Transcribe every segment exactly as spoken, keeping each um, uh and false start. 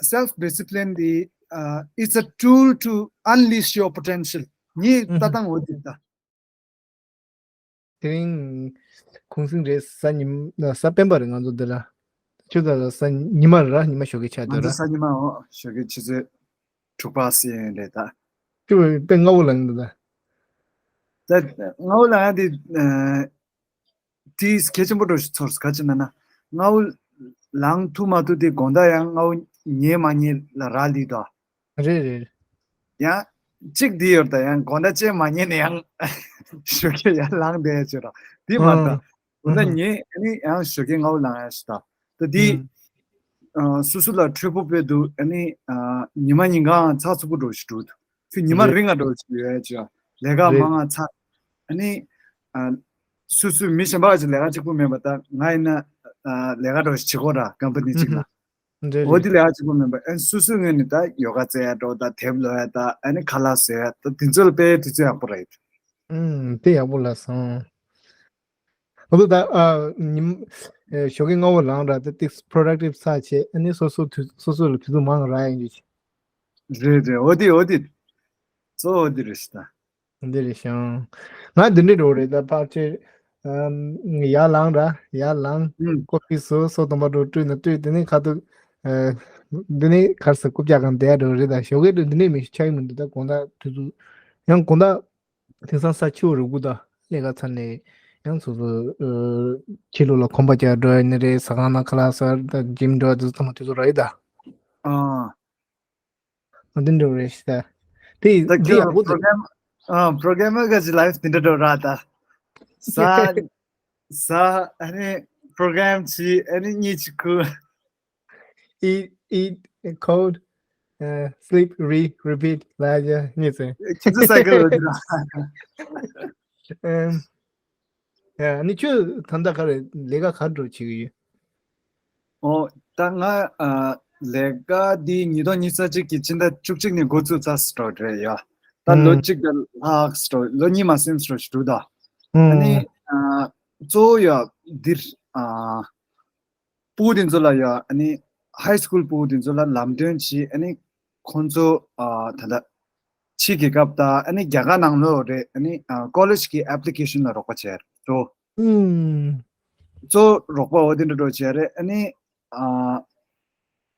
self discipline དེ uh, it's a tool to unleash your potential. ངའི་ལྟ་སྟངས་འོ་དེ་ད། དེ་རིང་གུང་སེང་རེད། གཟའ་ཉི་མ་གཟའ་སྤེན་པ་རེད། ང་ཚོ་འདི་ལ་ཆུ་ཚོད་ལ་གཟའ་ཉི་མ་ར། ཉི་མ་ཞོགས་ཀའི་ཆ་ང་དུ་ཚོ་ར། གཟའ་ཉི་མ་འོ་ཞོགས་ཀའི་ཆུ་ཚོད་དྲུག་པ་ཟིན་རེད་ད། ཆུ་བོ་དཔེ་སྔ་བོ་ལངས་འདུག་ད། ད་སྔ་བོ་ལངས་ཡ་དེ་དེས་གལ་ཆེན་པོ་འགྲོ་ཞིག་ཚོར་ག་ཅི་ན་ན། སྔ་བོ་ལངས་ཐུབ་མ་ཐུབ་དེ་དགོང་དག་ཡང་སྔ་བོ་ཉལ་མ་ཉལ་ལ་རག་ལས་དོ། རེད་རེད། ཡང་གཅིག་འདི་ཡོད་ད། ཡང་དགོང་དག་ཅན་མ་ཉལ་ནས་ཡང་ཞོགས་ཀས་ཡར་ལངས་བསྡད་ཡ་ཅིག་ར། འདི་མ་ད། ཨང་དགོང་དག་ཨང་ཉལ་ཨ་ནི་ཡང་ཞོགས་ཀས་སྔ་བོ་ལངས་ཡ་ཞིག་ད། ད་འདི་ཨང་། ཨ་སོ་སོ་ལ་འཕྲོད་པོ་དཔེ་འདུག་ཨ་ནི་ཨ་ཉི་མ་ཉིན་གང་ཚགས་ཚུད་པོ་འགྲོ་ཞིག་འགྲོ་འདུག་ཚུར་ཉི་མ་རེད། རིང་ང་འགྲོ་ཞིག་ཡོད་ཡ་ཅིག་ཡ། ལས་ཀ་རེད། མང་ང་ཚ། ཨ་ནི་ཨ་སོ་སོའི་མི་གཞན་པ་ཅིག་ལས་ཀ་གཅིག་པོ་མེད་པ་ད། ང་ཡིན་ན་ཨ་ལས་ཀ་འགྲོ་ཞིག་བྱེད་དགོས་ར། ཀམ་པ་ནི་གཅིག་ལ། རེད་འོ་རེད། དེ་ལས་ཀ་གཅིག་པོ་མིན་པ། ཨ་སོ་སོའི་ངོས་ནས་ད་ཡོ་ག་རྩེ་ཡ་འགྲོ་ད། དེབ་ཀློག་ཡ་ད། ཨ་ནི་ཁ་ལག་བཟོ་ཡ་ད། དེ་ཚོ་ལ་དཔེ་དུས་ཚོད་ཡག་པོ་རེད། ཨུམ་དེ་ཡག་པོ་ལ་སོང་། ཨ་ད་ཨ་ཉིན་ཨེ་ཞོགས་ཀས་སྔ་བོ་ལངས་ར། ད་ཏིག་productive་ཚ་བྱས། ཨ་ནི་སོ་སོ་དུས་སོ་སོ་ལ་དུས་ཚོད་མང་རག་ཡིན་རྒྱུ། རེད་རེད། འོ་དེ་འོ་དེ་གཙོ་བོ་འོ་དེ་རེད་ཤི་ད། འདི་རེད་ཤང་། ང་འདི་འདྲའི་འགྲོ་རེད་ད། ཕལ་ཆེར་ཨམ་ཡར་ལངས་ར། ཡར་ལངས། ཨུམ། ཀོ་ཕི་བཟོ། སོ་སྟོང་པ་འགྲོ་བཀྲུས་ན་བཀྲུས། དེ་ནས་ཁ་ཐུག་ཨ་འདི་ནས་གར་ས་རྐུབ་བཀྱག་གང་བསྡད་འགྲོ་རེད་ད། ཞོགས་ཀས་འགྲོ་འདི་ནས་མི་ཤི་ཆགས་ཀྱི་མི་འདུག་ད་དགོང་དག་དུས་ཚོད་ཡང་དགོང་དག་དེང་སང་ས་ཆུ་རུ་གུ་ད་ལས་ཀ་ཚར་ནས་ཡང་སོ་སོ་ཨ་ཕྱི་ལོགས་ལ་གོམ་པ་རྒྱག་འགྲོ་ཡ་ནི་རེད། ཟ་ཁང་ནང་ཁ་ལག་ཟ་ད་gym་འགྲོ་དུས་ཚང་མ་དུས་ཚོད་རག་ཡོད་ད། ཨ། འདི་འདྲ་རེད་ཤི་ད། དེ་ད་འདི་ཁྱོད་ཡག་པོ་འདུག program ཨ་programmer་ག་ཅི་life་འདི་འདྲ་འགྲོ་ར་ད། ཟ་ཟ་ཨ་ནི་program་བྱེད། ཨ་ནི་གཉིད་ཅིག་ཁུག eat eat code uh, sleep read repeat ལ་ཡ་གཉིད་ཟེར། ཁྱེད་ཚོ་cycle་རེད་འདི་ར། ཨམ། ཡ་ནི་ཁྱོད་ད་ལྟ་ག་རེ་ལས་ཀ་ག་འགྲོ་བྱེད་ཀྱི་ཡོད། ཨོ་ད་ང་ཨ་ལས་ཀ་འདི་ཉིས་སྟོང་ཉི་ཤུ་རྩ་གཅིག་གི་ཕྱི་ཟླ་བཅུ་གཅིག་ནས་འགོ་བཙུགས་ཚར་སོང་རེད་ཡ། ད་ལོ་ཨུམ་གཅིག་དང་ལྷག་སོང་། ལོ་གཉིས་མ་ཟིན་སོང་འགྲོ་འདུག་ད། ཨ་ནི་ཨུམ་ཨ་གཙོ་བོ་ཡ་འདིར་ཨ་ཕྲུ་གུ་དེ་ཚོ་ལ་ཡ། ཨ་ནི་high school་ཕྲུ་གུ་དེ་ཚོ་ལ་ལམ་སྟོན་བྱེད། ཨ་ནི་ཁོང་ཚོ་ཨ་ད་ལྟ་ཕྱི་རྒྱལ་ཁབ་དང་ཨ་ནི་རྒྱ་གར་ནང་ལོགས་རེད། ཨ་ནི་ཨ་college་གི་application་ལ་རོགས་པ་བྱས་འགྲོ། ཨུམ། གཙོ་བོ་རོགས་པ་འོ་དེ་འདྲ་འགྲོ་བྱས་རེད། ཨ་ནི་ཨ་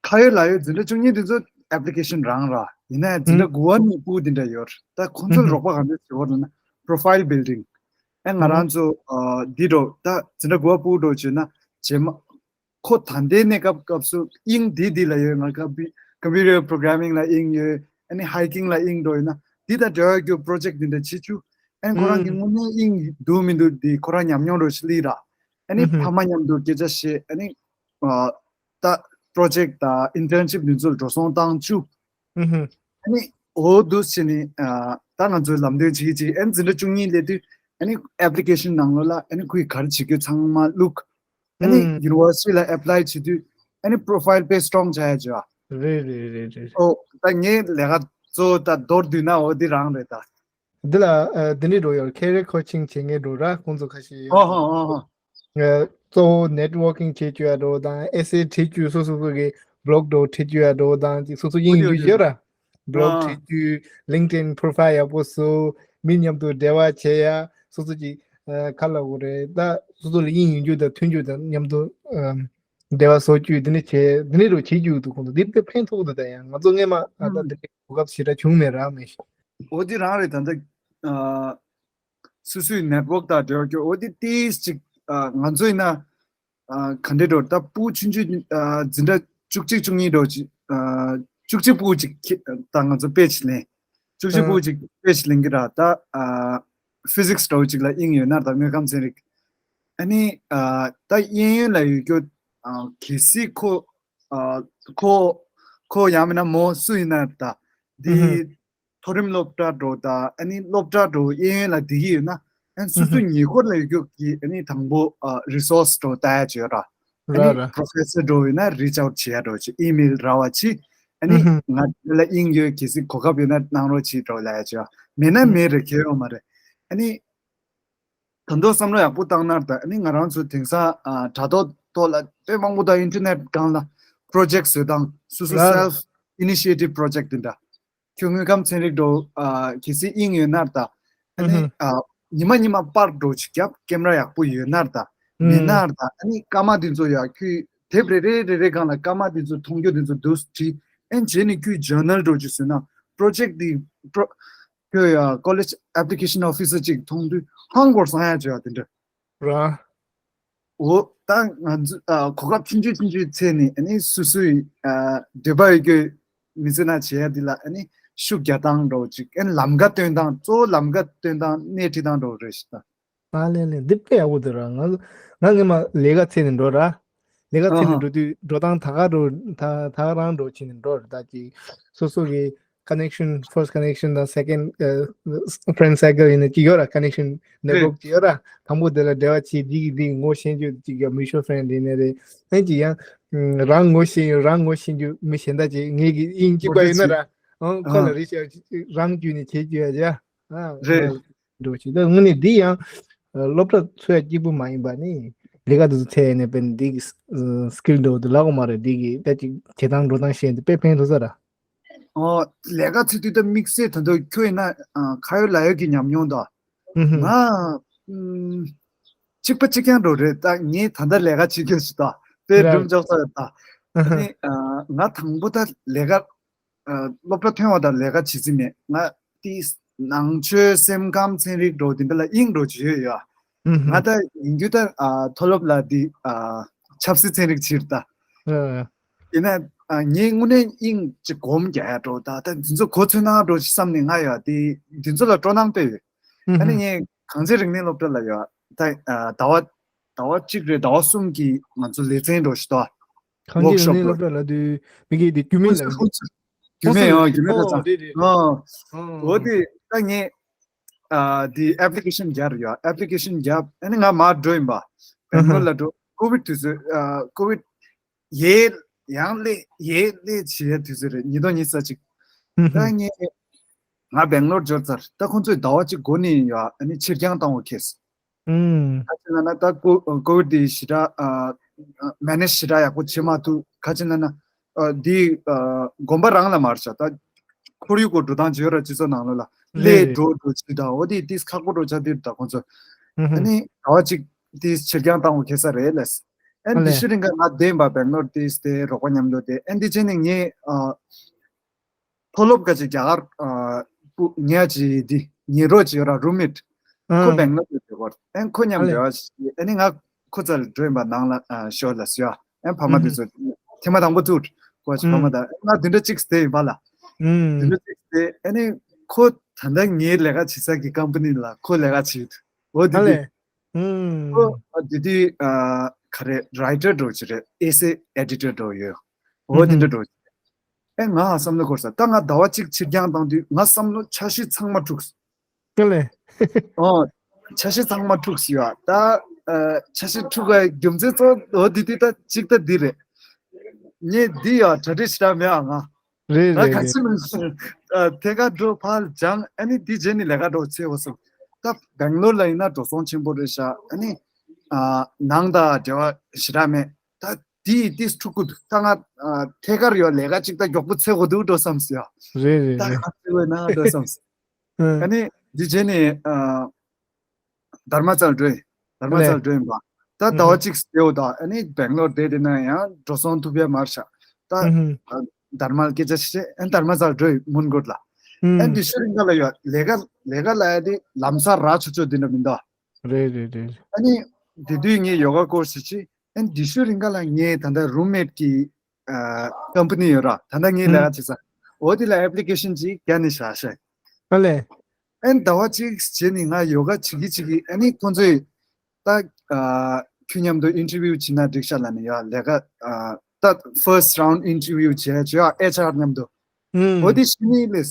ཁ་ཡོད་ལག་ཡོད་འཛིན་གྲྭ་བཅུ་གཉིས་དེ་ཚོ་application་རང་ར། ཡིན་ན་ཡང་འཛིན་གྲྭ་ཨུམ་དགུ་པ་ནས་ཕྲུ་གུ་དེ་འདྲ་ཡོད་རེད། ད་ཁོང་ཚོ་ལ་ཨུམ་རོགས་པ་གང་འདྲ་བྱེད་དགོས་རེད་ན་profile building། ཨ་ང་རང་ཚོ་ཨ་འདི་འགྲོ་ད་འཛིན་གྲྭ་དགུ་པ་ཕྲུ་གུ་འགྲོ་བྱས་ན་རྗེས་མ་ཁོ་ད་ལྟའི་གནས་སྐབས་སྐབས་སུ་དབྱིངས་འདི་འདི་ལ་ཡོད། ང་computer programming་ལ་དབྱིངས་ཡོད། ཨ་ནི་hiking་ལ་དབྱིངས་འགྲོ་ཡོད་ན་འདི་དང་འབྲེལ་བ་རྒྱུ་project་འདི་འདྲ་བྱེད་བཅུག་ཨ་ནི་ཁོ་རང་གི་ཨུམ་དངོས་གནས་དབྱིངས་འདུག་མི་འདུག་འདི་ཁོ་རང་ཉམས་མྱོང་རོ་ཞིག་ལི་ར། ཨ་ནི་ཨུམ་ཕ་མ་མཉམ་དུ་སྐད་ཆ་བཤད། ཨ་ནི་ཨ་ད་project་དང་internship་འདི་ཚོ་ལ་འགྲོ་སོང་བཏང་བཅུག་ཨུམ་ཨ་ནི་འོ་འདུག་བྱས་ནས་ཨ་ད་ང་ཚོའི་ལམ་སྟོན་བྱེད་ཀྱི་ཅིག་ཨ་ནི་འཛིན་གྲྭ་བཅུ་གཉིས་སླེབས་དུས་ཨ་ནི་application་ནང་ལོགས་ལ་ཨ་ནི་ཁོས་ག་རེ་བྱེད་རྒྱུ་ཚང་མ་བླུགས། ཨ་ནི་ཨུམ་university་ལ་apply་བྱེད་དུས་ཨ་ནི་profile་དཔེ་strong་བྱ་ཡ་བྱ་བ། རེད་རེད་རེད་རེད། ཨོ་ད་ངའི་ལས་ཀ་གཙོ་བོ་ད་མདོར་བསྡུས་ན་འོ་འདི་རང་རེད་ད། འདི་ལ་ཨ་འདི་འདྲས་འགྲོ་ཡོད། career coaching་བྱེད་མཁན་འགྲོ་ར་ཁོང་ཚོ་ཁ་ཤས་ཡོད། ཨོ་ཧོ་ཨོ་ཧོ། ཨ་གཙོ་བོ་networking་བྱེད་རྒྱུ་ཡ་འགྲོ་དང་essay་བྲིས་རྒྱུ་སོ་སོ་སོ་གི་blog་འགྲོ་བྲིས་རྒྱུ་ཡ་འགྲོ་དང་ཅིག་སོ་སོ་དབྱིངས་འོ་དེ་འོ་ཡོད་དེ་ཡོད་ར། blog་ཨ་བྲིས་རྒྱུ་LinkedIn profile་ཡག་པོ་བཟོ། མི་མཉམ་དུ་འབྲེལ་བ་བྱེད་ཡ་སོ་སོ་ཅིག་ཨ་ག་ལབ་དགོས་རེད་ད། སོ་སོ་ལ་དབྱིངས་ཡོད་རྒྱུ་དང་མཐུན་རྒྱུ་དང་མཉམ་དུ་ཨ་འབྲེལ་བ་བཟོ་རྒྱུ་འདི་འདྲ་བྱེད་འདི་འདྲ་རུ་བྱེད་རྒྱུ་འདུག་ཁོང་ཚོ་འདི་དཔེ་ཕན་ཐོགས་འདུག་ད་ཡང་ང་ཚོ་སྔས་མ་ཨ་ད་ཨུམ་འདི་འདྲའི་གོ་སྐབས་ཞེ་དྲག་བྱུང་མེད་ར་མེད་ཤག་འོ་དེ་རང་རེད། ད་ལྟ་ཨ་སོ་སོའི་network་དང་འབྲེལ་བ་སྐྱོ་འོ་དེ་ཏིས་ཅིག་ཨ་ང་ཚོ་ཡིན་ན་ཨ་ག་འདྲས་འགྲོ་ད་ཕྲུ་གུ་ཆུང་ཆུང་ཨ་འཛིན་གྲྭ་བཅུ་གཅིག་བཅུ་གཉིས་འགྲོ་ཅིག་ཨ་བཅུ་གཅིག་ཕྲུ་གུ་ཅིག་ཁྱེད་ད་ང་ཚོ་དཔེ་ཅིག་ལེན། བཅུ་གཅིག་ཨ་ཕྲུ་གུ་ཅིག་དཔེ་ཅིག་ལེན་གི་ར་ད་ཨ་physics་འདྲ་བོ་ཅིག་ལ་དབྱིངས་ཡོད་ན་ད་དངོས་ཁམས་ཚན་རིག་ཨ་ནི་ཨ་ད་གཡས་གཡོན་ལ་ཡོད་རྒྱུ་ཨ་གལ་སྲིད་ཁོ་ཨ་ཁོ་ཁོ་ཡང་མིན་ན་མོ་སུ་ཡིན་ན་ད་འདི་ཨུ་ཧུ། མཐོ་རིམ་སློབ་གྲྭ་འགྲོ་དང་ཨ་ནི་སློབ་གྲྭ་འགྲོ་གཡས་གཡོན་ལ་བསྡད་ཀྱི་ཡོད་ན་ཨ་ནི་སོ་སོའི་ཨུ་ཧུ། ཉེ་འཁོར་ལ་ཡོད་རྒྱུ་གི་ཨ་ནི་དང་པོ་ཨ་resource་འགྲོ་ལྟ་ཡ་ཅིག་ཡོད་ར། ཨ་ནི་ར་ར། professor་འགྲོ་ཡོད་ན་reach out་བྱེད་ཡ་འགྲོ་ཅིག email་ར་བ་ཅིག་ཨ་ནི་ཨུ་ཧུ། ང་འདི་ལ་དབྱིངས་ཡོད་གལ་སྲིད་གོ་སྐབས་ཡོད་ན་གནང་རོགས་བྱེད་འགྲོ་ལ་ཡ་ཅིག་ཡོད། མེད་ན་ཨུ་མེད་རེད་གལ་ཡོད་མ་རེད། ཨ་ནི་ད་དུང་བསམ་བློ་ཡག་པོ་བཏང་ན་ད་ཨ་ནི་ང་རང་ཚོ་དེང་སང་ཨ་དྲ་ཐོག་ཐོག་ལ་དཔེ་མང་པོ་དང་internet་སྒང་ལ་ པོ་རོ་ཇེག་བཟོ་སྟངས། སོ་སོ་སེལ་ཕི་ཨི་ནི་ཤི་ཡེ་ཊིབ་པོ་རོ་ཇེག་དེ་འདྲ། ཁྱོད་དངོས་ཁམས་ཚན་རིག་འགྲོ། ཨ་གལ་སྲིད་དབྱིངས་ཡོད་ན་ད། ཨ་ནི་ཨ་ཉི་མ་ཉི་མ་པར་འགྲོ་ཅིག་རྒྱབ། ཀེམ་ར་ཡག་པོ་ཡོད་ན་ད། མེད་ན་ད། ཨ་ནི་སྐར་མ་དེ་ཚོ་ཡ་ཁྱོད་དེབ་རེ་རེ་རེ་རེ་སྒང་ལ་སྐར་མ་དེ་ཚོ་མཐོང་རྒྱུ་དེ་ཚོ་འདུག་བྲིས། ཨེན་རྗེས་ནས་ཁྱོད་ཇར་ནལ་འགྲོ་ཅིག་བཟོས་ན། པོ་རོ་ཇེག་དེ་པོ་རོ་ཁྱོད་ཡ་ཀོ་ལེཇ་ཨེབ་ལི་ཀེ་ཤན་ཨོ་ཕི་སར་ཅིག་མཐོང་དུས་ཧང་གོར་སང་ཡ་བྱོས་ཡ་དེ་འདྲ། ར། འོ་ད་ང་ཚོ་ཨ་གོ་སྐབས་ཆུང་ཆུང་ཆུང་ཆུང་འཚོལ་ནས། ཨ་ནི་སོ་སོའི་ཨ་འདོད་པ་ཡོད་རྒྱུ་མི་ཚེ་ནང་བྱེད་ཡ་འདི་ལ་ཨ་ནི་ཤུགས་རྒྱག་སྟངས་འདྲ་བོ་ཅིག་ཨ་ནི་ལམ་ཁ་སྟོན་སྟངས། གཙོ་བོ་ལམ་ཁ་སྟོན་སྟངས་སྣེ་ཁྲིད་སྟངས་འདྲ་བོ་རེད་ཤག་ད། ཨ་ལེ་ལེ། འདི་དཔེ་ཡག་པོ་འདུག་ར། ང་ང་སྔོན་མ་ལས་ཀ་འཚོལ་ནས་འགྲོ་ར། ལས་ཀ་འཚོལ་ནས་ཨ་འགྲོ་དུས་འགྲོ་སྟངས་ད་ག་འགྲོ། ད་ད་ག་རང་འགྲོ་བྱས་ནས་འགྲོ་ར། ད་ཅིག་སོ་སོ་གི་ཀ་ནེག་ཤན། ཕར་སི་ཀ་ནེག་ཤན་དང་སེ་ཀེན་ཌི་ཕ་རེན་ཌི་སར་ཀལ་ཡིན་ན་ཅིག་ཡོད་ར། ཀ་ནེག་ཤན་ནེ་ཊི་ཝརཀ་ཅིག་ཡོད་ར། དང་པོ་དེ་ལ་འབྲེལ་བ་བྱེད། འདི་གི་འདི་གི་ངོ་ཤེས་རྒྱུ་ཅིག་ཡ་མུ་ཅུ་ཨལ་ཕ་རེན་ཌི་ཡིན་ནའི་རེད། ཨེ་ཅིག་ཡང་རང་ངོ་ཤེས། རང་ངོ་ཤེས་རྒྱུ་མི་གཞན་དག་ཅིག་ངེད་ཀྱི་དབྱིངས་གཅིག་པ་ཡོད་ན་ར། ཨང་ཁོ་ལ་རེ་ཞིག་རང་བརྒྱུད་ནས་བྱེད་རྒྱུ་ཡ་ཡ། ཨ་རེད། འགྲོ་ཆེ། ད་དངོས་གནས་འདི་ཡང་སློབ་གྲྭ་ཚུད་ཡ་གཅིག་པུ་མ་ཡིན་པ་ནི། ལས་ཀ་དེ་ཚོ་འཚོལ་ནས་དཔེ་འདི་གི་སི་ཀིལ་འདྲ་བོ་དེ་ལབ་དགོས་མ་རེད། འདི་གི་ད་ཅིག་བྱེད་སྟངས་འགྲོ་སྟངས་ཤེས་ན་དཔེ་ཕན་ཐོགས་ས་ར། ཨོ། ལས་ཀ་བྱེད་དུས་ད་དམིགས་བསལ་ད་དུང་ཁྱོད་ཡིན་ན་ཨ་ཁ་ཡོད་ལག་ཡོད་ཀྱི་ཉམས་མྱོང་དང་། ཨུ་ཧུ། ང་ཨུམ། གཅིག་པ་གཅིག་རྐྱང་འདྲ་བོ་རེད། ད་ངས་ད་ལྟ་ལས་ཀ་བྱེད་རྒྱུ་ཞིག་ད་དཔེ་ར། སྒྲུང་འཇོག་ས་ཡོད་ད། ཨ་ནི་ཨ་ང་དང་པོ་ད་ལས་ཀ་ཨ་སློབ་གྲྭ་ཐོན་པ་དང་ལས་ཀ་བྱེད་རྩིས་མེད། ང་དེ་ནང་ཆོས་སེམས་ཁམས་ཚན་རིག་འདྲ་བོ་དེ་འདྲ་ལ་དབྱིངས་འདྲ་བོ་ཅིག་ཡོད་ཡ། ཨུ་ཧུ། ང་ད་ཡིན་རྒྱུ་ད་ཨ་མཐོ་སློབ་ལ་འདི་ཨ་ཆབ་སྲིད་ཚན་རིག་བྱེད་ད། ཨ། ཡིན་ན་ཨ་ངས་དངོས་གནས་དབྱིངས་ཅིག་སྒོམ་རྒྱག་ཡ་འདྲ་བོ་ད། ད་འདི་ཚོ་གོ་ཚོད་ན་འདྲ་བོ་ཅིག་བསམ་ནས། ང་ཡ་དེ་འདི་ཚོ་ལ་སྤྲོ་སྣང་དཔེ་ཡོད། ཨ་ནི་ངས་གངས་ཅན་རིག་གནས་སློབ་གྲྭ་ལ་ཡོད་ད། ཨ་ཟླ་བ་ཟླ་བ་གཅིག་རེ་ཟླ་བ་གསུམ་གྱི་ང་ཚོ་ལེ་ཚན་འདྲ་བོ་ཞིག་ད། ཨ་གངས་ཅན་རིག་གནས་སློབ་གྲྭ་ལབ་དུས་མི་གི་དེ་རྒྱུད་སྨིན་ལབ་ཀྱི་རྒྱུད་སྨིན། ཨོ་རྒྱུད་སྨིན་ལབ་ཙང་། ཨོ་རེད་རེད། ཨོ། ཨོ་དེ་ད་ངས་ཨ་དེ་ཨེབ་ལི་ཀེ་ཤན་རྒྱག་རེད་ཡ། ཨེབ་ལི་ཀེ་ཤན་རྒྱབ། ཨ་ནི་ང་མར་འགྲོ་ཡིན་པ། སྦེང་ལོར་ལ་འགྲོ། ཀོ་ཝིད་དུས་ཚོད། ཨ་ཀོ་ཝིད་ཡར་ཡར་སླེབས་ཡར་སླེབས་བྱེད་ཡ་དུས་ཚོད་རེད། ཉིས་སྟོང་ཉི་ཤུ་རྩ་གཅིག་ད་ངས་ང་སྦེང་ལོར་འབྱོར་ཚར། ད་ཁོང་ཚོས་ཟླ་བ་གཅིག་གོ་ནས་ཡ་ཨ་ནི་ཕྱིར་འགྱངས་བཏང་བ་ཁེལ། ཨུམ། ཁ་ཅིག་ན་ན་ད་ཀོ་ཀོ་ཝིད་དེ་ཞེ་དྲག་ཨ་མེ་ནེཇ་ཞེ་དྲག་ཡག་པོ་བྱེད་མ་ཐུབ། ཁ་ཅིག་ན་ན་ཨ་དེ་ཨ་དགོན་པ་རང་ལ་མ་རེད་ཤག་ད་ཁོར་ཡུག་གོ་འགྲོ་སྟངས་ཅིག་ཡོད་ར། སྤྱི་ཚོགས་ནང་ལོགས་ལ་རེད་སླེབས་རེད། འགྲོ་འགྲོ་ཅིག་ད། འོ་དེ་དེ་ཁག་པོ་འགྲོ་ཆགས་དེ་རེད། ད་ཁོང་ཚོ་ཨུ་ཨ་ཧུ། ནི་ཟླ་བ་གཅིག་དེ་ཕྱིར་འགྱངས་བཏང་བ་ཁེལ་ས་རེད་ལས། ཨ་ཨ་འདི་ལས། ཤུ་རིང་ག་ང་བསྡད་པ་སྦེང་ལོར་དེ་དེ་རོགས་པ་མཉམ་དུ་དེ། ཨ་འདི་བྱས་ནས་ངས་ཨ་མཐོ་སློབ་ག་ཅིག་རྒྱ་གར་ཨ་སྤུ་ཉེ་ཅིག་འདི་ཉེ་རོགས་ཅིག་ཡོད་ར། རུམ་མེཊ། ཁོ་ཨ་སྦེང་ལོར་དུ་འགྲོ་གོ། ཨ་ཁོ་མཉམ་ཨ་ལས། འབྲེལ་བ་ཞིག་ཨ་ནི་ང་ཁོ་རྩ་ལ་འགྲོ་ཡིན་པ། ནང་ལ་ཨ་ཞོར་ལ་ཟེར་ཡ། ཨ་ཕ་མ་དེ་ཨུ་ཚོ་ཐེངས་མ་དང་པོ་ཐུག་གོ་ཕ་མ་ཨུ་དང་། ང་བདུན་ཕྲག་གཅིག་བསྡད་ཡིན་པ་ལ། ཨུ་བདུན་ཕྲག་གཅིག་བསྡད། ཨ་ནི་ཁོ་ད་ལྟ་ངའི་ལས་ཀ་བྱེད་ས་གི་ཀམ་པ་ནི་ལ་ཁོ་ལས་ཀ་བྱེད་འོ་དེ་ཨ་དེ། ལས། ཨུ་ཨ་དེ་དུས་ཨ་ག་རེ་རའི་ཊར་འདྲ་བོ་ཅིག་རེད། ཨེ་སེ་ཨེ་ཌི་ཊར་འདྲ་བོ་ཡོད། འོ་དེ་འདྲ་འདྲ་བོ་ཅིག་ཨེ་ང་བསམ་བློ་འཁོར་ས། ད་ང་ཟླ་བ་གཅིག་ཕྱིར་འགྱངས་བཏང་དུས་ང་བསམ་བློ་འཆར་གཞི་ཚང་མ་འཁྲུགས། ཨ་ལས། ཨོ། འཆར་གཞི་ཚང་མ་འཁྲུགས་ཡོད་ད། ཨ་འཆར་གཞི་འཁྲུགས་པའི་རྒྱུ་མཚན་གཙོ་བོ་འོ་དེ་དུས་ད་གཅིག་ད་འདི་རེད། ངས་འདི་ཡ་གྲ་སྒྲིག་ཞེ་དྲག་མེད་ཨ་ང་། རེད་ང་རེད་ག་རེད། ཚོད་ཨ་ཐད་ཀར་འགྲོ་ཕར་སྦྱངས། ཨ་ནི་འདི་རྗེས་ནས་ལས་ཀ་འགྲོ་ཚེ་འོ་སོང་། ད་སྦེང་ལོར་ལ་ཡིན་ན་འགྲོ་སོང་ཆེན་པོ་རེད་ཤག་ཨ་ནི་ཨ་ནང་དང་འབྲེལ་བ་ཞེ་དྲག་མེད། ད་དེ་ཏིས་ཕྲུ་གུ་ད་ང་ཨ་ཐད་ཀར་ཡོད་ལས་ཀ་ཅིག་ད་མགྱོགས་པོ་ཚེ་འོ་འདུག་འགྲོ་བསམ་སི་ཡ། རེད་རེད་ད་རེད། ག་ཚོད་འོ་ན་འགྲོ་བསམ་སི། ཨ་ཨ་ནི་འདི་རྗེས་ནས་ཨ། དྷརྨ་ཙལ་འགྲོ་ཡིན། དྷརྨ་ཙལ་ལས། འགྲོ་ཡིན་པ། ད་ཟླ་བ་ཨུ་གཅིག་བསྡད་འོ་ད། ཨ་ནི་སྦེང་ལོར་བསྡད་དེ་ན་ཡང་འགྲོ་སོང་ཐུབ་ཡ་མར་ཤག་ད་ཨུ་ཨ་དྷརྨ་སྐད་ཆ་བཤད། ཨ་དྷརྨ་ཙལ་འགྲོ་ཡིན་མོན་གྷོ་ལ། ཨ་ཨུ་འདི་ཤུ་རིང་ག་ལ་ཡོད་ལས་ཀ་ལས་ཀ་ལ་ཡ་དེ་ལམ་སང་རག་ཆོག་ཆོག་འདི་འདྲ་མི་འདུག་རེད་རེད་རེད། ཨ་ནི་དེ་དུས་ངས་ཡོ་ག་ཀོར་སི་བྱེད། ཨ་ནི་འདི་ཤུ་རིང་ག་ལ་ངས་ད་ལྟ་རུམ་མེཊ་གི་ཨ་ཀམ་པ་ནི་ཡོད་ར། ད་ལྟ་ངའི་ལས་ཀ་བྱེད་ས་འོ་དེ་ལ་ཨེབ་ལི་ཀེ་ཤན་ཅིག་བརྒྱབ་ནས་བཞག་ཤག་ཨ་ལས། ཨན་ཟླ་བ་གཅིག་རྗེས་ནས་ང་ཡོ་ག་བྱེད་ཀྱི་བྱེད་ཀྱི། ཨ་ནི་ཁོང་ཚོས་ད་ཨ་ཁྱོད་མཉམ་དུ་ཨིན་ཊར་བིའུ་བྱེད་ན་འགྲིག་ཤག་ལབ་ནས་ཡ་ལས་ཀ་ཨ་ད་ཕར་སི་ཊི་རའུན་ཌི་ཨིན་ཊར་བིའུ་བྱས་བྱས་ཨེཆ་ཨར་མཉམ་དུ། ཨུམ། འོ་དེ་ཤི་ནི་ལས།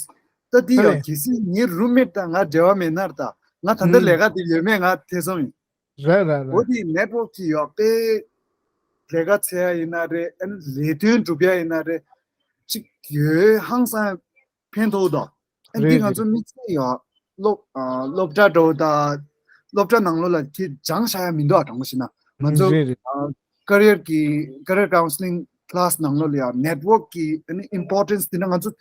ད་དེ་ཨ་ཡ་ལས། གལ་སྲིད་ངའི་རུམ་མེཊ་དང་ང་འབྲེལ་བ་མེད་ན་ད་ང་ད་ལྟ་ཨུམ། ལས་ཀ་དེ་ཡོད་མེད་ང་ཐེ་ཚོམ་ཡིན། ར་ར་ར། འོ་དེ་ནེཊ་ཝོག་དེ་ཡོད་པས་ལས་ཀ་འཚོལ་ཡ་ཡིན་ན་རེད། ཨ་ནི་ལས་དོན་སྒྲུབ་ཡ་ཡིན་ན་རེད། ཅིག་ཡོད་ཧང་སང་ཕན་ཐོགས་དོ། ཨ་འདི་རེད་ང་ཚོ་རེད། དམིགས་བསལ་ཡོད་སློབ་ཨ་སློབ་གྲྭ་འགྲོ་དང་སློབ་གྲྭ་ནང་ལོགས་ལ་ཁྱེད་སྦྱང་བྱ་ཡ་མི་འདུག་ཨ་དྲང་པོ་བཤད་ན་ང་ཚོ་རེད་རེད། ཨ་ཀ་རི་ཡར་གི་ཀ་རི་ཡར་ཀའུན་སི་ལིང་ class ནང་ལོགས་ལ་ཡང་network གི་ཨ་ནི་importance དེ་འདྲ་ང་ཚོ་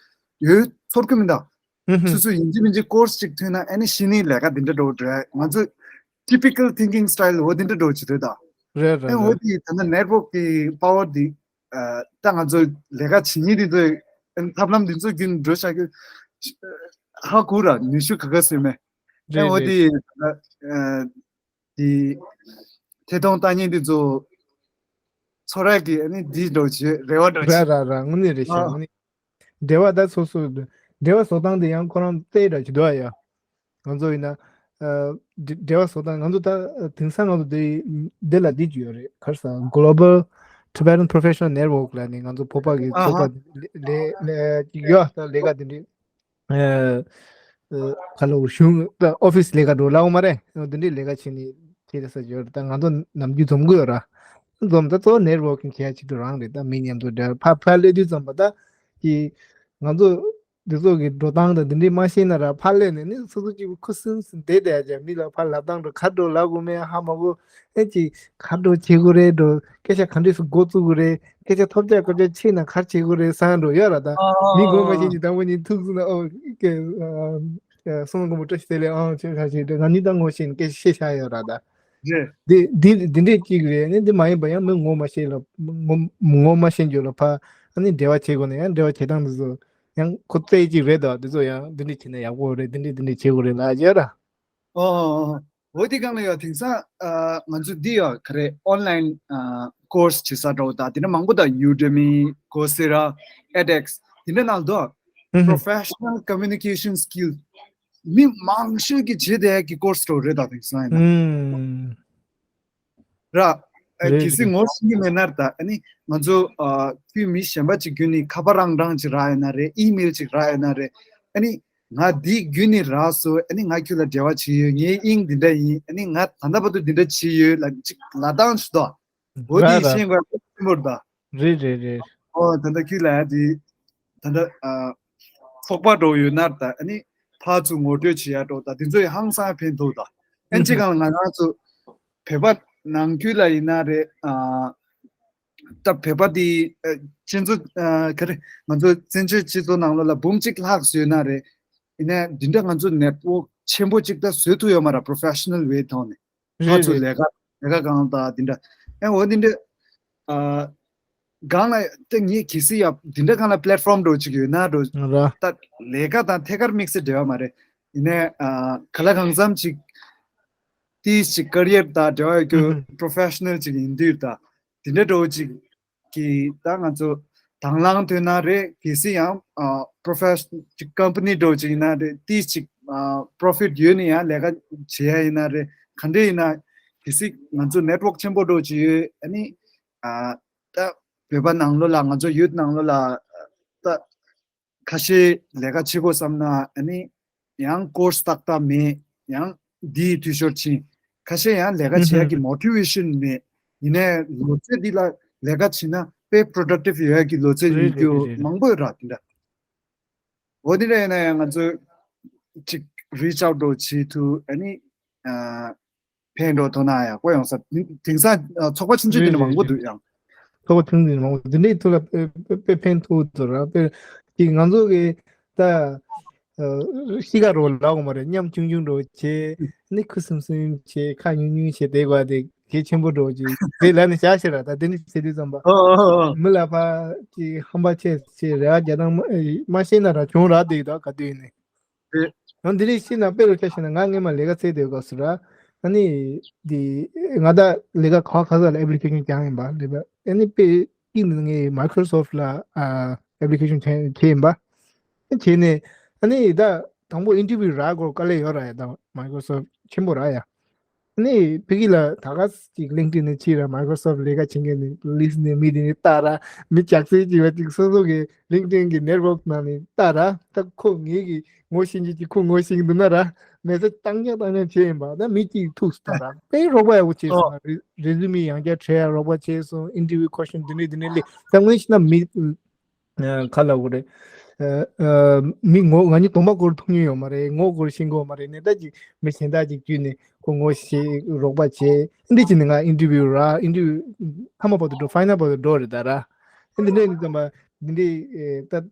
ཡོད་ཚོར་གི་མི་འདུག་ཧུམ་ཧུམ། སོ་སོ་ཡིན་གཅིག་མིན་གཅིག་course གཅིག་ཐོན་ན་ཨ་ནི་གཞི་ནས་ལས་ཀ་དེ་འདྲ་འགྲོ་འགྲོ་ང་ཚོ་typical thinking style འོ་དེ་འདྲ་འགྲོ་བྱེད་འདོད་ད། རེད་རེད་ཨ་འོ་རེད། དེ་ད་ལྟ་network གི་power དེ་ཨ་ད་ང་ཚོ་ལས་ཀ་བྱེད་མཁན་དེ་ཚོས་ཨ་ནི་ཐབས་ལམ་དེ་ཚོ་བརྒྱུད་ནས་འགྲོ་བྱ་རྒྱུ་ཧ་གོ་ར་ནུས་ཤུགས་ག་ག་ཟེར་མེད། ཨ་རེད་འོ་རེད། དེ་ཨ། དེ་ཐད་གཏོང་ལྟ་མཁན་དེ་ཚོ་ཚོ་ར་གི་ཨ་ནི་འདི་འགྲོ་བྱེད་རེ་བ་འགྲོ་ར་བྱེད། ར་ར་དངོས་གནས་རེད་ཤག་ཨ། དངོས་གནས། འབྲེལ་བ་ད་སོ་སོ་འབྲེལ་བ་བཟོ་སྟངས་དེ་ཡང་ཁོ་རང་བལྟས་འདྲ་ཅིག་འདུག་ཨ་ཡ། ང་ཚོ་ཡིན་ན། ཨ། འབྲེལ་བ་བཟོ་སྟངས་ང་ཚོ་ད་དེང་སང་ང་ཚོ་འདི་འདི་ལ་འདི་ཅིག་ཡོད་རེད་ག་རེ་ཟེར་Global Tibetan Professional Network ལ་ནི་ང་ཚོ་བོད་པ་གི་ཨ་ཚོགས་ཧ། པ་ལས་ལས་ཅིག་ཡོད་ད་ལས་ཀ་དེ་འདྲའི། ཨ། ཨ། ག་ལ་གཞུང་ཨོ་ཕི་སི་ལས་ཀ་འགྲོ་ལབ་མ་རེད། འདི་འདྲའི་ལས་ཀ་བྱེད་ནས་བྱེད་ས་ཡོད་རེད། ད་ང་ཚོ་ནམ་རྒྱུན་འཛོམས་གི་ཡོད་ར། འཛོམས་ད་གཙོ་བོ་networking བྱེད་ཡ་ཆེད་དུ་རང་རེད། ད་མི་མཉམ་དུ་འབྲེལ་ཕར་ཕར་སླེབས་དུས་ཙམ་པ་ད་ཀྱི་ང་ཚོ་འདི་ཚོ་གི་འགྲོ་སྟངས་དང་འདི་འདྲའི་མ་ཤེས་ན་ར་ཕར་སླེབས་ནས་ནི་སོ་སོ་གཅིག་པུ་ཁུ་སིམ་སིམ་བསྡད་བསྡད་ཡ་ཅག་མི་ལ་ཕར་ལབ་སྟངས་འགྲོ་ག་འགྲོ་ལབ་དགོས་མེད་ཧ་མ་གོ་ཨེ་ཅིག་ག་འགྲོ་བྱེད་དགོས་རེད་འགྲོ་སྐད་ཆ་ག་འདྲས་སུ་འགོ་བཙུགས་དགོས་རེད། སྐད་ཆ་ཐོབ་རྒྱག་སྐད་ཆ་ཆེ་ན་གར་བྱེད་དགོས་རེད་བསམ་འགྲོ་ཡོད་ར་ད། ཨ་མི་ངོ་མ་ཤེས་ཨ་ཀྱི་དང་པོ་ཉིད་ཐུག་སོང་ན་ཨོ་ཀེ་ཨ་སོང་མགོན་པོ་བཀྲ་ཤིས་བདེ་ལེགས་ཨང་ཆེ་ཁ་ཤས་དེ་ང་གཉིས་ད་ངོ་ཤེས་ནས་སྐད་ཆ་བཤད་བཞག་ཡོད་ར་ད། རེད། འདི་འདི་འདི་འདྲས་གཅིག་རེད་ནི་འདི་མ་ཡིན་པ་ཡང་མི་ངོ་མ་ཤེས་ལ་ངོ་ངོ་མ་ཤེས་རྒྱུ་ལ་ཕ་ཨ་ནི་འབྲེལ་བ་བྱེད་དགོས་ན་ཡང་འབྲེལ་བ་བྱེད་སྟངས་འདི་ཚོ་ཡང་ཁོ་རྩེ་གཅིག་རེད་ད། འདི་ཚོ་ཡང་འདི་འདྲས་བྱེད་ན་ཡག་པོ་རེད། འདི་འདྲས་འདི་འདྲས་བྱེད་དགོས་རེད་ལ་ཡོད་ར། ཨོ། འོ་དེ་གང་ལ་ཡོད་དེང་སང་ཨ་ང་ཚོ་འདི་ཡོད་ག་རེ་online ཨ་course བྱེད་ས་འགྲོ་ད་དེ་འདྲ་མང་པོ་ད་Udemy Coursera edX དེ་འདྲ་ནང་དུ་ཧུམ་ཧུམ། professional communication skill མི་མང་ཤོས་ཀྱི་བྱེད་བསྡད་ཀྱི་course འགྲོ་རེད་ད་དེང་སང་ཡིན་ན། ཧུམ། ར། ཨ་རེད་གལ་སྲིད་རེད། ངོ་ཤེས་ཀྱི་མེད་ན་ད་ཨ་ནི་ང་ཚོ་ཨ་ཁྱོད་མི་གཞན་པ་ཅིག་བརྒྱུད་ནས་ཁ་པར་རང་རང་ཅིག་རག་ཡོད་ན་རེད། email ཅིག་རག་ཡོད་ན་རེད། ཨ་ནི་ང་འདི་བརྒྱུད་ནས་རག་སོང་། ཨ་ནི་ང་ཁྱོད་ལ་འབྲེལ་བ་བྱེད་ཡོད། ངའི་དབྱིངས་འདི་འདྲ་ཡིན། ཨ་ནི་ང་ད་ལྟ་བར་དུ་འདི་འདྲ་བྱེད་ཡོད་ལ་ཅིག་ལབ་སྟངས་ཤིག་འདུག་འོ་ར་དེ་ར། ཤེས་དགོས་ཆེན་པོ་རེད་ད། རེད་རེད་རེད། ཨོ་ད་ལྟ་ཁྱོད་ལ་དེ་ད་ལྟ་ཨ་ཚོགས་པ་འགྲོ་ཡོད་ན་ད་ཨ་ནི་ཕར་ཚུར་ངོ་སྤྲོད་བྱེད་ཡ་འགྲོ་ད་དེ་ཚོ་ཡི་ཧང་སང་ཕན་ཐོགས་ད། ཨན་ཅི་གང་ལ་ང་རང་ཚོ་བོད་པ་ནང་ཁུལ་ལ་ཡིན་ན་རེད། ཨ་ད་བོད་པ་དེ་ཨ་སྤྱི་ཚོགས་ཨ་ག་རེ་ང་ཚོ་བཙན་བྱོལ་སྤྱི་ཚོགས་ནང་ལོགས་ལ་འབུམ་གཅིག་ལྷག་བཟོས་ན་རེད། ཡིན་ན་འདི་འདྲ་ང་ཚོ་network ཆེན་པོ་གཅིག་ད་བཟོ་ཐུབ་ཡོད་མ་རེད། professional way ཐོག་ནས་ཕར་རེད་ཚུར་རེད། ལས་ཀ་ལས་ཀ་གང་ད་འདི་འདྲ་ཨ་འོ་འདི་འདྲ་ཨ་གང་ལ་ད་ངས་གལ་སྲིད་ཡ་འདི་འདྲ་གང་ལ་platform འགྲོ་གཅིག་ཡོད་ན་འགྲོ་ར། ད་ལས་ཀ་དང་ཐད་ཀར་དམིགས་བསལ་འབྲེལ་བ་མ་རེད། ཡིན་ནའི་ཨ་ག་ལ་གང་འཚམ་ཅིག་ཏིས་ཅིག་career དང་འབྲེལ་བ་ཡོད་རྒྱུ་ཧུམ་ཧུམ། professional ཅིག་ཡིན་དུས་ད་འདི་འདྲ་འགྲོ་གཅིག་གི་ད་ང་ཚོ་དང་བླངས་ཐོན་ན་རེད། གལ་སྲིད་ཡང་ཨ་professional ཅིག་company འགྲོ་ཅིག་ཡིན་ན་རེད། ཏིས་ཅིག་ཨ་profit ཡོད་ནི་ཡང་ལས་ཀ་བྱེད་ཡ་ཡིན་ན་རེད། ག་འདྲ་ཡིན་ན་གལ་སྲིད་ང་ཚོ་network ཆེན་པོ་འགྲོ་ཅིག་ཡོད། ཨ་ནི་ཨ་ད་བོད་པ་ནང་ལོགས་ལ་ང་ཚོ་ཡུལ་ནང་ལོགས་ལ་ད་ཁ་ཤས་ལས་ཀ་བྱེད་དགོས་བསམ་ན་ཨ་ནི་ཡང་course ཏག་ཏག་མེད། ཡང་འདིའི་འཐུས་ཤོར་ཕྱིན། ཁ་ཤས་ཡང་ལས་ཀ་བྱེད་ཡག་གི་motivation མེད། ཡིན་ནའི་ལོ་ཚོད་འདི་ལ་ལས་ཀ་བྱེད་ན་དཔེ་productive ཡོད་ཡག་གི་ལོ་ཚོད་རེད་ཡིན་རྒྱུ་རེད་རེད་རེད། མང་པོ་ཡོད་ར་དེ་འདྲ། འོ་དེ་འདྲ་ཡིན་ན་ཡང་ང་ཚོས་ཅིག་reach out འགྲོ་བྱེད་ཐུབ། ཨ་ནི་ཨ་ཕན་འགྲོ་ཐུབ་ན་ཡག་པོ་ཡོང་ས། དེང་སང་ཚོགས་པ་ཆུང་ཆུང་དེ་འདྲ་མང་པོ་འདུག་ཡང་། ཚོགས་པ་ཆུང་ཆུང་དེ་འདྲ་མང་པོ་འདུག་འདི་འདྲའི་ཐོག་ལ་དཔེ་དཔེ་ཕན་ཐོགས་འདུག་ར། དཔེ་ཅིག་ང་ཚོ་གི་ད་གཤིས་ཀ་རོ་ལ་འོ་མ་རེད། ཉམ་ཆུང་ཆུང་འགྲོ་བྱེད་ནི་ཁུ་སིམ་སིམ་བྱེད་ཁ་ཉུང་ཉུང་བྱེད་དེ་ག་དེ་གལ་ཆེན་པོ་འགྲོ་ཅིག་དེ་ལ་ནི་བྱ་ཤེས་ར། ད་དེ་ནི་བྱེད་དུས་ཙམ་པ་མི་ལ་ཕ་ཅིག་ཧམ་པ་ཆེ་ཆེ་རེ་བ་རྒྱ་དང་མ་ཤེས་ན་ར་བྱུང་ར་དེ་ད་ག་དུས་ནི། རེད། ཡང་འདི་རིགས་ཤེས་ན་དཔེ་རུ་ཆ་བཞག་ན་ང་སྔས་མ་ལས་ཀ་བཙལ་དུས་སྐབས་སུ་ར། ཨ་ནི་འདི་ང་ད་ལས་ཀ་ག་བ་ག་ས་ལ་application བརྒྱབ་ཡིན་པ་ལས་པ། ཨ་ནི་དཔེ་གཅིག་ནི་ངས་Microsoft ལ་ཨ་application བྱས་བྱས་ཡིན་པ། བྱས་ནས་ཨ་ནི་ད་དང་པོ་interview རག་དགོས་དཀའ་ལས་ཡོད་ར་ཡ། ད་Microsoft ཆེན་པོ་ར་ཡ། ནི་ཕ་གི་ལ་ད་ག་ཅིག་LinkedIn ནས་ཕྱིས་ར། Microsoft ལས་ཀ་བྱེད་མཁན་ནི་list ནས་མི་དེ་ནི་ལྟ་ར། མི་ཇག་རྩལ་ཅིག་བ་ཅིག་སོ་སོ་གི་LinkedIn གི་network ནང་ནས་ལྟ་ར། ད་ཁོ་ངེད་ཀྱི་ངོ་ཤེས་ཀྱི་ཅིག་ཁོ་ངོ་ཤེས་ཀྱི་འདུག་ན་ར། མེད་ཚེ་བཏང་རྐྱང་བཏང་རྐྱང་བྱས་ཡིན་པ། ད་མི་གཅིག་ཐུག་སུ་ལྟ་ར། དཔེ་རོགས་པ་ཡག་པོ་བྱས་སོང་། resume ཡང་བསྐྱར་བྲིས་ཡ་རོགས་པ་བྱས་སོང་། interview question འདི་འདྲས་འདི་འདྲས་སླེབས། ད་དངོས་གཞི་ན་མི་ཨ་ག་ལབ་དགོས་རེད། ཨ་ཨ་མི་ངོ་ང་གཉིས་གདོང་པ་སྐོར་མཐོང་མྱོང་ཡོད་མ་རེད། ངོ་སྐོར་ཤེས་ཀྱི་ཡོད་མ་རེད། ནས་ད་ཅིག་མི་གཞན་དག་ཅིག་བརྒྱུད་ནས་ཁོ་ངོ་ཤེས་རོགས་པ་བྱས། འདི་བྱས་ནས་ང་interview ར། interview མཐའ་མ་བར་དུ་འགྲོ། final བར་དུ་འགྲོ་རེད་ད་ར། ཨ་འདི་འདྲ་ཡིན་ཙམ་པ་འདི་འདྲའི་ད་རྡོག་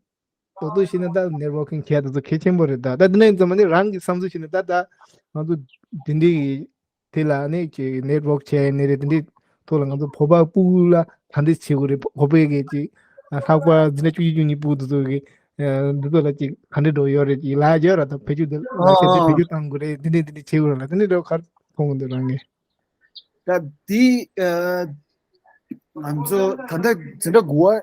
རྡོག་བཤད་ན་ད་networking་བྱས་ད་ཚོ་གལ་ཆེན་པོ་རེད། ད་ད་འདི་འདྲ་ཡིན་ཙམ་པ་ནི་རང་གི་བསམ་ཚུལ་བཤད་ན་ད་ད་ང་ཚོ་འདི་འདྲའི་དེ་ལ་ནི་ཅིག་network་བྱས་ནི་རེད། དེ་འདྲའི་ཐོག་ལ་ང་ཚོ་བོད་པ་སྤུ་གུ་ལ་ག་འདྲས་བྱེད་དགོས་རེད། བོད་པའི་གི་ཅིག་ལྷག་པར་འཛིན་གྲྭ་བཅུ་གཅིག་བཅུ་གཉིས་སྤུ་གུ་དེ་ཚོ་གི་འདི་ཚོ་ལ་ཅིག་ག་འདྲས་འགྲོ་ཡོད་རེད། ཅིག་ལབ་ཡོད་ར། ད་བེད་སྤྱོད་དེ་ལ་ཤེས་དེ་བེད་སྤྱོད་གཏང་དགོས་རེད། འདི་འདྲས་འདི་འདྲས་བྱེད་དགོས་རེད་ལ། དེ་འདྲས་འདྲ་བོ་ག་རེ་མཐོང་གི་འདུག་རང་གིས། ད་འདི་ང་ཚོ་ད་ལྟ་འཛིན་གྲྭ་དགུ་པ་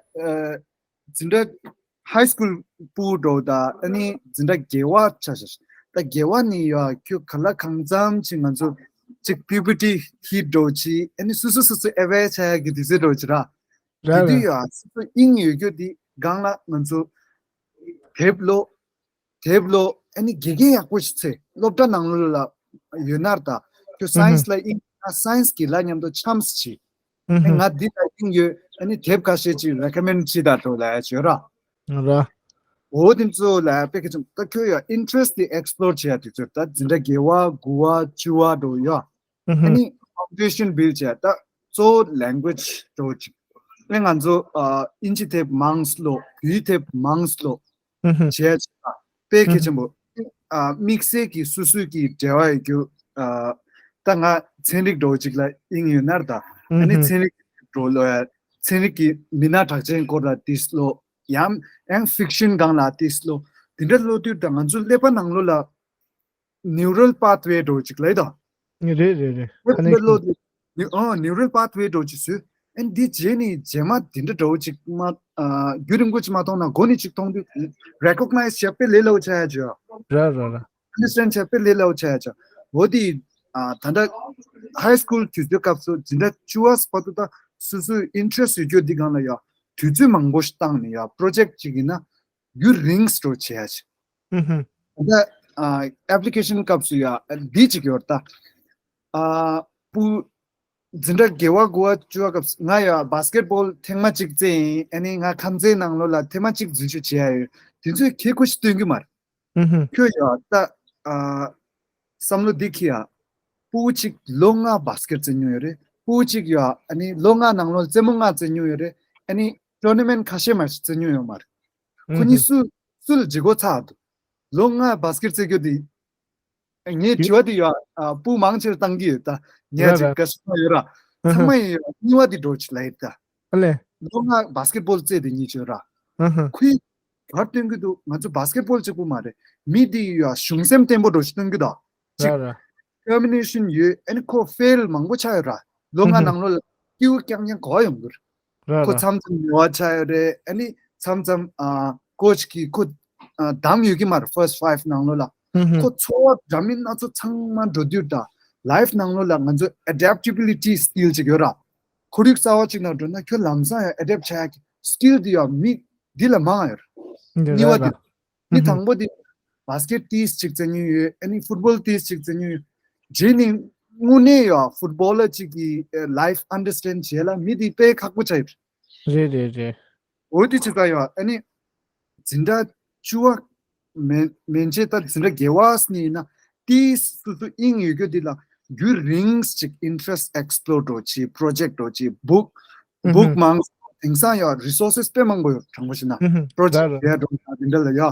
འཛིན་གྲྭ་high school་སྤུ་གུ་འགྲོ་ད་ཨ་ནི་འཛིན་གྲྭ་བརྒྱད་པ་ཆ་ཤར། ད་བརྒྱད་པ་ནི་ཡ་ཁྱོད་ག་ལ་གང་འཚམ་ཅིག་ང་ཚོ་ཅིག་puberty hit་འགྲོ་ཅིག་ཨ་ནི་སོ་སོ་སོ་སོ་aware་བྱ་ཡ་གི་དུས་ཚོད་འགྲོ་ཅིག་ར། ར་དེ་དུས་ར་ཡ་སོ་སོ་དབྱིངས་ཡོད་རྒྱུ་དེ་སྒང་ལ་ང་ཚོ་དེབ་ཀློག་དེབ་ཀློག་ཨ་ནི་དགེ་རྒན་ཡག་པོ་ཞིག་འཚོལ། སློབ་གྲྭ་ནང་ལོགས་ལ་ཡོད་ན་ར། ད་ཁྱོད་science་ལ་དབྱིངས་ཡོད་ན་science་གི་ལ་མཉམ་དུ་འཆམས་ཤིག་ཨེ་ང་འདི་ལ་དབྱིངས་ཡོད། ཨ་ནི་དེབ་ཁ་ཤས་ཅིག་recommend་བྱེད་ད་འགྲོ་ལབ་ཡ་ཅིག་ཡོད་ར། ར། འོ་དེ་ཚོ་ལ་དཔེ་གལ་ཆེན་པོ། ད་ཁྱོད་ཡ་interest་དེ་explore་བྱེད་ཡ་དུས་ཚོད་ད་འཛིན་གྲྭ་བརྒྱད་པ་དགུ་པ་བཅུ་པ་འགྲོ་ཡ། ཨ་ནི་foundation build་བྱེད་ཡ་ད་གཙོ་བོ་language་འགྲོ་ཅིག་ཨེ་ང་ཚོ་ཨ་དབྱིན་ཇི་དེབ་མང་ཙམ་ཀློག་བོད་དེབ་མང་ཙམ་ཀློག་བྱས་ཙང་དཔེ་གལ་ཆེན་པོ། ཨ་དམིགས་བསལ་གྱི་སོ་སོའི་གི་འབྲེལ་བ་ཡོད་རྒྱུ། ཨ་ད་ང་ཚན་རིག་འགྲོ་ཅིག་ལ་དབྱིངས་ཡོད་ན་ར། ད་ཨ་ནི་ཚན་རིག་འགྲོ་ལོ་ཡ། ཚན་རིག་གི་མི་སྣ་གྲགས་ཅན་སྐོར་ལ་ཏིས་ཀློག་ཡང་ཡང་fiction་སྒང་ལ་ཏིས་ཀློག་དེ་འདྲ་ཀློག་དུས་ད་ང་ཚོ་ཀླད་པ་ནང་ལོགས་ལ་neural pathway་འགྲོ་ཅིག་ལ་ཡོད་ད། རེད་རེད་རེད། ཨ་ནི་ཀླད་པ་ལོགས་དེ་ཨ་neural pathway་འགྲོ་ཅིག་བཟོས། ཨ་ནི་འདི་རྗེས་ནས་རྗེས་མ་དེ་འདྲ་འགྲོ་ཅིག་མ་ཨ་རྒྱུན་རིང་པོ་ཅིག་མ་མཐོང་ན་མགོ་ནས་ཅིག་མཐོང་དུས་recognize་བྱས་དཔེ་ལས་སླ་པོ་ཆགས་ཡ་ཅིག་ཡོད། ར་ར་ར། understand་བྱས་དཔེ་ལས་སླ་པོ་ཆགས་ཡ་ཅིག་འོ་དེ་ཨ་ད་ལྟ་high school་དུས་ཚོད་སྐབས་སུ་འཛིན་གྲྭ་བཅུ་པ་བར་དུ་ད་སོ་སོའི་interest་ཡོད་རྒྱུ་འདི་སྒང་ལ་ཡ་དུས་ཚོད་མང་པོ་ཞིག་བཏང་ནས་ཡ་project་ཅིག་ཡིན་ན་རྒྱུན་རིང་སྤྲོ་བྱེད་ཡ་ཅིག་ཨུ་ཧུ། ད་ཨ་application་སྐབས་སུ་ཡ་འདི་ཅིག་ཡོད་ད། ཨ་སྤུ་འཛིན་གྲྭ་བརྒྱད་པ་དགུ་པ་བཅུ་པ་སྐབས་སུ་ང་ཡ་basketball་ཐེངས་མ་གཅིག་རྩེས་ཡིན། ཨ་ནི་ང་ཁམས་ཚན་ནང་ལོགས་ལ་ཐེངས་མ་གཅིག་འཛུལ་ཞུགས་བྱེད་ཡ་ཡོད། དེ་ཚོས་ཁྱད་ཁོ་ཞིག་སྟོན་གི་མ་རེད། ཨུ་ཧུ། ཁྱོད་ཡ་ད་ཨ་བསམ་བློ་འདི་ཁྱེར་ཡ། སྤུ་གུ་གཅིག་ལོ་ལྔ་basketརྩེ་མྱོང་ཡོད་རེད། སྤུ་གུ་གཅིག་ཡ་ཨ་ནི་ལོ་ལྔ་ནང་ལོགས་རྩེད་མོ་ལྔ་རྩེ་མྱོང་ཡོད་རེད། ཨ་ནི་tournament་ཁ་ཤས་མ་ཞིག་རྩེ་མྱོང་ཡོད་མ་རེད། ཁོ་གཉིས་སུ་སུ་ལ་བརྗེ་སྒོ་ཚ་འདུག་ལོ་ལྔ་basketརྩེ་རྒྱུ་དེ། ངའི་དྲི་བ་དེ་ཡ་ཨ་སྤུ་མང་ཆེར་བཏང་གི་ཡོད་ད། ཉེ་ར་ཅིག་ར། ག་སུ་མ་ཡོད་ར། ཨ་ཚང་ཧ། མ་ཡིན་ཡ་གཉིས་པ་དེ་འགྲོ་ཆི་ལ་ཡོད་ད། ཨ་ལེ། ལོ་ལྔ་basketball་རྩེ་དེ་གཉིས་ཆོད་ར། ཨ་ཧ། ཁོས་གར་སྟོན་གི་འདུག་ང་ཚོ་basketball་གཅིག་པུ་མ་རེད། མི་དེ་ཡ་གཞུང་སེམས་བརྟན་པོ་འགྲོ་ཆི་སྟོན་གི་ད། ར་ཅིག་ར། determination་ཡོད། ཨ་ནི་ཁོ་fail་མང་པོ་ཆགས་ཡོད་ར། ལོ་ལྔ་ཨ་ཧ། ནང་ལོགས་ལ་སྐྱིད་པོ་རྐྱང་རྐྱང་གོ་བ་ཡོང་གི་རེད། ར་ཁོ་ར། མཚམས་མཚམས་ཉེས་པ་ཆགས་ཡོད་རེད། ཨ་ནི་མཚམས་མཚམས་ཨ་coach་གིས་ཁོ་ཨ་བདམས་ཡོད་ཀྱི་མ་རེད་first five་ནང་ལོགས་ལ། ཧུམ་ཧུམ། ཁོ་ཚོར་བ་འདྲ་མིན་སྣ་ཚོགས་ཚང་མ་འགྲོ་དུས་ད་life་ནང་ལོགས་ལ་ང་ཚོ་adaptability skill་ཅིག་ཡོད་ར། ཁོར་ཡུག་གསར་བ་ཅིག་ནང་འགྲོ་ན་ཁྱོད་ལམ་སང་ཡང་adapt་བྱ་ཡག་གི་skill་དེ་ཡང་མི་འདི་ལ་མང་ཡོད་རེད། འདི་གཉིས་པ་ར་དེ། ར། མི་དང་པོ་དེ་basket་ཏིས་ཅིག་རྩེ་མྱོང་ཡོད། ཨ་ནི་football་ཏིས་ཅིག་རྩེ་མྱོང་ཡོད། རྗེས་ནས་དངོས་གནས་ཡ་footballer་ཅིག་གི་ཨ་life understand་བྱེད་ལ་མི་དེ་དཔེ་ཁག་པོ་ཆགས་ཡོད། རེད་རེད་རེད། འོ་དེ་ཅི་ལྟ་ཡ་ཨ་ནི་འཛིན་གྲྭ་བཅུ་པ་མན་མན་ཆད་ད་འཛིན་གྲྭ་བརྒྱད་པ་ནས་ཡིན་ན་ཏིས་སོ་སོ་དབྱིངས་ཡོད་རྒྱུ་དེ་ལ་རྒྱུན་རིང་ཅིག་interest explore་འགྲོ་ཆེ་project་འགྲོ་ཆེ་book ཨུ་ཧུ། bookmarks་དེང་སང་ཡང་resources་དཔེ་མང་པོ་ཡོད། དྲང་པོ་བཤད་ན་ཨུ་ཧུ། project་ར་ར། རེད་འགྲོ་ན་དེ་འདྲ་ལ་ཡ། ཨ་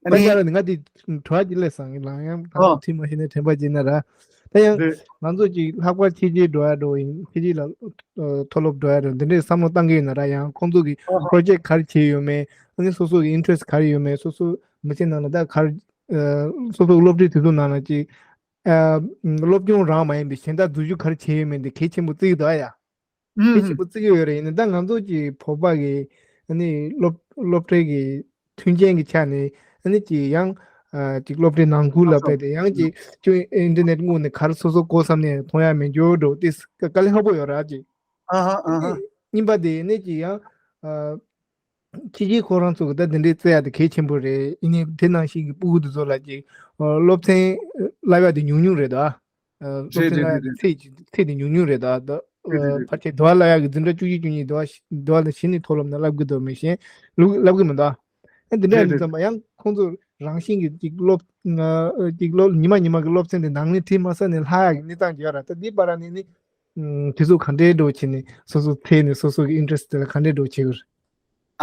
ཨ་ནི་ཡ་ལ་ང་དེ་དྲི་བ་ཅིག་སླེབས་སོང་། ཡིན་ལ་ཡང་ཨ་ཐུས་མ་ཤེས་ན་དྲན་པ་བརྗེད་ན་ར། ད་ཡང་རེད། ང་ཚོ་ཅིག་ལྷག་པར་ཕྱི་རྒྱལ་འགྲོ་ཡ་འགྲོ་ཡིན། ཕྱི་རྒྱལ་ལ་ཨ་མཐོ་སློབ་འགྲོ་ཡ་འགྲོ་འདི་འདྲའི་བསམ་བློ་བཏང་གི་ཡོད་ན་ར། ཡང་ཁོང་ཚོ་གི་ཨ་ཧ། project་ག་རེ་བྱས་ཡོད་མེད། ཨ་ནི་སོ་སོ་གི་interest་ག་རེ་ཡོད་མེད། སོ་སོ་མི་ཚེ་ནང་ལ་ད་ག་རེ་ཨ་སོ་སོ་གི་སློབ་གྲྭའི་དུས་ཚོད་ནང་ལ་ཅིག་ཨ་སློབ་སྦྱོང་རང་མ་ཡིན་པའི་གཞན་དག་འཛུལ་ཞུགས་ག་རེ་བྱས་ཡོད་མེད་འདི་གལ་ཆེན་པོ་བརྩི་གི་འདུག་ཨ་ཡ། ཨུམ་གལ་ཆེན་པོ་བརྩི་གི་ཡོད་རེད། ཡིན་ནའི་ད་ང་ཚོ་གི་བོད་པ་གི་ཨ་ནི་སློབ་སློབ་གྲྭའི་གི་མཐུན་རྐྱེན་གི་ཆ་ནས་ཨ་ནི་ཅིག་ཡང་ཨ་ཅིག་སློབ་གྲྭའི་ནང་ཁུལ་ལ་ཕེབས་ཏེ་ཡང་ཅིག་ཅུང་internet་སྔོན་ནས་ག་རེ་སོ་སོ་གོ་བསམ་ནས་མཐོང་ཡ་མེད་འགྱུར་འགྲོ་དེ་དཀའ་ལས་ཁག་པོ་ཡོད་ར་ཅིག་ཨ་ཧ་ཨ་ཧ། གཉིས་པ་དེ་ཨ་ནི་ཅིག་ཡང་ཨ་ཕྱི་རྒྱལ་ཁོ་རང་ཚོ་གི་ད་དེ་འདྲའི་རྩེ་ཡ་དེ་གལ་ཆེན་པོ་རེད། ཡིན་ནའི་དེ་ནང་བཞིན་གི་སྤུ་གུ་དེ་ཚོ་ལ་ཅིག་ཨ་སློབ་ཚན་བསླབ་ཡ་དེ་ཉུང་ཉུང་རེད་ད། ཨ་སློབ་རེད་ཚན་རེད་ལ་རེད་རེད། ཚད་ཀྱི་ཚད་དེ་ཉུང་ཉུང་རེད་ད། ད་རེད་རེད་ཨ་རེད། ཕལ་ཆེར་དུ་བ་བསླབ་ཡག་གི་འཛིན་གྲྭ་བཅུ་གཅིག་བཅུ་གཉིས་དུ་བ་ཤ་དུ་བ་ལ་གཞི་ནས་མཐོ་སློབ་ནས་བསླབ་གི་འདུག་མེད་གཞན་ལུགས་བསླབ་གི་མི་འདུག་ཨ་འདི་འདྲ་རེད་ཡིན་རེད། ཙམ་པ་ཡང་ཁོང་ཚོ་རང་བཞིན་གྱི་ཅིག་སློབ་ཨ་ཅིག་སློབ་ཉི་མ་ཉི་མ་གི་སློབ་ཚན་དེ་ནང་ནས་བྲིས་མ་ཟ་ནས་ལྷག་ཡག་གི་གནས་སྟངས་ཅིག་ཡོད་ར། ད་འདི་བར་ནས་ནི་ཨ་དུས་ཚོད་ག་འདྲའི་འགྲོ་བྱས་ནས་སོ་སོ་ཚེ་ནས་སོ་སོ་གི་interest་དེ་ལ་ག་འདྲའི་འགྲོ་བྱེད་དགོས་རེད།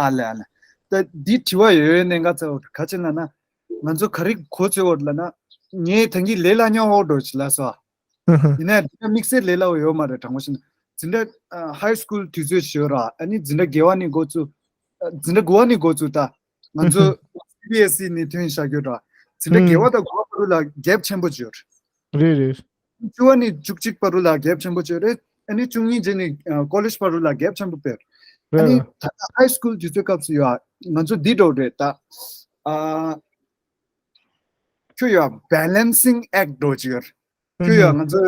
ཨ་ལེ་ཨ་ལེ། ད་འདི་དྲི་བ་ཡོད་ཡོད་གནད་འགག་ཚ་བོ་ག་ཅི་ལབ་ན། ང་ཚོ་ག་རེ་གོ་ཚོད་འོར་ལབ་ན། ངས་ད་གིན་ལས་སླ་ཉོ་འོར་འགྲོ་ཅི་ལ་སོ། ཡིན་ན་ཡང་དམིགས་བསལ་ལས་སླ་བོ་ཡོད་མ་རེད། དྲང་པོ་བཤད་ན་འཛིན་གྲྭ་ཧའི་སྐུལ་དུས་ཚོད་ཞོར་ར། ཨ་ནི་འཛིན་གྲྭ་བརྒྱད་པ་ནས་འགོ་བཙུགས། འཛིན་གྲྭ་དགུ་པ་ནས་འགོ་བཙུགས་ད། ང་ཚོ་སི་བི་ཨེས་ཨི་ནས་ཐོན་བཞག་རྒྱུ་ར། འཛིན་གྲྭ་བརྒྱད་པ་དང་དགུ་པ་བར་ལ་གེབ་ཆེན་པོ་ཅིག་ཡོད་རེད། རེད་རེད། བཅུ་པ་ནས་བཅུ་གཅིག་བར་ལ་གེབ་ཆེན་པོ་ཅིག་ཡོད་རེད། ཨ་ནི་བཅུ་གཉིས་རྗེས་ནས་ཀོ་ལེཇ་བར་ལ་གེབ་ཆེན་པོ་སྤེལ། ཨ་ནི་རེད། ད་ལྟ་ཧའི་སྐུལ་དུས་ཚོད་སྐབས་སུ་ཡོད། ང་ཚོ་འདི་འགྲོ་རེད་ད། ཨ། ཁྱོད་ཡོད་བེ་ལན་སིང་ཨེག་འགྲོ་ཅིག་ཡོད། ཁྱོད་ཡོད་ང་ཚོ།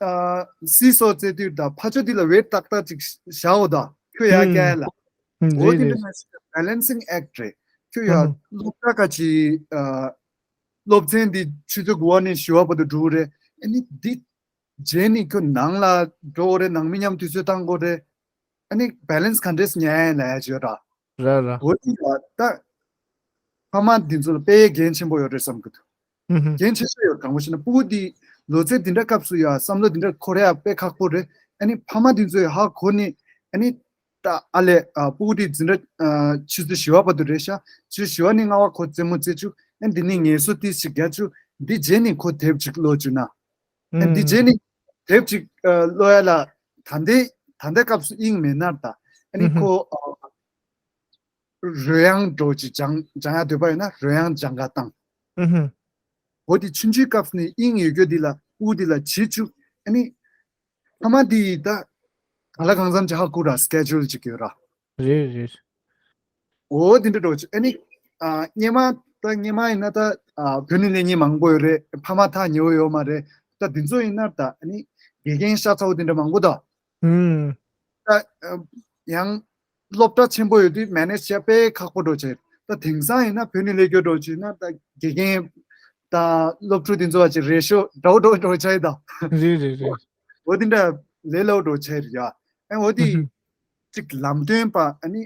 ཨ། སི་སོ་རྩེ་དུས་ད་ཕ་ཆོ་འདི་ལ་ཝེཊ་ཏག་ཏག་ཅིག་བཞག་འོ་ད། ཁྱོད་ཡ་སྐྱ་ལ། འོ་དེ་འདྲ་མ་ཞིག་བེ་ལན་སིང་ཨེག་རེད། ཁྱོད་ཡ་སློབ་གྲྭ་ཁ་ཅིག་ཨ། སློབ་ཚན་འདི་ཆུ་ཚོད་དགུ་པ་ནས་བཞི་པ་བར་དུ་འགྲོ་གི་རེད། ཨ་ནི་འདི་རྗེས་ནས་ཁྱོད་ནང་ལ་འགྲོ་གི་རེད། ནང་མི་མཉམ་དུས་ཚོད་བཏང་དགོས་རེད། ཨ་ནི་བེ་ལན་སི་ག་འདྲས་ཉར་ཡ་ལ་ཡ་བྱོས་ར། ར་ར། འོ་དེ་ལ་ད་ཕ་མ་འདི་ཚོ་ལ་དཔེ་འགན་ཆེན་པོ་ཡོད་རེད་བསམ་གི་འདུག་འགན་ཆེ་ཤོས་ཡོད། དྲང་པོ་བཤད་ན་སྤུ་གུ་འདི་ལོ་ཚད་འདི་འདྲ་སྐབས་སུ་ཡ་བསམ་བློ་འདི་འདྲ་འཁོར་ཡ་དཔེ་ཁག་པོ་རེད། ཨ་ནི་ཕ་མ་འདི་ཚོ་ཡ་ཧ་གོ་ནས་ཨ་ནི་ད་ཨ་ལས་ཨ་སྤུ་གུ་འདི་འཛིན་གྲྭ་ཨ་ཆུ་ཚོད་བཞི་པ་བར་དུ་རེད་ཤག་ཆུ་ཚོད་བཞི་པ་ནས་ལྔ་པ་ཁོ་རྩེད་མོ་རྩེ་བཅུག་ཨ་འདི་ནས་ངལ་གསོ་ཏིས་ཅིག་རྒྱག་བཅུག་འདི་རྗེས་ནས་ཁོ་དེབ་ཅིག་ཀློག་བཅུག་ན། ཨ་འདི་རྗེས་ནས་དེབ་ཅིག་ཨ་ཀློག་ཡ་ལ་ད་ལྟའི་ད་ལྟའི་སྐབས་སུ་དབྱིངས་མེད་ན་ད། ཨ་ནི་ཁོ་ཨ། རོལ་དབྱངས་འགྲོ་ཅིག་སྦྱང་སྦྱང་ཡ་འདོད་པ་ཡོད་ན་རོལ་དབྱངས་སྦྱང་ག་བཏང་། ཨུ་ཧུ། འོ་དེ་ཆུང་ཆུང་སྐབས་ནས་དབྱིངས་ཡོད་རྒྱུ་འདི་ལ་དབུགས་འདི་ལ་བྱེད་བཅུག་ཨ་ནི་ཕ་མ་འདི་ད་གང་ལ་གང་འཚམ་ཅིག་ཧ་གོ་ར་སི་ཀེ་ཇུལ་ཅིག་ཡོད་ར། རེད་རེད། འོ་དེ་འདྲ་འགྲོ་ཅིག་ཨ་ནི་ཨ་སྔོན་མ་ད་སྔོན་མ་ཡིན་ན་ད་ཨ་བོད་ནས་སླེབས་མཁན་མང་པོ་ཡོད་རེད། ཕ་མ་ཐག་ཉེ་བོ་ཡོད་མ་རེད། ད་དེ་ཚོ་ཡིན་ན་ད་ཨ་ནི་དགེ་རྒན་ཤ་ཚ་བོ་དེ་འདྲ་མང་པོ་ད། ད་ཡང་སློབ་གྲྭ་ཆེན་པོ་ཡོད་དུས་མེ་ནེཇ་བྱས་དཔེ་ཁག་པོ་འགྲོ་བྱས། ད་དེང་སང་ཡིན་ན་བོད་ནས་སླེབས་རྒྱུ་འགྲོ་བྱས་ན་ད་དགེ་རྒན་ད་སློབ་ཕྲུག་དེ་ཚོ་བ་ཅིག་རེ་ཤོ་འདྲ་བོ་འགྲོ་འགྲོ་བྱས་ད། རེད་རེད་རེད། འོ་དེ་འདྲ་ལས་སླ་བོ་འགྲོ་བྱས་རེད་ཡ། ཨ་འོ་དེ་ཅིག་ལམ་སྟོན་པ་ཨ་ནི་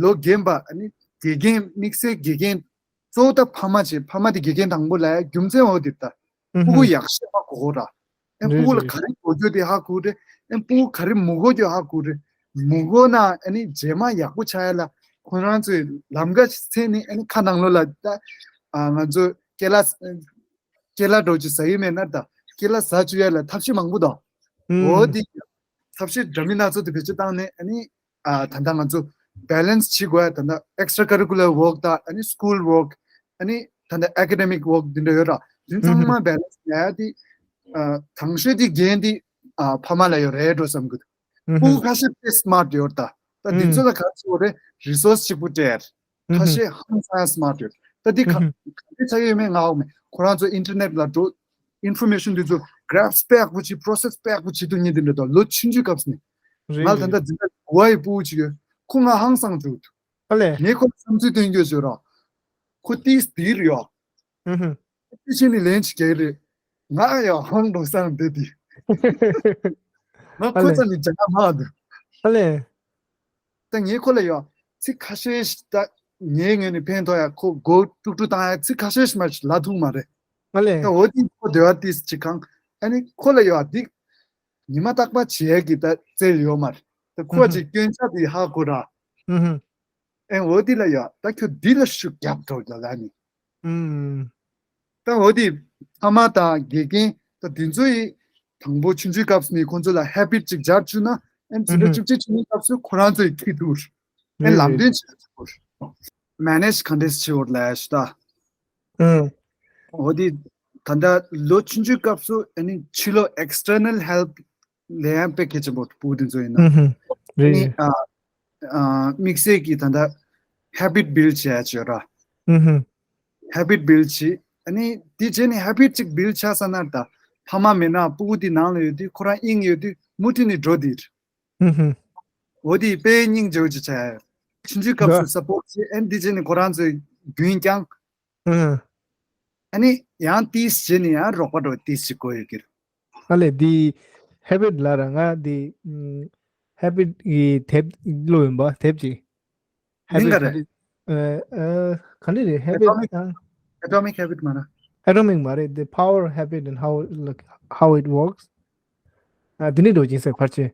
ལོ་རྒན་པ་ཨ་ནི་དགེ་རྒན་དམིགས་བསལ་དགེ་རྒན་གཙོ་བོ་ད་ཕ་མ་བྱས། ཕ་མ་དེ་དགེ་རྒན་དང་པོ་ལ་རྒྱུ་མཚན་འོ་དེ་ད། ཨུ་ཧུ། སྤུ་གུ་ཡག་ཤོས་ཧ་གོ་གོ་ར། ཨེ་སྤུ་གུ་ལ་ག་རེ་དགོས་རྒྱུ་དེ་ཧ་གོ་རེད། ཨེ་སྤུ་གུ་ག་རེ་མི་དགོས་རྒྱུ་ཧ་གོ་རེད། མི་དགོས་ན་ཨ་ནི་རྗེས་མ་ཡག་པོ་ཆགས་ཡ་ལ་ཁོ་རང་ཚོའི་ལམ་ཁ་འཚོལ་ནས་ཨ་ནི་ཁ་ནང་ལོགས་ལ་ད་ཨ་ང་ཚོ་ཀེ་ལ་ཀེ་ལ་འགྲོ་རྒྱུ་ཟ་ཡི་མེད་ན་ད་ཀེ་ལ་ཟ་བཅུག་ཡ་ལ་ཐབས་ཤེས་མང་པོ་འདུག་ཨུ་འོ་དེ་ཐབས་ཤེས་འདྲ་མིན་སྣ་ཚོགས་དེ་བེད་སྤྱོད་བཏང་ནས་ཨ་ནི། ཨ་ད་ལྟ་ང་ཚོ་བེ་ལན་སི་བྱེད་དགོས་ཡ། ད་ལྟ་ཨེག་སི་ཊ་ཀ་རི་ཀུ་ལར་ཝོག་དང་ཨ་ནི་སི་ཀུལ་ཝོག་ཨ་ནི་ད་ལྟ་ཨེ་ཀ་ཌེ་མིག་ཝོག་འདི་འདྲ་ཡོད་ར། འདི་ཚང་མ་བེ་ལན་སི་ལ་ཡ་དེ་ཨ་དང་ཤོས་དེ་འགན་དེ་ཨ་ཕ་མ་ལ་ཡོད་རེད་འགྲོ་བསམ་གི་འདུག་ཨུ་ཧུ། སྤུ་གུ་ཁ་ཤས་དཔེ་སི་མཱར་ཊི་ཡོད་ར། ད་ད་འདི་ཚོ་ལ་ག་རེ་བྱེད་དགོས་རེད། རི་སོར་སི་གཅིག་པུ་སྤྲད། ཁ་ཤས་ཧང་སང་སི་མཱར་ཊི་ཡོད། ད་འདི་ག་ག་འདྲ་ཆགས་ཡོད་མེད་ང་ཧ་གོ་མེད། ཁོ་རང་ཚོ་ཨིན་ཊར་ནེཊ་ལ་འགྲོ། ཨིན་ཕོར་མེ་ཤན་འདི་ཚོ་གྷ་རེབ་སི་དཔེ་ཡག་པོ་བྱེད། པོ་རོ་སེ་སི་དཔེ་ཡག་པོ་བྱེད་ཐུབ་མཁན་འདི་འདྲ་དང་ལོ་ཆུང་ཆུང་སྐབས་ནས། རེད་ང་ལ་ད་ལྟ་རེད། འཛིན་གྲྭ་དགུ་པ་ཡི་སྤུ་གུ་ཅིག་ཡོད། ཁོ་ང་ཧང་སང་བྱུང་འདུག་ཨ་ལས། ངས་ཁོ་ལ་བསམ་ཚུལ་སྟོན་རྒྱུ་བྱོས་ར། ཁོ་ཏིས་འདིར་ཡོད། ཧུ་ཧུ། ཏི་ཆེན་ནི་ལན་ཅིག་རྒྱག་རེད། ང་ཡང་ཧང་འགྲོ་སང་བསྡད་དེ། ང་ཨ་ཁོ་ལས། ཚ་ནི་ཇ་མ་འདུག་ཨ་ལས། ད་ངས་ཁོ་ལ་ཡོད་ཚིག་ཁ་ཤས་ཤིག་ད་ངའི་ངོས་ནས་ཕན་ཐོགས་ཡ། ཁོ་མགོ་དཀྲུག་དཀྲུག་བཏང་ཡ་ཚིག་ཁ་ཤས་ཤིག་མ་ཞིག་ལབ་ཐུབ་མ་རེད། ཨ་ལས། ད་འོ་དེ་ཁོ་འདོད་པ་ཏིས་ཅིག་གང་། ཨ་ནི་ཁོ་ལ་ཡོད་འདི་ཉི་མ་རྟག་པར་བྱེད་ཡ་གི་ད་རྩལ་ཡོད་མ་རེད། ད་ཁོ་ཨ་ཅིག་སྐྱོན་ཆ་དེ་ཧ་གོ་ར། ཨ་ཨེ་འོ་དེ་ལ་ཡོད་ད་ཁྱོད་འདི་ལ་ཤུགས་རྒྱབ་འགྲོ་ལ་ལ་ནི། ཨུམ། ད་འོ་དེ་ཕ་མ་དང་དགེ་རྒན་ད་དེ་ཚོ་ཡིས་དང་པོ་ཆུང་ཆུང་སྐབས་ནས་ཁོང་ཚོ་ལ་ཧེ་བིཊ་ཅིག་སྦྱར་བཅུག་ན་ཨེ་འཛིན་གྲྭ་ཨུམ་བཅུ་གཅིག་ཆུང་ཆུང་སྐབས་སུ་ཁོ་རང་ཚོ་ཡིས་ཁྱི་ཐུག་ཨེ་རེད་ལམ་རེད། སྟོན་བྱེད་ཐུབ། མེ་ནེཇ་ག་འདྲས་བྱེད་འོར་ལས་ཤི་ད། ཨུམ། འོ་དེ་ད་ལྟ་ལོ་ཆུང་ཆུང་སྐབས་སུ་ཨེ་ནི་ཕྱི་ལོགས་ཨེག་སི་ཊར་ནལ་ཧེལཔ་ལས་ཡང་དཔེ་གལ་ཆེན་པོ་སྤུ་གུ་དེ་ཚོ་ཡིན་ན། ཨུ་ཧུ། རེད་ཨ་ནི་རེད། ཨ་ཨ་དམིགས་བསལ་གྱི་ད་ལྟ་ཧེ་བིཊ་བིལ་བྱེད་ཡ་བྱོས་ར། ཨུ་ཧུ། ཧེ་བིཊ་བིལ་བྱེད། ཨ་ནི་དེ་བྱས་ནས་ཧེ་བིཊ་ཅིག་བིལ་ཆགས་ས་ན་ད་ཕ་མ་མེད་ན་སྤུ་གུ་དེ་ནང་ལ་ཡོད་དུས་ཁོ་རང་དབྱིངས་ཡོད་དུས་མུ་མཐུད་ནས་འགྲོ་དེ་རེད། ཨུ་ཧུ། འོ་དེ་དཔེ་སྙིང་རྗེ་བོ་ཅིག་བྱས། ཆུང་ཆུང་སྐབས་སུ་ད་སཔོར་ཊི་བྱེད། ཨ་ནི་དེ་བྱས་ནས་ཁོ་རང་ཚོའི་རྒྱུན་བསྐྱངས། ཨུ། ཨ་ནི་ཡང་ཏིས་བྱས་ནས་ཡང་རོགས་པ་འགྲོ་ཏིས་ཅིག་དགོས་ཡོད་ཀྱི་རེད། ཨ་ལས་འདི་ཧེ་བིཊ་ལ་ར་ང་འདི་ཧེ་བིཊ་གི་དེབ་ཀློག་ཡིན་པ་དེབ་ཅིག་མིང་ག་རེད། ཨ་ཨ་ག་འདྲ་རེད་ཧེ་བིཊ་ཨ། Atomic Habit མ་རེད། Atomic མ་རེད། The Power Habit and How, like, How It Works. ཨ་འདི་ནི་འགྲོ་ཅིང་ཟེར་ཕར་ཆེ།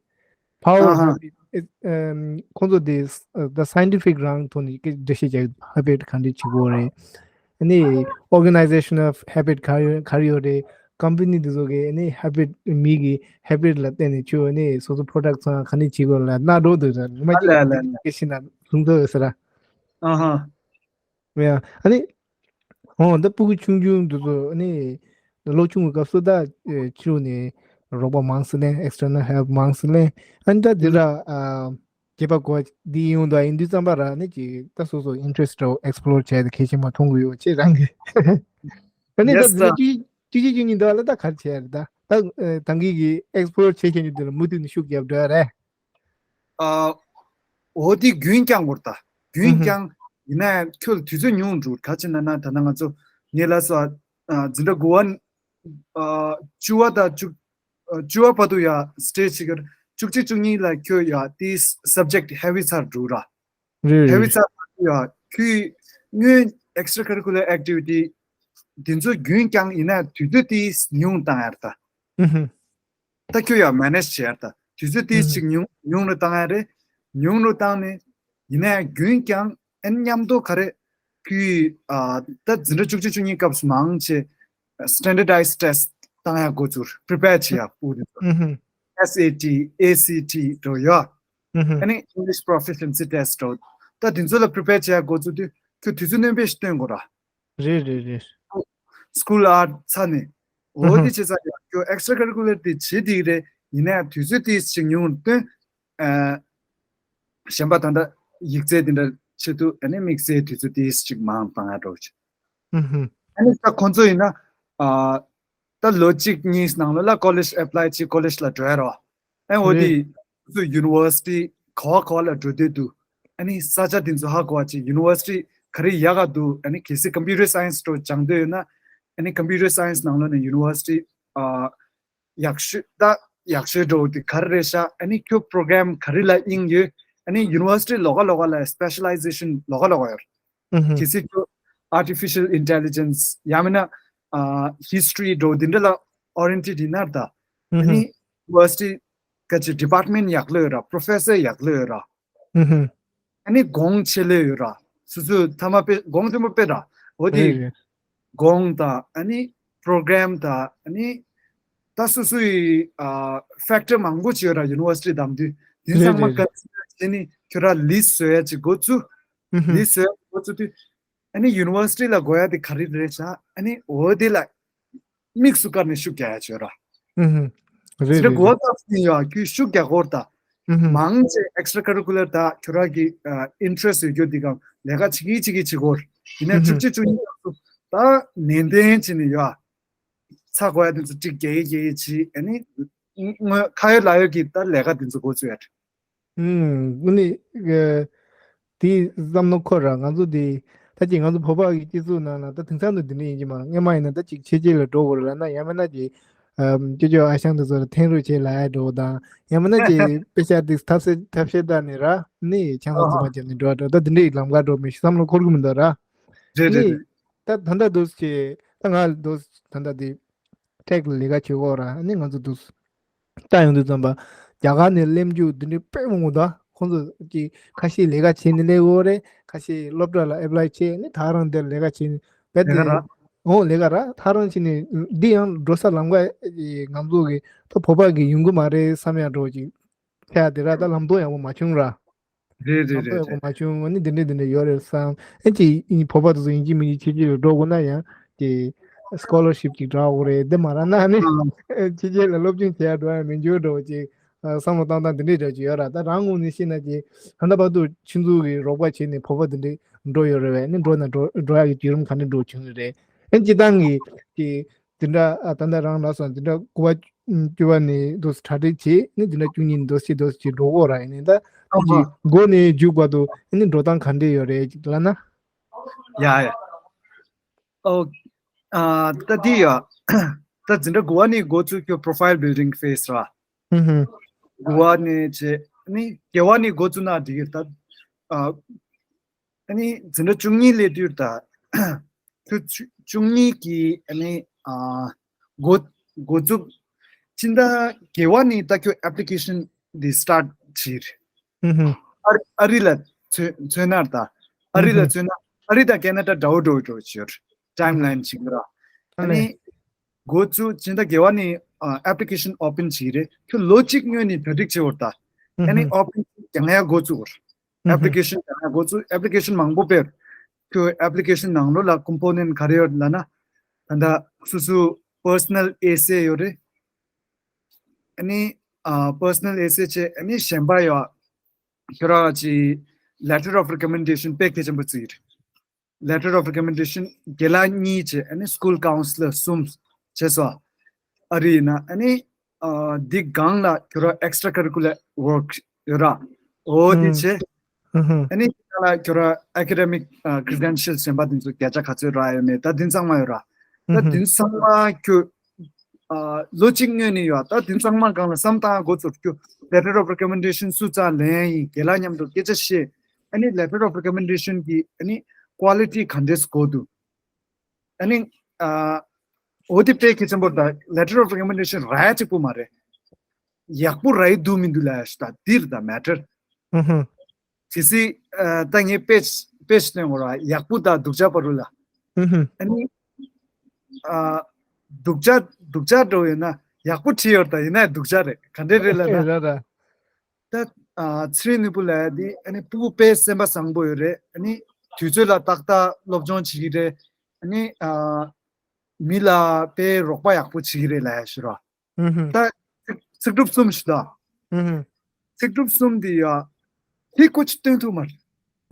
Power ཨ་ཧ། Habit ཨེ་ཨམ་ཁོང་ཚོ་དེ་ཨ་the scientific རང་ཐོག་ནས་ཀྱི་འགྲེལ་བཤད་རྒྱག་habit ག་འདྲ་བྱེད་དགོས་རེད། ཨ་ནི་organization of habit ག་རེ་ག་རེ་ཡོད་རེད། company དེ་ཚོ་གི་ཨ་ནི་habit མི་གི་habit ལ་བརྟེན་ནས་ཁྱོད་ཨ་ནི་སོ་སོ་product ཚང་ག་འདྲ་བྱེད་དགོས་ལ་སྣ་སྒྲོག་འདུག་ཟེར། ཉི་མ་ཨ་ལ་གཅིག་ཨ་ལ་ཨ་ལ། སྐད་ཤེས་ན་ཟུང་འདུག་ཟེར་ར། ཨ་ཧ། ཡ། ཨ་ནི། ཨོ་ད་སྤུ་གུ་ཆུང་ཆུང་འདི་ཚོ་ཨ་ནི། ལོ་ཆུང་གི་སྐབས་སུ་ད་ཨེ་ཕྱི་ལོགས་ནས་རོགས་པ་མང་སེ་ལེན། external help མང་སེ་ལེན། ཨ་ནི་ད་འདི་ར་ཨ་སྐྱེས་པ་གོ་འདི་ཡོང་དུ་ཡིན་དུས་ཙམ་པ་ར་ནི་ཅིག་ད་སོ་སོ་interest འདྲ་explore བྱས་ཏེ་གལ་ཆེན་པོ་མཐོང་གི་ཡོད་ཅེས་རང་གི། ཨ་ནི་ད་yes འདི་sir ཚོ་བཅུ་བཅུ་གཅིག་བཅུ་གཉིས་འདི་ལ་ད་ག་རེ་བྱས་རེད། ད་ད་ཨེ་ད་གིན་གི་explore བྱེད་མཁན་གྱི་འདི་ལ་མུ་མཐུད་ནས་ཤུགས་རྒྱབ་འགྲོ་ཡ་རེད། ཨ། འོ་དེ་རྒྱུན་བསྐྱངས་དགོས་རེད་ད། རྒྱུན་ཨུ་བསྐྱངས། ཡིན་ན་ཡང་ཁྱོད་ལ་དུས་ཚོད་ཉུང་འགྲོ་ག་ཅི་ན་ན། ད་ནང་ང་ཚོ་ངས་ལ་སོ་ཨ་འཛིན་གྲྭ་དགུ་བ་ཨ་བཅུ་བ་དང་བཅུ་ཨ་བཅུ་བ་བར་དུ་ཡ་stay བྱེད་ཀྱི་རེད། བཅུ་གཅིག་བཅུ་གཉིས་ལ་ཁྱོད་ཡ་དེ་subject heavy ཚར་འགྲོ་ར། རེད་heavy རེད། ཚར་འགྲོ་ཡ་ཁྱོད་སྔོན་extracurricular activity དེ་ཚོ་རྒྱུན་བསྐྱངས། ཡིན་ན་དུས་ཚོད་དེ་ཉུང་བཏང་ཡ་རེད་ད། ཨུ་ཧུ། ད་ཁྱོད་ཡང་manage བྱེད་ཡ་ད། དུས་ཚོད་ཏིས་ཅིག་ཉུང་ཉུང་རུ་བཏང་ཡ་རེད། ཉུང་རུ་བཏང་ནས་ཡིན་ན་ཡང་རྒྱུན་བསྐྱངས། ཨན་མཉམ་དུ་ག་རེ་ཁྱོད་ཨ་ད་འཛིན་གྲྭ་བཅུ་གཅིག་བཅུ་གཉིས་སྐབས་སུ་མང་ཆེ་standardized test བཏང་ཡ་འགོ་ཚུགས། prepare བྱེད་ཡ་པུ་རེད། ཨུ་ཧུ། S A T A C T འགྲོ་ཡ། ཨུ་ཧུ། ཨ་ནི་English proficiency test འགྲོ། ད་དེ་ཚོ་ལ་prepare བྱེད་ཡ་འགོ་ཚུགས་དུས་ཁྱོད་དུས་ཚོད་སྣོན་པ་ཞིག་བཏོན་དགོས་ར། རེད་རེད་རེད། སྐུལ་ཨར་ཚ་ནས། འོ་དེ་བྱས་ཙང་ཡང་ཁྱོད་extracurricular དེ་བྱེད་དེ་རེད། ཡིན་ནའང་དུས་ཚོད་དེ་ཅིག་ཉུང་བཏོན། ཨ། གཞན་པ་ད་ལྟ་ཡིག་རྩལ་དེ་འདྲ་བྱེད་དུས་ཨ་ནི་དམིགས་བསལ་དུས་ཚོད་དེ་ཅིག་མང་བཏང་ཡ་འགྲོ་ཆེ། ཨ་ནི་ད་ཁོང་ཚོ་ཡིན་ན་ཨ། ད་ལོ་གཅིག་གཉིས་ནང་ལོགས་ལ་college apply བྱེད། college ལ་འགྲོ་ཡ་རོ། ཨེ་འོ་དེ་རེད། སུ་university ག་བ་ག་བ་ལ་འགྲོ་འདོད་འདུག་ཨ་ནི་ས་ཆ་དེ་ཚོ་ཧ་གོ་བ་བྱེད། university ག་རེ་ཡག་ག་འདུག་ཨ་ནི་གལ་སྲིད་computer science འགྲོ་སྦྱང་འདོད་ཡོད་ན་ཨ་ནི་computer science ནང་ལོགས་ནས་university ཨ་ཡག་ཤོས་ད་ཡག་ཤོས་འགྲོ་དེ་ག་རེ་རེད་ཤག་ཨ་ནི་ཁྱོད་program ག་རེ་ལ་དབྱིངས་ཡོད། ཨ་ནི་university ལོགས་ཀ་ལོགས་ཀ་ལ་specialization ལོགས་ཀ་ལོགས་ཀ་ཡོད། ཨུ་ཧུ། གལ་སྲིད་ཁྱོད་artificial intelligence ཡང་མིན་ན་ཨ་history འགྲོ་འདི་འདྲ་ལ་oriented ཡིན་ན་ད། ཨུ་ཨ་ཧུ། ནི་university ག་ཅི་department ཡག་ལོས་ར། professor ཡག་ལོས་ར། ཨུ་ཧུ། ཨ་ནི་གོང་ཆེ་ལོས་ཡོད་ར། སོ་སོའི་ཐ་མ་དཔེ་གོང་ཆེན་པོ་དཔེ་ར། འོ་དེ་རེད་རེད། གོང་དང་ཨ་ནི་program དང་ཨ་ནི་ད་སོ་སོའི་ཨ་factor མང་པོ་ཅིག་ཡོད་ར། university བདམས་དུས་དེ་རེད་ཚང་མ་རེད་རེད། consider བྱས་ནས་ཁྱོད་ར་list བཟོ་ཡ་ཅིག་འགོ་བཙུགས། ཨུ་ཧུ། list བཟོ་ཡ་འགོ་བཙུགས་དུས་ཨ་ནི་university ལ་དགོས་ཡ་དེ་ག་རེ་རེད་ཤག་ཨ་ནི་འོ་དེ་ལ་དམིགས་སུ་བཀར་ནས་ཤུགས་རྒྱག་ཡ་བྱོས་ར། ཨུ་ཧུ། རེད་ཟེར་རེད་གོ་རེད། སྐབས་ནས་ཡ་ཁྱོད་ཤུགས་རྒྱག་དགོས་ར་ད། ཨུ་ཧུ། མང་ཆེ་extracurricular ད་ཁྱོད་ར་གི་ཨ་interest ཡོད་རྒྱུ་དེ་གང་ལས་ཀ་བྱེད་ཀྱི་བྱེད་ཀྱི་བྱེད་དགོས་ར། ཡིན་ན་ཨུ་ཧུ། བཅུ་གཅིག་བཅུ་གཉིས་སྐབས་སུ་ད་ནན་ཏན་བྱས་ནས་ཡ་ཚ་དགོས་ཡ་དེ་ཚོ་ཅིག་རྒྱག་ཡི་རྒྱག་ཡི་བྱས། ཨ་ནི་དངོས་ཁ་ཡོད་ལག་ཡོད་ཀྱི་ད་ལས་ཀ་དེ་ཚོ་འགོ་བཙུགས་ཡ་རེད། ཨུམ། དངོས་གནས་ཨ་དེ་བསམ་བློ་འཁོར་ར། ང་ཚོ་དེ་ད་ཅིག་ང་ཚོ་བོད་པ་གི་སྤྱི་ཚོགས་ནང་ལ་ད་དེང་སང་དུ་དེ་འདྲ་ཡིན་གྱི་མ་རེད། སྔོན་མ་ཡིན་ན་ད་ཅིག་ཕྱི་རྒྱལ་ལ་འགྲོ་དགོས་རེད་ལབ་ན་ཡང་མིན་ན་ཅིག་ཨམ་ཅོ་ཅོ་ཨ་ཞང་དེ་ཚོ་ལ་འཐེན་རོགས་བྱེད་ལབ་ཡ་འགྲོ་དང་ཡང་མིན་ན་ཅིག་དཔེ་ཆ་དེ་ཐབས་ཤེས་ཐབས་ཤེས་བཏང་ནས་ར་ནི་ཆང་ས་ཨ་ཧ། རྫུན་མ་བརྒྱབ་ནས་འགྲོ་ཡ་འགྲོ། ད་དེ་འདྲ་ཡི་ལམ་ཁ་འགྲོ་མི་ཤེས། བསམ་བློ་འཁོར་གི་མི་འདུག་ར། རེད་རེད་ནི་རེད། ད་ད་ལྟ་དུ་ཅིག་ད་ང་དུ་ད་ལྟ་དེ་tech ལ་ལས་ཀ་བྱེད་ཀྱི་ཡོད་ར། ནི་ང་ཚོ་དུ་ལྟ་ཡོང་དུས་ཙམ་པ། རྒྱ་གར་ནས་སླེབས་རྒྱུ་འདི་འདྲའི་དཔེ་མང་པོ་འདུག་ཁོང་ཚོ་གི་ཁ་ཤས་ལས་ཀ་བྱས་ནས་སླེབས་ཡོད་རེད། ཁ་ཤས་སློབ་གྲྭ་ལ་apply བྱས་ནས་ད་རང་འདིར་ལས་ཀ་བྱས་ནས་རྦད་ལས་ཀ་དེ་ར། འོ་ལས་ཀ་ར་ད་རང་བྱས་ནས་འདི་ཡང་འགྲོ་ས་ལམ་ཁ་ང་ཚོ་གི་ད་བོད་པ་གི་ཡོང་གི་མ་རེད་བསམ་ཡ་འགྲོ་ཅིག་ཆགས་དེ་ར། ད་ལམ་སྟོན་ཡག་པོ་མ་བྱུང་ར། རེད་རེད་ལམ་སྟོན་རེད་ཡག་པོ་རེད། མ་བྱུང་། ཨ་ནི་འདི་འདྲས་འདི་འདྲས་ཡོད་རེད་བསམ། ཨེ་ཅིག་ཡིན་བོད་པ་དེ་ཚོ་ཡིན་གཅིག་མིན་གཅིག་ཕྱི་རྒྱལ་ལ་འགྲོ་དགོས་ན་ཡང་ཅིག་scholarship ཅིག་རག་དགོས་རེད། འདི་མ་རག་ན་ནི་ཨ་ཕྱི་རྒྱལ་ལ་སློབ་སྦྱོང་བྱེད་ཡ་འགྲོ་ཡ་མི་འགྱུར་འགྲོ་ཅིག་བསམ་བློ་བཏང་སྟངས་འདི་འདྲས་འདྲ་ཅིག་ཡོད་ར། ད་རང་ངོས་ནས་བཤད་ན་ཅིག་ད་ལྟ་བར་དུ་ཁྱེད་ཚོ་གི་རོགས་པ་བྱས་ནས་བོད་པ་འདི་འདྲས་འགྲོ་ཡོད་རེད་བས། ནི་འགྲོ་ན་འགྲོ་འགྲོ་ཡ་གི་བརྒྱུད་རིམ་ག་འདྲས་འགྲོ་བྱུང་ཡོད་རེད། ཨེ་སྤྱིར་བཏང་གི་ཅིག་དེ་འདྲ་ཨ་ད་ལྟ་རང་ལབ་སོང་། དེ་འདྲ་དགུ་པ་བཅུ་པ་ནས་འདུག་སེ་གྲ་སྒྲིག་བྱས་ནས་དེ་འདྲ་བཅུ་གཉིས་ནས་འདུག་སེ་འདུག་སེ་འགྲོ་གི་ཡོད་ར། ཡིན་ནའི་ད་ཨ་དེ་ཧ། གི་འགོ་ནས་མཇུག་བར་དུ་ཨ་ནི་འགྲོ་སྟངས་ག་འདྲས་ཡོད་རེད་ཅིག་ལབ་ན། ཡ་ཡ། ཨོ། ཨ་ད་དེ་ཡ། ད་འཛིན་གྲྭ་དགུ་པ་ནས་འགོ་བཙུགས་ཀྱི་profile building phase ར། ཧུམ་ཧུམ། དགུ་པ་ནས་བྱས་ནི་བརྒྱད་པ་ནས་འགོ་བཙུགས་ན་འགྲིག་གི་རེད་ད། ཨ། ཨ་ནི་འཛིན་གྲྭ་བཅུ་གཉིས་སླེབས་དུས་ད། ཁྱོད་བཅུ་བཅུ་གཉིས་ཀྱི་ཨ་ནི་ཨ་འགོ་འགོ་འཛུགས། སྤྱི་ཟླ་བརྒྱད་པ་ནས་ད་ཁྱོད་application འདི་start བྱས་རེད། ཧུམ་ཧུམ། ཨ་རི་ཨ་རི་ལ་མཚོན་མཚོན་ན་ད། ཨ་རི་ལ་མཚོན་ན་ཨ་རི་དང་ཁེ་ན་ཌ་འདྲ་བོ་འདྲ་བོ་འདྲ་བོ་ཅིག་ཡོད། ཊའིམ་ལའིན་ཅིག་ར། ཨ་ནི་འགོ་བཙུགས་སྤྱི་ཟླ་བརྒྱད་པ་ནས་ཨ་application open་བྱས་རེད། ཁྱོད་ལོ་གཅིག་སྔོན་ནས་གྲ་སྒྲིག་བྱེད་འོར་ད། ཨ་ནི་open་རྒྱག་ཡ་འགོ་བཙུགས་འོར། application་རྒྱག་ཡ་འགོ་བཙུགས། application་མང་པོ་ཕེབས། ཁྱོད་application་ནང་ལོགས་ལ་component་ག་རེ་ཡོད་ལབ་ན། ད་ལྟ་སོ་སོ་personal essay་ཡོད་རེད། ཨ་ནི་ཨ་personal essay་བྱས། ཨ་ནི་གཞན་པ་ཡོད། ཁྱོད་རང་ཅིག་letter of recommendation་དཔེ་གལ་ཆེན་པོ་བརྩི་ཡི་རེད། letter of recommendation་རྒན་ལགས་གཉིས་བྱས། ཨ་ནི་school counsellor་གསུམ་བྱས་སོ། ཨ་རི་ཡིན་ན་ཨ་ནི་ཨ་འདི་སྒང་ལ་ཁྱོད་རང་extra curricular work་ཡོད་ར། འོ་འདི་བྱས། ཨ་ནི་ཁྱོད་རང་academic་ཨ་credentials་གཞན་པ་འདི་ཚོ་བརྒྱ་ཆ་ག་ཚོད་རག་ཡོད་མེད་ད་འདི་ཚང་མ་ཡོད་ར། ད་འདི་ཚང་མ་ཁྱོད་ཨ་ལོ་གཅིག་སྔོན་ནས་ཡོད། ད་འདི་ཚང་མ་སྒང་ལ་བསམ་བཏང་འགོ་ཚུགས། ཁྱོད་letter of recommendation་སུ་རྩ་ལེན་ཡིན། རྒན་ལགས་མཉམ་དུ་སྐད་ཆ་བཤད། ཨ་ནི་letter of recommendation་གི་ཨ་ནི་quality་ག་འདྲས་དགོས་འདུག་ཨ་ནི་ཨ་འོ་དེ་དཔེ་གལ་ཆེན་པོ་ད། letter of recommendation་རག་ཡ་གཅིག་པུ་མ་རེད། ཡག་པོ་རག་ཡི་འདུག་མི་འདུག་ལབ་ཡ་ཞིག་ད་འདིར་ད་matter། གལ་སྲིད་ཨ་ད་ངས་དཔེ་དཔེ་ཞིག་སྟོན་དགོས་ར། ཡག་པོ་དང་སྡུག་ཅག་བར་དུ་ལ། ཨ་ནི་ཨ་སྡུག་ཅག་སྡུག་ཅག་འདྲ་བོ་ཡོད་ན་ཡག་པོ་བྲིས་ཡོད་ད། ཡིན་ན་སྡུག་ཅག་རེད། ག་འདྲས་རེད་ལབ་ན། ད་ཨ་ཚེ་རིང་ནོར་བུ་ལབ་ཡ་དེ་ཨ་ནི་ཕྲུ་གུ་དཔེ་སེམས་པ་བཟང་པོ་ཡོད་རེད། ཨ་ནི་དུས་ཚོད་ལ་ཏག་ཏག་སློབ་སྦྱོང་བྱེད་ཀྱི་རེད། ཨ་ནི་ཨ་མི་ལ་དཔེ་རོགས་པ་ཡག་པོ་བྱེད་ཀྱི་རེད་ལབ་ཡ་ཞིག་ར། ད་ཚིག་གྲུབ་གསུམ་ཞིག་ད། ཚིག་གྲུབ་གསུམ་དེ་ཡ་ཁྱེད་ཀོ་ཅི་སྟོན་ཐུབ་མ་རེད།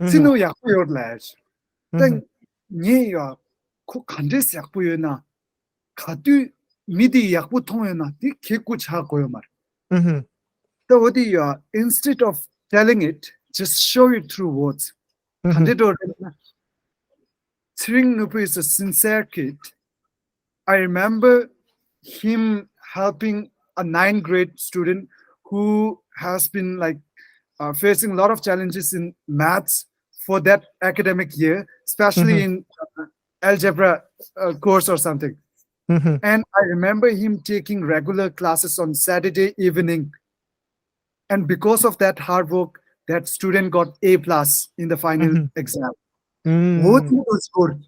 ཚིག་ནོར་ཡག་པོ་ཡོད་ལབ་ཡ་ཞིག་ད་ངས་ཡ་ཁོ་ག་འདྲས་ཡག་པོ་ཡོད་ན། ག་དུས་མི་དེ་ཡག་པོ་མཐོང་ཡོད་ན་དེ་ཁྱེད་སྐུ་ཆག་དགོས་ཡོད་མ་རེད། ད་འོ་དེ་ཡ། Instead of telling it, just show it through words. ག་འདྲས་འགྲོ་རེད་ན། ཚེ་རིང་ནོར་བུ is a sincere kid. I remember him helping a ninth grade student who has been like uh, facing a lot of challenges in maths for that academic year, especially in uh, algebra uh, course or something. And I remember him taking regular classes on Saturday evening. And because of that hard work, that student got A plus in the final exam. What was score?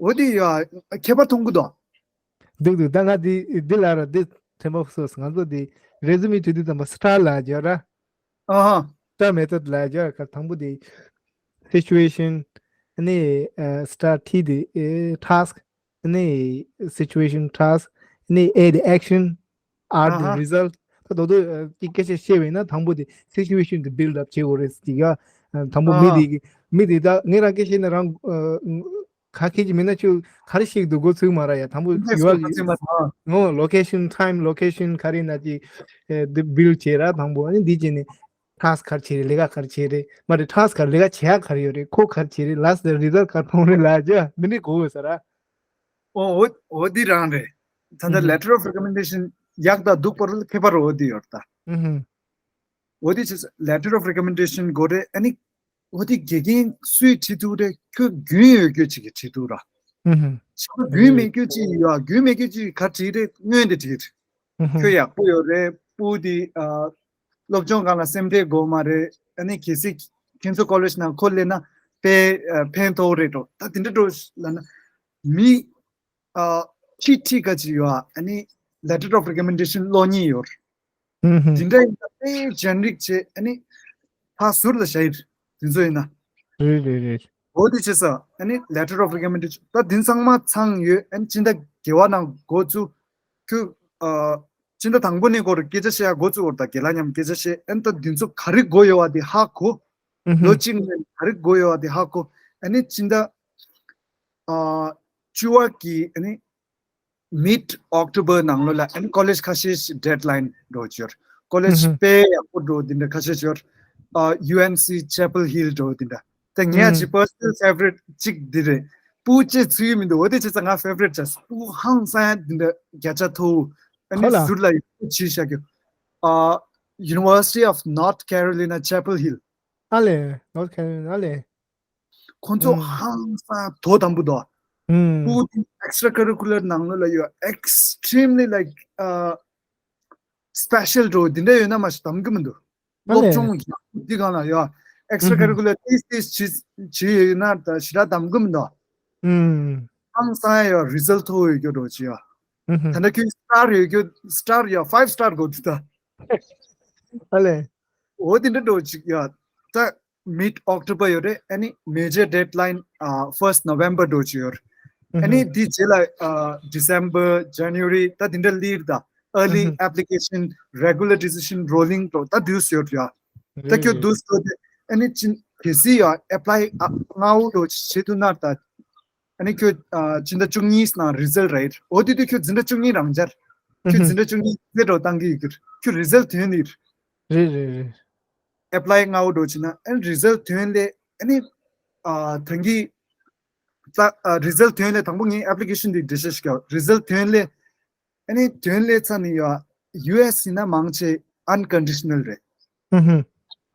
What do you uh, ཁྱད་པར་མཐོང་གི་འདུག་འདུག་འདུག་ད་ང་འདི་འདི་ལ་ར་འདི་ཐེམ་པ་སོ་ང་ཚོ་འདི་resume་དུས་འདི་ཙམ་པ་star་ལ་སྦྱོར་ར། ཨ་ཧ། star method་ལ་སྦྱོར་ག་དང་པོ་འདི་situation ཨ་ནི་star T་འདི་task ཨ་ནི་situation task ཨ་ནི A་འདི་action R་འདི་result ད་དོ་དོ་ཀྱི་སྐད་ཆ་བཤད་པ་ཡིན་ན་དང་པོ་འདི་situation་འདི་build up་བྱེད་དགོས་རེད་ཟེར་གྱི་ཡ། དང་པོ་མི་འདི་མི་འདི་ད་ངས་རང་སྐད་བཤད་ན་རང་ག་ཁེ་ཅི་མིན་ན་ཆུ་ག་རེ་ཞིག་འདུག་འགོ་ཚུགས་མ་ར་ཡ། དང་པོ་ཡུ་ཨར་ནོ་location time location་ག་རེ་ན་ཅི་འདི་build་བྱེད་ར། དང་པོ་ཨ་ནི་འདི་བྱས་ནས་task་ག་རེ་བྱེད་རེད། ལས་ཀ་ག་རེ་བྱེད་རེད་མ་རེད། task་ག་རེ་ལས་ཀ་བྱེད་ཡ་ག་རེ་ཡོད་རེད། ཁོ་ག་རེ་བྱེད་རེད། last the result་ག་རེ་མཐོང་རེད་ལ་ཅི་འདི་འདྲི་གོ་དགོས་ས་ར། ཨོ་ཨོ་འདི་རང་རེད། ད་ལྟ་letter of recommendation་ཡག་དང་སྡུག་བར་ལ་ཁྱད་པར་འོ་འདི་ཡོད་ད། འོ་དེ་བྱས་letter of recommendation་དགོས་རེད། ཨ་ནི་འོ་དེ་དགེ་རྒན་སུས་བྲིས་འདུག་རེད། ཁྱོད་རྒྱུན་ཡོད་རྒྱུ་ཅིག་གིས་བྲིས་འདུག་ར། ཞེ་པོ་རྒྱུན་མེད་རྒྱུ་ཅིག་ཡོད། རྒྱུན་མེད་རྒྱུ་ཅིག་ག་བྲིས་རེད། སྔོན་དེ་བྲིས་རེད། ཁྱོད་ཡག་པོ་ཡོད་རེད། ཕྲུ་གུ་དེ་ཨ་སློབ་སྦྱོང་སྒང་ལ་སེམས་ཁྲལ་དགོས་མ་རེད། ཨ་ནི་གལ་སྲིད་ཁྱེད་ཚོ་ཀོ་ལེཇ་ནང་ཁོ་སླེབས་ན་དཔེ་ཨ་ཕན་ཐོགས་རེད་འགྲོ། ད་དེ་འདྲ་འགྲོ་ལབ་ན་མི་ཨ་ཁྲི་ཁྲི་ཁ་ཅིག་ཡོད། ཨ་ནི་letter of recommendation་སློག་མཁན་ཡོད། དེ་འདྲ་ཡིན་ན་དཔེ་ཅན་རིག་བྱས། ཨ་ནི་ཕར་ཟུར་ལ་བཞག་ཡིན། དེ་ཚོ་ཡིན་ན། རེད་རེད་རེད། འོ་དེ་བྱས་ས། ཨ་ནི་letter of recommendation་ད་དེ་ཚང་མ་ཚང་ཡོད། ཨ་ནི་སྤྱི་ཟླ་བརྒྱད་པ་ནང་འགོ་བཙུགས། ཁྱོད་ཨ་སྤྱི་ཟླ་དང་པོ་ནས་སྐོར་སྐད་ཆ་བཤད་ཡ་འགོ་བཙུགས་བར་ད་རྒན་ལགས་མཉམ་སྐད་ཆ་བཤད། ཨ་ནི་ད་དེ་ཚོ་ག་རེ་དགོས་ཡོད་བ་དེ་ཧ་གོ། ལོ་གཅིག་ནས་ག་རེ་དགོས་ཡོད་བ་དེ་ཧ་གོ། ཨ་ནི་སྤྱི་ཟླ་ཨ་བཅུ་པ་གི་ཨ་ནི་mid October་ནང་ལོགས་ལ་ཨ་ནི་ཀོ་ལེཇ་ཁ་ཤས་ཤིག་deadline་འགྲོ་ཡོད། ཀོ་ལེཇ་དཔེ་ཡག་པོ་འགྲོ་འདི་འདྲ་ཁ་ཤས་ཡོད། ཨ་ཡུ་ཨེན་སི་Chapel Hill་འགྲོ་འདི་འདྲ། ད་ངས་ཅི་personal favourite་གཅིག་འདི་རེད། ཕྲུ་གུ་ཅི་ཚུལ་མི་འདུག་འོ་དེ་བྱས་ཙང་ང་favourite་བྱས། ཕྲུ་གུ་ཧང་སང་འདི་འདྲ་བརྒྱ་ཆ་མཐོ་བོ་ཨ་ནི་ཁོ་ལ་ཟུར་ལ་ཡོད་ཅི་བྱ་རྒྱུ། ཨ་University of North Carolina Chapel Hill། ཨ་ལེ། North Carolina་ཨ་ལེ། ཁོང་ཚོ་ཧང་སང་དོ་དམ་པོ་དོ། ཕྲུ་གུ་extra curricular་ནང་ལོགས་ལ་ཡོད། extremely like uh, special་འགྲོ་འདི་འདྲ་ཡོད་ན་མ་ཞིག་དམ་གི་མི་འདུག་སློབ་སྦྱོང་ཡག་པོ་འདི་གང་ལ་ཡ། extra curricular ཏིས་ཏིས་བྱེད་བྱེད་ཡོད་ན་ད་ཞེ་དྲག་གདམ་གི་མི་འདུག་ཨང་སང་ཡ་result མཐོ་བོ་ཡོད་རྒྱུ་འགྲོ་ཅི་ཡ། ད་ནི་ཁྱོད་star ཡོད་རྒྱུ། star ཡ་five star དགོས་འདུག་ད། ཨ་ལས། འོ་དེ་འདྲ་འགྲོ་ཅིག་ཡ། ད་mid October ཡོད་རེད། ཨ་ནི་major deadline ཨ་first November འགྲོ་ཅིག་ཡོད་རེད། ཨ་ནི་དེ་རྗེས་ལ་ཨ་December January ད་དེ་འདྲ་སླེབས་ད། early application, regular decision rolling འགྲོ་ད་དུས་ཡོད་རེད་ཡ། ད་ཁྱོད་དུས་འགྲོ་དེ་ཨ་ནི་ཅི་གལ་སྲིད་ཡ་apply ཨ་སྔ་བོ་འགྲོ་བྱེད་ཐུབ་ན་ད། ཨ་ནི་ཁྱོད་ཨ་སྤྱི་ཟླ་བཅུ་གཉིས་ནང་result རེད། འོ་དེ་དུས་ཁྱོད་འཛིན་གྲྭ་བཅུ་གཉིས་རང་འཇགས། ཁྱོད་འཛིན་གྲྭ་བཅུ་གཉིས་རྩེ་འགྲོ་བཏང་གི་ཡོད་གི། ཁྱོད་result ཐོན་ནི་རེད། རེད་རེད་རེད། apply སྔ་བོ་འགྲོ་བྱེད་ན་ཨ་ནི་result ཐོན་ལས་ཨ་ནི་ཨ་ཐང་གི་ད་ཨ་result ཐོན་ལས་དང་པོ་ངའི་application འདི་འདྲི་ཤེས་ཤིག་result ཐོན་ལས་ཨ་ནི་ཐོན་ལས་ཚ་ནི་ཡ། US ཡིན་ན་མང་ཆེ་unconditional རེད།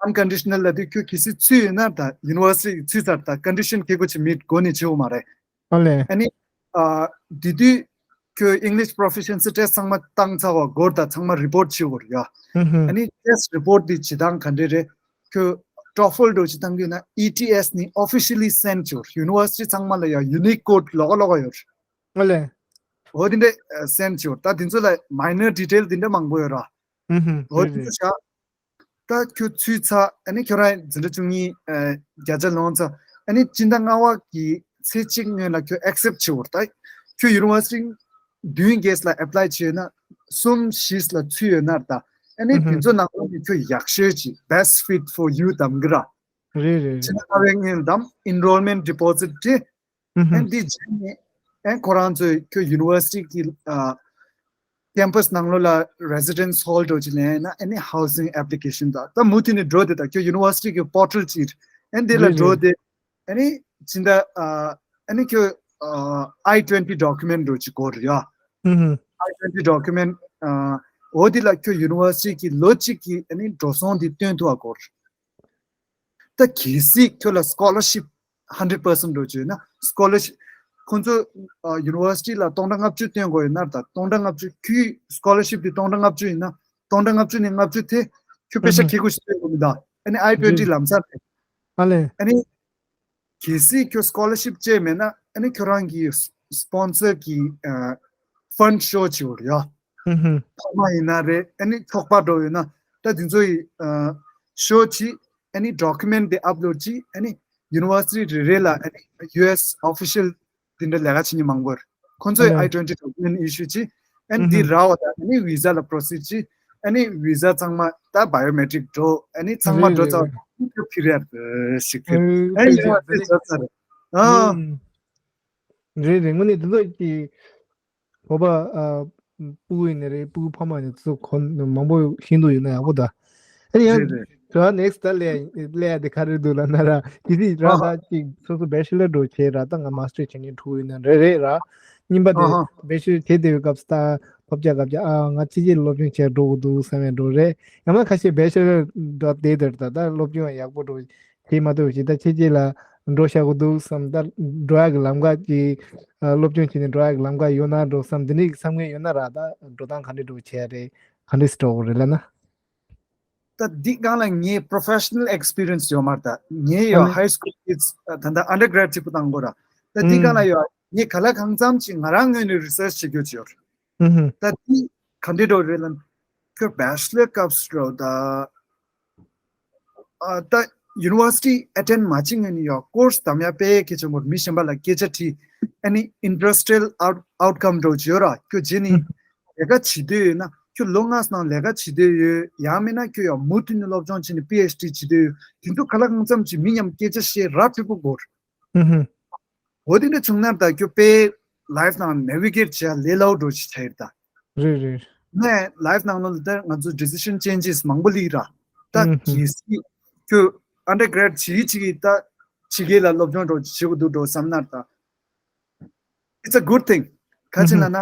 unconditional ལ་དུས་ཁྱོད་གལ་སྲིད་ཚུད་ཡོད་ན་ད་university ཚུད་ཚར་ད་condition གལ་དགོས་ཆེ་མེད་དགོས་ནི་ཆེ་བོ་མ་རེད། ཨ་ལས། ཨ་ནི་ཨ་དེ་དུས་ཁྱོད་English proficiency test ཚང་མ་བཏང་ཚར་བ་སྒོར་ད་ཚང་མ་report བྱེད་དགོས་རེད་ཡ། ཨ་ནི་test report དེ་བྱེད་སྟངས་ག་འདྲ་རེད། ཁྱོད་TOEFL འགྲོ་བྱེད་སྟངས་ཀྱི་ན་ETS ནི་officially send བྱེད་དགོས། university ཚང་མ་ལ་ཡ་unique code ལོགས་ཀ་ལོགས་ཀ་ཡོད་རེད། ཨ་ལས། འོ་དེ་འདྲ་send བྱེད་དགོས། ད་དེ་ཚོ་ལ་minor detail དེ་འདྲ་མང་པོ་ཡོད་ར། འོ་དེ་ཚོ་བྱ། ད་ཁྱོད་ཚུད་ཚར། ཨ་ནི་ཁྱོད་རང་འཛིན་གྲྭ་བཅུ་གཉིས་ཨ་བརྒྱ་ཆ་ལོངས་ཚར། ཨ་ནི་སྤྱི་ཟླ་ལྔ་པ་གི་ཚེས་གཅིག་སྔོན་ལ་ཁྱོད་accept བྱེད་དགོས་རེད། ད་ཁྱོད་university བདུན་བརྒྱད་ལ་apply བྱས་ན་གསུམ་བཞི་ལ་ཚུད་ཡོད་ན་ད། ཨ་ནི་དེ་ཚོ་ནང་ལོགས་ནས་ཁྱོད་ཡག་ཤོས་ཅིག best fit for you གདམ་གི་ར། རེད་རེད། སྤྱི་ཟླ་ལྔ་པའི་སྔོན་ལ་གདམ། enrollment deposit དེ། ཨ་ནི་འདི་བྱས་ནས་ཨ་ནི་ཁོ་རང་ཚོས་ཁྱོད་university གི་ཨ་campus ནང་ལོགས་ལ་residence hall འགྲོ་ཅིག་ལེན་ན་ཨ་ནི་housing application དང་ད་མུ་མཐུད་ནས་འགྲོ་དེ་ད་ཁྱོད་university གི་portal ཅིག་ཨ་ནི་འདི་ལ་འགྲོ་དེ་ཨ་ནི་ཕྱི་ཟླ་ཨ་ཨ་ནི་ཁྱོད་ཨ་I twenty document འགྲོ་ཅིག་དགོས་རེད་ཡ། I twenty document ཨ་འོ་དེ་ལ་ཁྱོད་university གི་ལོ་གཅིག་གི་ཨ་ནི་འགྲོ་སོང་དེ་སྟོན་ཐུབ་པ་དགོས་རེད། ད་གལ་སྲིད་ཁྱོད་ལ་scholarship hundred percent འགྲོ་རྒྱུ་ཡོད་ན་scholarship ཁོང་ཚོ་ཨ་university ལ་སྟོང་ཕྲག་ལྔ་བཅུ་སྟོན་དགོས་ཡོད་ན་ད་སྟོང་ཕྲག་ལྔ་བཅུ་ཁྱོད་scholarship དེ་སྟོང་ཕྲག་ལྔ་བཅུ་ཡིན་ན་སྟོང་ཕྲག་ལྔ་བཅུ་ནས་ལྔ་བཅུ་དེ་ཁྱོད་དཔེ་ཆ་ཁེ་གོ་ཞིག་སྟོན་དགོས་མི་འདུག་ཨ་ནི་I twenty ལམ་སང་རེད། ཨ་ལས། ཨ་ནི་གལ་སྲིད་ཁྱོད་scholarship བཅས་མེད་ན་ཨ་ནི་ཁྱོད་རང་གི་sponsor གི་ཨ་fund show བྱེད་དགོས་རེད་ཡ། ཕ་མ་ཡིན་ན་རེད། ཨ་ནི་ཚོགས་པ་འགྲོ་ཡོད་ན་ད་དེ་ཚོ་ཡི་ཨ་show བྱེད། ཨ་ནི་document དེ་upload བྱེད། ཨ་ནི་university རེ་རེ་ལ་ཨ་ནི་US official དེ་འདྲ་ལས་ཀ་བྱེད་མཁན་མང་པོ་རེད། ཁོང་ཚོས་ཨ་ལས། I twenty document issue བྱེད། ཨ་ནི་དེ་རག་པ་དང་ཨ་ནི་visa ལ་proceed བྱེད། ཨ་ནི་visa ཚང་མ་ད་biometric འགྲོ། ཨ་ནི་ཚང་མ་རེད་འགྲོ་རེད་ཚར་རེད། ཁྱོད་ཕྱིར་ཡར་ཞིག་ཕེབས། ཨ་ཨ་ནི་ཡོད་པ་དེ་ཚར་ཚར་རེད། ཨ། རེད་རེད། དངོས་གནས་དེ་ཚོ་ཀྱི་བོད་པ་ཨ་སྤུ་གུ་ཡིན་ནའི་རེད། སྤུ་གུ་ཕ་མ་ཡིན་ནའི་ཚོ་ཁོ་མང་པོ་ཤེས་འདུག་ཡོད་ན་ཡག་པོ་ད། ཨ་ནི་ཡང་རེད་རེད། ད་next ད་ལས་ལས་དེ་ག་རེ་འདུག་ལབ་ན་ར་དེ་དུས་ར་ད་ཅིག་སོ་སོ་bachelor འགྲོ་བྱས་ར་ད་ང་master བྱེད་མཁན་ཕྲུ་གུ་ཡིན་ན་རེད་རེད་ར། གཉིས་པ་དེ་bachelor བྱེད་བསྡད་པའི་སྐབས་སུ་ད་ཕོབ་རྒྱག་སྐབས་ཀྱི་ཨ་ང་ཕྱི་རྒྱལ་སློབ་སྦྱོང་བྱས་འགྲོ་དགོས་འདུག་བསམ་ཡས་འགྲོ་རེད། ཡང་ན་ཁ་ཤས་bachelor འགྲོ་བསྡད་དེར་ད་ད་སློབ་སྦྱོང་ཡག་པོ་འགྲོ་བྱེད་མ་ཐུབ་ཞིག་ད་ཕྱི་རྒྱལ་ལ་འགྲོ་བཞག་དགོས་འདུག་བསམ། ད་འགྲོ་ཡག་གི་ལམ་ཁ་ཅིག་ཨ་སློབ་སྦྱོང་བྱས་ནས་འགྲོ་ཡག་གི་ལམ་ཁ་ཡོད་ན་འགྲོ་བསམ། དེ་འདྲའི་བསམ་མཁན་ཡོད་ན་ར་ད་འགྲོ་སྟངས་ག་འདྲས་འགྲོ་བྱས་རེད། ག་འདྲས་སེ་འགྲོ་དགོས་རེད་ལབ་ན། ད་འདི་སྒང་ལ་ངའི་professional experience ཡོད་མ་རེད། ད་ངའི་ཡོད་ཨ་ནི་high school kids ད་ལྟ་undergrad གཅིག་པུ་བཏང་དགོས་ར། ད་འདི་སྒང་ལ་ཡོད་ངས་ག་ལ་གང་འཚམ་ཅིག་ང་རང་ངོས་ནས་research བྱེད་རྒྱུ་ཅིག་ཡོད་རེད། ད་འདི་ག་འདྲས་འགྲོ་རེད་ལབ་ན། ཁྱོད་bachelor སྐབས་སུ་འགྲོ་ད། ཨ་ད་university attend མ་བྱེད་ངེས་ནི་ཡོད་course གདམ་ཡ་དཔེ་གལ་ཆེན་པོ་རེད། མི་གཞན་པ་ལ་སྐད་ཆ་དྲིས། ཨ་ནི་industrial out- outcome འགྲོ་ཅིག་ཡོད་ར། ཁྱོད་རྗེས་ནི་ལས་ཀ་བྱེད་འདོད་ཡོད་ན་ཁྱོད་ལོ་ལྔ་ནང་ལས་ཀ་བྱེད་འདོད་ཡོད། ཡང་མིན་ན་ཁྱོད་ཡང་མུ་མཐུད་ནས་སློབ་སྦྱོང་བྱས་ནས་PhD བྱེད་འདོད་ཡོད། དེ་ཚོ་ག་ལ་གང་འཚམ་ཅིག་མི་མཉམ་སྐད་ཆ་བཤད་ར་ཕེབས་པོ་དགོས་རེད། འོ་དེ་འདྲ་བྱུང་ན་ད་ཁྱོད་དཔེ་life ནང་navigate བྱེད་ཡ་ལས་སླ་བོ་འགྲོ་ཅིག་ཆགས་ཡོད་ད། རེད་རེད། ནས་life ནང་ལོགས་ལ་ད་ང་ཚོ་decision changes མང་པོ་སླེབས་ར། ད་ཨུ་ཧུ། གལ་སྲིད་ཁྱོད་undergrad བྱེད་ཀྱི་བྱེད་ཀྱི་ད་ཕྱི་རྒྱལ་ལ་སློབ་སྦྱོང་འགྲོ་བྱེད་དགོས་འདུག་འགྲོ་བསམ་ན་ད། It's a good thing. ག་ཅི་ལབ་ན།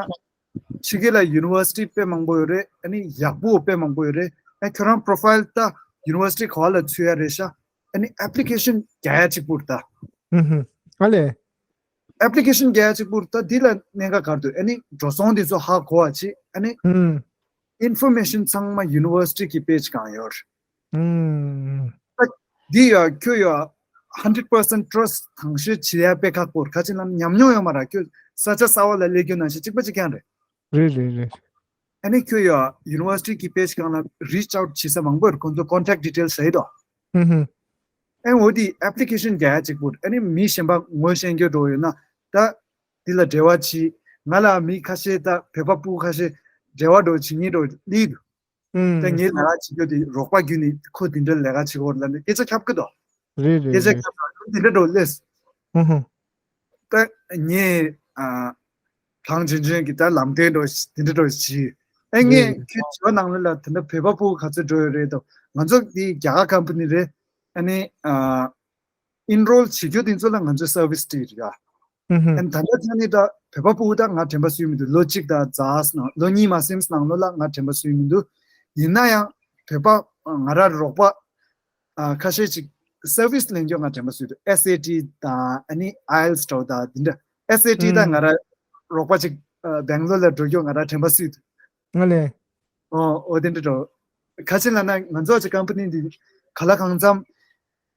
ཕྱི་རྒྱལ་ལ་university དཔེ་མང་པོ་ཡོད་རེད། ཨ་ནི་ཡག་པོ་དཔེ་མང་པོ་ཡོད་རེད། ཨ་ཁྱོད་རང་profile ད་university ག་བ་ལ་ཚུད་ཡ་རེད་ཤག་ཨ་ནི་application རྒྱག་ཡ་གཅིག་པུ་རེད་ད། ཨུ་ཧུ། ཨ་ལས། application རྒྱག་ཡ་གཅིག་པུ་རེད་ད། འདི་ལ་གནད་འགག་ག་རེ་འདུག་ཨ་ནི་འགྲོ་སོང་འདི་ཚོ་ཧ་གོ་བ་བྱེད། ཨ་ནི་ཨུ། information ཚང་མ་university གི་page སྒང་ཡོད་རེད། ཨུམ། འདི་ཡ་ཁྱོད་ཡ་hundred percent trust གང་ཤེས་བྱེད་ཡ་དཔེ་ཁག་པོ་རེད། ག་ཅི་ལབ་ན་ཉམས་མྱོང་ཡོད་མ་རེད། ཁྱོད་ས་ཆ་གསར་པ་ལ་སླེབས་རྒྱུ་ནང་བཞིན་གཅིག་པ་གཅིག་རྐྱང་རེད། རེད་རེད་རེད། ཨ་ནི་ཁྱོད་ཡ་university གི་page སྒང་ལ་reach out བྱེད་ས་མང་པོ་རེད། ཁོང་ཚོ་contact details བྱས་དོ། ཧུམ་ཧུམ། ཨ་འོ་དེ་application རྒྱག་ཡ་གཅིག་པོ་རེད། ཨ་ནི་མི་གཞན་པ་ངོ་ཤེས་རྒྱུ་འགྲོ་ཡོད་ན་ད་འདི་ལ་འབྲེལ་བ་བྱེད། ང་ལ་མི་ཁ་ཤས་ད་བོད་པ་སྤུ་གུ་ཁ་ཤས་འབྲེལ་བ་འགྲོ་བྱེད་མཁན་འགྲོ་སླེབས་འདུག་ད་ངའི་ལས་ཀ་བྱེད་རྒྱུ་དེ་རོགས་པ་བརྒྱུད་ནས་ཁོ་དེ་འདྲ་ལས་ཀ་བྱེད་ཀྱི་ཡོད་ལབ་ནས་སྐད་ཆ་ཁྱབ་ཀྱི་འདུག་རེད་རེད་སྐད་ཆ་རེད། ཁྱབ་ཙང་དེ་འདྲ་འགྲོ་སླེབས། ཧུ་ཧུ། ད་ངས་ཨ། གངས་ཅན་ཅན་གྱི་ད་ལམ་སྟོན་འགྲོ་དེ་འདྲ་འགྲོ་བྱེད། ཨེ་ངས་རེད་རེད། ཁྱོད་བྱ་བ་ནང་ལོགས་ལ་དེ་འདྲ་བོད་པ་སྤུ་གུ་ག་ཚོད་འགྲོ་ཡོད་རེད་དོ། ང་ཚོ་འདི་རྒྱ་གར་company རེད། ཨ་ནི་ཨ། enroll བྱེད་རྒྱུ་དེ་ཚོ་ལ་ང་ཚོས་service སྤྲད་ཡོད་རེད་ཡ། ཨུ་ཧུ། ཨན་ད་ལྟ་ཐ་ནི་ད་བོད་པ་སྤུ་གུ་ད་ང་དྲན་པ་གསོས་མི་འདུག་ལོ་གཅིག་དང་ཛ་ནང་ལོ་གཉིས་མ་ཟིན་ནང་ལོགས་ལ་ང་དྲན་པ་གསོས་མི་འདུག་ཡིན་ན་ཡང་བོད་པ་ང་རང་རོགས་པ་ཨ་ཁ་ཤས་ཅིག་service ལེན་རྒྱུ་ང་དྲན་པ་གསོས་འདུག SAT དང་ཨ་ནི་IELTS འདྲ་བོ་དང་དེ་འདྲ། SAT ད་ང་རང་རོགས་པ་ཅིག་ཨ་སྦེང་ལོར་ལ་འགྲོ་རྒྱུ་ང་རང་དྲན་པ་གསོས་འདུག་ང་ལས། ཨོ་ཨོ་དེ་འདྲ་འགྲོ། ག་ཅི་ལབ་ན་ང་ཚོ་ཅིག་company འདི་ག་ལ་གང་འཚམ།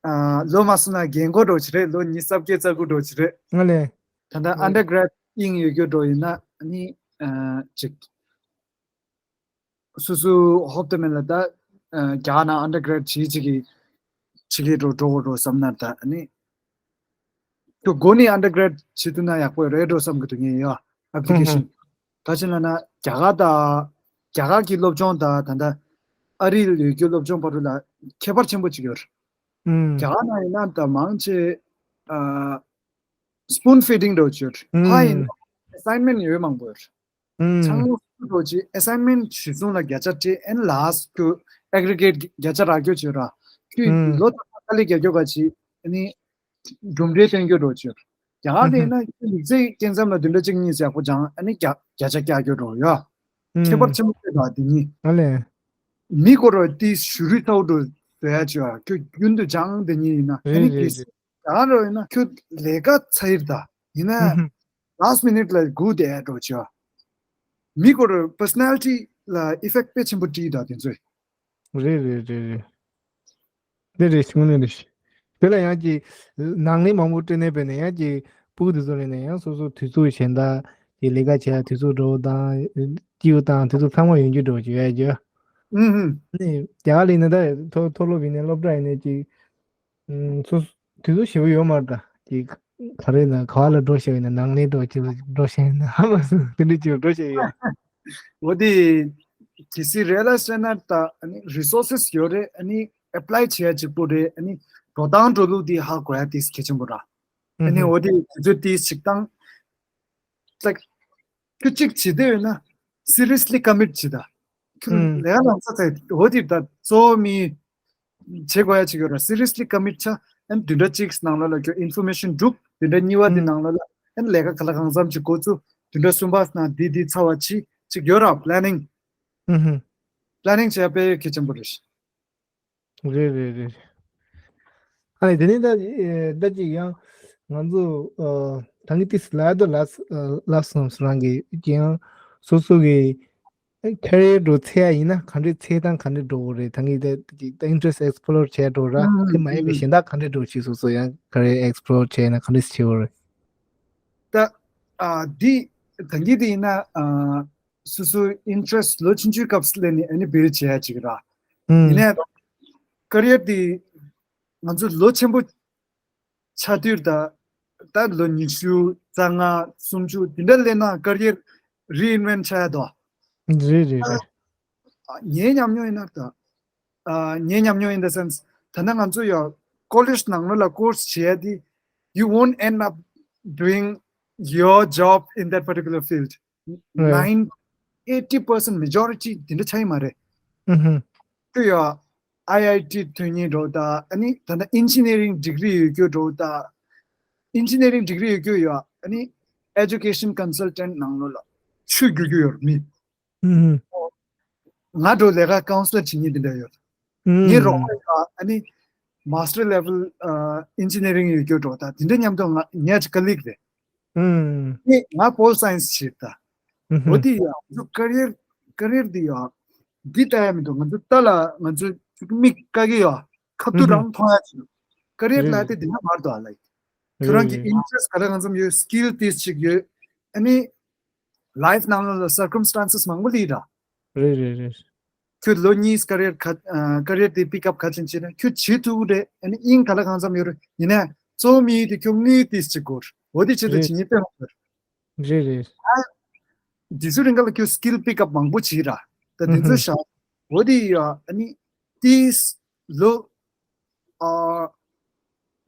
ཨ་ལོ་མ་སོང་ན་རྒན་གོག་འགྲོ་ཅི་རེད། ལོ་ཉི་ཤུ་རྩ་བརྒྱད་རྩ་དགུ་འགྲོ་ཅི་རེད། ང་ལས། ད་ལྟ་ང་ལས། undergrad དབྱིངས་ཡོད་རྒྱུ་འགྲོ་ཡིན་ན་ཨ་ནི་ཨ་ཅིག་སོ་སོ་ཧོབ་ཏེ་མེད་ལ་ད་ཨ་རྒྱ་གར་ནང་undergrad བྱེད་ཅིག་གི་ཅིག་གི་འགྲོ་འགྲོ་འགྲོ་བསམ་ན་ད་ཨ་ནི་ཁྱོད་འགོ་ནས་undergrad བྱེད་ཐུབ་ན་ཡག་པོ་རེད་འགྲོ་བསམ་གི་འདུག་ངས་ཡ་application། ཧུམ་ཧུམ། ག་ཅི་ལབ་ན་རྒྱ་གར་དང་རྒྱ་གར་གྱི་སློབ་སྦྱོང་དང་ད་ལྟ་ཨ་རིའི་ཡོད་རྒྱུ་སློབ་སྦྱོང་བར་དུ་ལ་ཁྱད་པར་ཆེན་པོ་ཅིག་ཡོད་རེད། ཧུམ། རྒྱ་གར་ནང་ཡིན་ན་ད་མང་ཆེ་ཨ་spoon feeding འགྲོ་ཅིག་ཡོད་རེད། ཧུམ། ཕ་ཡིན་assignment ཡོད་མང་པོ་ཡོད་རེད། ཧུམ། ཚང་མ་འགྲོ་ཅིག་assignment གཞི་བཟུང་ལ་བརྒྱ་ཆ་སྤྲད་and last to aggregate བརྒྱ་ཆ་རག་རྒྱུ་ཅིག་ཡོད་ར། ཁྱོད་ཧུམ། ལོ་ད་ལྟ་ལས་བརྒྱ་རྒྱོ་ག་ཅིག་ཨ་ནི། གྲུབ་འབྲས་སྟོན་རྒྱུ་འགྲོ་ཆོག་རྒྱ་གར་དེ་ན་ཡིག་ཚད་སྐྱེ་མཚམས་ལ་བདུན་ཕྲག་གཅིག་གཉིས་ཡག་པོ་སྦྱང་ཨ་ནི་བརྒྱ་བརྒྱ་ཆ་བཀྱག་རྒྱུ་འགྲོ་ཡ། ཁྱད་པར་ཆེན་པོ་ཡོད་པ་དེ་གཉིས། ཨ་ལས། མི་ཁོ་རོ་དེ་ཞུ་རི་ཚའོ་འགྲོ་བཟོ་ཡ་ཆོག་ཡ་ཁྱོད་རྒྱུན་དུ་སྦྱང་དེ་གཉིས་ཡིན་ན་ཨ་རེད་ནི་རེད་གིས་རེད། རྒྱ་གར་རོ་ཡིན་ན་ཁྱོད་ལས་ཀ་ཚ་ཡིར་ད་ཡིན་ན་last minute ལ་སྒུག་བསྡད་ཡ་འགྲོ་ཆོག་ཡ། མི་ཁོ་རོ་personality ལ་effect དཔེ་ཆེན་པོ་སྤྲད་ད་དེ་ཚོས། རེད་རེད་རེད་རེད། དེ་རེད་དངོས་གནས་རེད། དེ་ལ་ཡང་ཅིག་ནང་ལས་མང་པོ་སྤྲད་ནས་བས་ནས་ཡང་ཅིག་སྤུ་གུ་དེ་ཚོ་ལས་ནས་ཡང་སོ་སོ་དུས་ཚོད་གཞན་དག་ཅིག་ལས་ཀ་བྱེད་ཡ་དུས་ཚོད་འགྲོ་དང་སྐྱིད་པོ་དང་དུས་ཚོད་ཚང་མ་ཡོང་རྒྱུ་འགྲོ་ཅིག་ཡོད་རྒྱུ། ཨུ་ཧུ། ནས་རྒྱ་གར་ལ་ཡིན་ན་ད་མཐོ་མཐོ་སློབ་ཡིན་ནས་སློབ་གྲྭ་ཡིན་ནས་ཅིག་ཨུམ་སོ་སོ་དུས་ཚོད་ཞེ་པོ་ཡོད་མ་རེད་ད་ཅིག་ག་རེ་ན་ག་བ་ལ་འགྲོ་ཤེས་ཡིན་ན་ནང་ལས་འགྲོ་ཅིག་འགྲོ་ཤེས་ཡིན་ན་ཧ་མ་སོང་དེ་འདྲ་ཅིག་འགྲོ་ཤེས་ཡོད། འོ་དེ་གལ་སྲིད་རེ་ལ་བཤད་ན་ད་ཨ་ནི་resources ཡོད་རེད། ཨ་ནི་apply བྱེད་ཡ་གཅིག་པོ་རེད། ཨ་ནི་འགྲོ་སྟངས་འགྲོ་ལུགས་དེ་ཧ་གོ་ཡ་དེ་གལ་ཆེན་པོ་ར། ཨ་ནི་ཨུ་འོ་དེ་དུས་ཚོད་དེ་ཞིག་བཏང་། ད་ཁྱོད་གཅིག་བྱེད་འདོད་ཡོད་ན་seriously commit བྱེད་ད། ཁྱོད་ཨུ་ལས་ཀ་ལམ་སང་ཚེ་འོ་དེ་ད་གཙོ་བོ་མི་བྱེད་དགོས་ཡ་ཅིག་ཡོད་ར། seriously commit བྱ། ཨན་བདུན་ཕྲག་གཅིག་ནང་ལོགས་ལ་ཁྱོད་information སྒྲུབ། བདུན་ཕྲག་གཉིས་པ་དེ་ནང་ལོགས་ལ་ཨན་ལས་ཀ་ག་ལ་གང་འཚམ་ཅིག་འགོ་བཙུགས། བདུན་ཕྲག་གསུམ་པ་ནང་འདི་འདི་ཚར་བ་ཅིག་ཅིག་ཡོད་ར། planning ཨུ་ཧུ། planning བྱས་པའི་གལ་ཆེན་པོ་རེད། རེད་རེད་རེད། ཨ་ནི་དེ་ནས་ད་ཨེ་ད་ཅིག་ཡང་ང་ཚོ་ཨ་ད་གིན་ཏིས་ལ་དོ་ལ་ལ་སོང་སོང་རང་གི་ཡང་སོ་སོ་གི་career འགྲོ་ཚེ་ཡ་ཡིན་ན་ག་འདྲས་ཚེ་དང་ག་འདྲས་འགྲོ་གི་རེད། ད་གིན་ད་ད་interest explore བྱས་འགྲོ་ར་དེ་མ་ཡིན་པའི་གཞན་དག་ག་འདྲས་འགྲོ་ཅིག་སོ་སོ་ཡང་career explore བྱས་ན་ག་འདྲས་བྱེད་གི་རེད། ད་ཨ་འདི་ད་གིན་དེ་ཡིན་ན་ཨ། སོ་སོའི་interest ལོ་ཆུང་ཆུང་སྐབས་སུ་སླེབས་ནས་ཨ་ནི་build བྱེད་ཡ་ཅིག་ར། ཡིན་ནའི་career དེ་ང་ཚོ་ལོ་ཆེན་པོ་ཆགས་དུས་ད་ད་ལོ་ཉི་ཤུ་རྩ་ལྔ་སུམ་ཅུ་དེ་འདྲ་སླེབས་ན་career reinvent བྱ་ཡ་དོ། རེད་རེད་རེད། ངའི་ཉམས་མྱོང་ཡིན་ན་ད་ངའི་ཉམས་མྱོང་in the sense ད་ནང་ང་ཚོ་ཡ་college ནང་ལོགས་ལ་course བྱེད་ཡ་དེ་you won't end up doing your job in that particular field. Right. Nine eighty percent majority དེ་འདྲ་ཆགས་ཡི་མ་རེད། ཨུ་ཧུ། དེ་ཡང་I I T ཐོན་མཁན་འདྲ་བོ་དང་ཨ་ནི་ད་ལྟ་engineering degree ཡོད་རྒྱུ་འདྲ་བོ་དང་། Engineering degree ཡོད་རྒྱུ་ཡོད་ཨ་ནི་education consultant ནང་ལོགས་ལ་ཆུ་རྒྱུག་རྒྱུ་ཡོད་རེད་མི། ཨུ་ཧུ། ང་འདྲ་བོ་ལས་ཀ་counselor བྱེད་མཁན་དེ་འདྲ་ཡོད། ངའི་རོགས་པ་ཡིན་པ་ཨ་ནི་master level ཨ་engineering ཡོད་རྒྱུ་འདྲ་བོ་དང་དེ་འདྲ་མཉམ་དུ་ང་ངའི་colleague རེད། ངས་ང་pol science བྱེད་ད། འོ་དེ་ཡང་ང་ཚོ་career career དེ་ཡང་འདི་ལྟ་ཡ་མི་འདུག་ང་ཚོ་ལྟ་ལ་ང་ཚོ་ མིག་བཀག་གི་ཡོད། ཁ་ཐུག་རང་མཐོང་ཡ་ཅིག་ཀ་རི་ཡར་ལ་དེ་དེ་འདྲ་མར་དུ་ཨ་ལ། ཁྱོད་རང་གི་ཨིན་ཊི་རེ་སི་ག་ལ་གང་འཚམ་ཡོད། སི་ཀིལ་ཏིས་ཅིག་ཡོད། ཨ་ནི་ལའིཕ་ནང་ལ་སར་ཀམ་སི་ཊན་སི་མང་པོ་ལི་ར། རེད་རེད་རེད། ཁྱོད་ལོ་གཉིས་ཀ་རི་ཡར་ཁ་ཀ་རི་ཡར་དེ་པིག་ཨབ་ག་ཅིན་བྱེད་ན་ཁྱོད་བྱེད་ཐུབ་རེད། ཨ་ནི་ཨིན་ག་ལ་གང་འཚམ་ཡོད་རེད། ཡིན་ན་གཙོ་བོ་མི་དེ་ཁྱོད་དངུལ་ཏིས་ཅིག་དགོས། འོ་དེ་བྱེད་དུ་རེད་ཅི་ཉིད་དེ་རེད། རེད་རེད། དེ་ཚོའི་རིང་ག་ལ་ཁྱོད་སི་ཀིལ་པིག་ཨབ་མང་པོ་བྱེད་ར། ད་དེ་ཚོ་ཤ་འོ་དེ་ཡ་ཨ་ནི་ཏིས་ལོ་ཨ་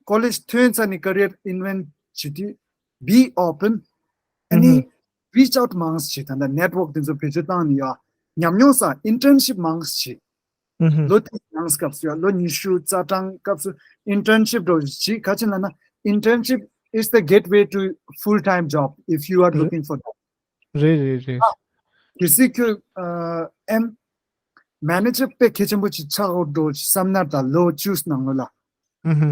ཀོ་ལེཇ་ཐོན་ཚར་ནས་ཀ་རི་ཡར་ཨིན་ཝེན་ཊི་བྱེད་དུས་be open ཨ་ནི་reach out མང་ཙམ་བྱེད། ད་ལྟ་ནེཊ་ཝོག་དེ་ཚོ་བེད་སྤྱོད་བཏང་ནས་ཡ་ཉམས་མྱོང་ས་ཨིན་ཊརན་ཤིབ་མང་ཙམ་བྱེད། ལོ་དེ་ནང་སྐབས་སུ་ཡ་ལོ་ཉི་ཤུ་རྩ་གྲངས་སྐབས་སུ་ཨིན་ཊརན་ཤིབ་འགྲོ་བྱེད། ག་ཅི་ལབ་ན་internship is the gateway to full time job if you are looking for that. རེད་རེད་རེད། གལ་སྲིད་ཁྱོད་ཨེམ་མེ་ནེ་ཇར་དཔེ་གལ་ཆེན་པོ་ཅིག་ཆགས་འགྲོ་བསམ་ན་ད་ལོ་བཅུ་ནང་ལོ་ལ།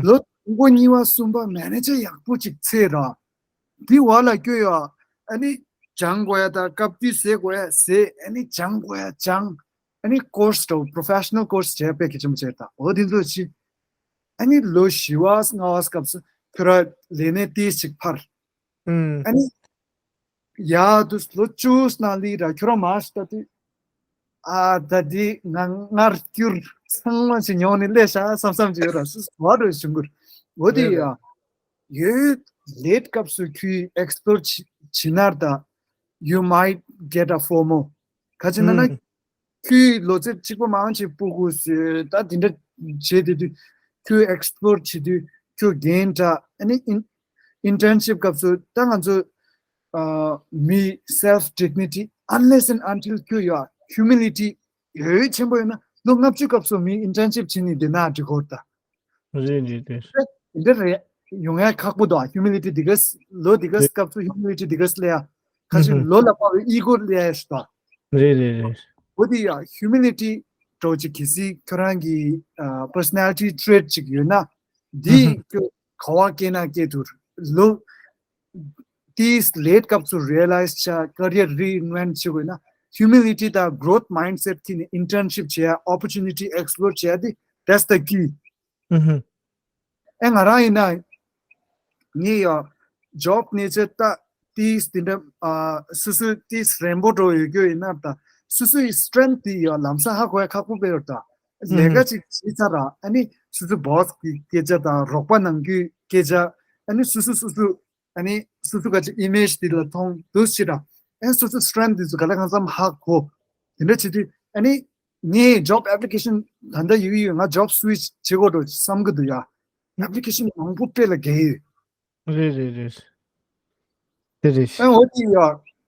ལོ་དང་པོ་གཉིས་པ་གསུམ་པ་མེ་ནེ་ཇར་ཡག་པོ་ཅིག་ཚེ་ར། དེ་བ་ལ་སྐྱོ་ཡ། ཨ་ནི་སྦྱང་དགོས་ཡ་དང་སྐབས་དུས་ཟས་དགོས་ཡ་ཟས། ཨ་ནི་སྦྱང་དགོས་ཡ་སྦྱང་། ཨ་ནི་ཀོར་སི་འགྲོ་པོ་རོ་ཕེ་ཤི་ནལ་ཀོར་སི་བྱས་དཔེ་གལ་ཆེན་པོ་བྱས་ད་འོ་དེ་ཚོ་ཅི། ཨ་ནི་ལོ་བཞི་བ་ལྔ་བ་སྐབས་སུ་ཁྱོད་ར་ལས་གནས་ཏིས་ཅིག་འཕར། ཨ་ནི་ཡ་དུས་ལོ་བཅུ་ནང་ལི་ར་ཁྱོད་ར་མ་ཤི་ད་དུས། ཨ་ད་དེ་ང་སྔར་སྐྱུར་ཚང་མ་ཞིག་ཉོ་ནས་སླེབས་ཤག་བསམ་བསམ་ཅིག་ཡོད་ར་སུ་བ་རུ་བྱུང་གུར། འོ་དེ་ཡ་ཡོད་ལེད་སྐབས་སུ་ཁྱོད་ཨེག་སི་པོར་བྱེད་ན་ད་you might get a FOMO ག་ཅི་ན་ན། ཁྱོད་ལོ་ཚད་གཅིག་པ་མང་ཆེ་སྤུ་གུ་ཟེར་ད་དེ་འདྲ་བྱེད་དེ་དུས་ཁྱོད་ཨེག་སི་པོར་བྱེད་དུས་ཁྱོད་རྒན་འདྲ་ཨ་ནི་ཨིན་ཨིན་ཊརན་ཤིབ་སྐབས་སུ་ད་ང་ཚོ་མི་self dignity unless and until ཁྱོད་ཡ་ཧིའུ་མི་ལི་ཊི་ཡོད་ཆེན་པོ་ཡོད་ན་ལོ་ལྔ་བཅུ་སྐབས་སུ་མི་ཨིན་ཊརན་ཤིབ་བྱེད་ནི་དེ་ན་འགྲིག་གོ་ད། རེད་རེད་རེད། འདི་རེད། ཡོང་ཡ་ཁག་པོ་འདུག་ཨ་ཧིའུ་མི་ལི་ཊི་འདི་ག་ལོ་འདི་ག་རེད། སྐབས་སུ་ཧིའུ་མི་ལི་ཊི་འདི་ག་སླེབས་ཡ། ཁ་ཤས་ལོ་ལ་དཔག་པའི་ཨི་གོ་སླེབས་ཡ་ཞིག་འདུག་འོ་དེ་ཡ་ཧིའུ་མི་ལི་ཊི་འགྲོ་ཅིག་གལ་སྲིད་ཁྱོད་རང་གི་པར་སོ་ན་ལི་ཊི་ཊྲེཊ་ཅིག་ཡོད་ན་འདི་ཁྱོད་ག་བ་སྐྱེས་ན་སྐྱེས་ཐུབ་ལོ། དེས་ལེད་སྐབས་སུ་རི་ཡ་ལའི་ཛི་བྱ་ཀ་རི་ཡར་རི་ཨིན་ཝེན་ཊི་བྱེད་དགོས་ན་ཧིའུ་མི་ལི་ཊི་དང་གྷ་རོ་ཐི་མའིན་ཌི་སེ་ཊི་ཁྱེར་ནས་ཨིན་ཊརན་ཤིབ་བྱེད་ཡ་ཨོ་པོར་ཅུ་ནི་ཊི་ཨེག་སི་པོ་ལོར་བྱེད་ཡ་དེ་that's the key. ཨེ་ང་རང་ཡིན་ན་ངས་ཡ་ཇོབ་གནས་ཚད་ད་དེས་དེ་འདྲ་ཨ་སོ་སོའི་དེས་རན་པོ་འགྲོ་ཡོད་རྒྱུ་ཡིན་ན་ད་སོ་སོའི་སི་ཊེང་ཐི་དེ་ཡ་ལམ་སང་ཧ་གོ་ཡ་ཁག་པོ་དཔེ་ཡོད་ད། ལས་ཀ་ཅིག་བྱེད་ཚར་ར་ཨ་ནི་སོ་སོའི་བོ་སི་གི་སྐད་ཆ་དང་རོགས་པ་ནང་ཁུལ་སྐད་ཆ་ཨ་ནི་སོ་སོ་སོ་སོ་ཨ་ནི་སོ་སོ་ག་ཅིག་ཨི་མེཇ་དེ་ལ་མཐོང་འདུག་ཕྱིར་ར་ཨ་ནི་སོ་སོ་སི་ཊེང་ཐི་དེ་ཚོ་ག་ལ་གང་འཚམ་ཧ་གོ། དེ་འདྲ་བྱེད་དུས་ཨ་ནི་ངས་ཇོབ་ཨེབ་ལི་ཀེ་ཤན་ད་ལྟ་ཡོད་ཡོད་ང་ཇོབ་སུ་ཝིཆ་བྱེད་དགོས་འགྲོ་བསམ་གི་འདུག་ཡ། ཨེབ་ལི་ཀེ་ཤན་མང་པོ་སྤྲད་ལ་རྒྱལ་ཡོད། རེད་རེད་རེད། དེ་རེད། ཨ་འོ་དེ་ཡ་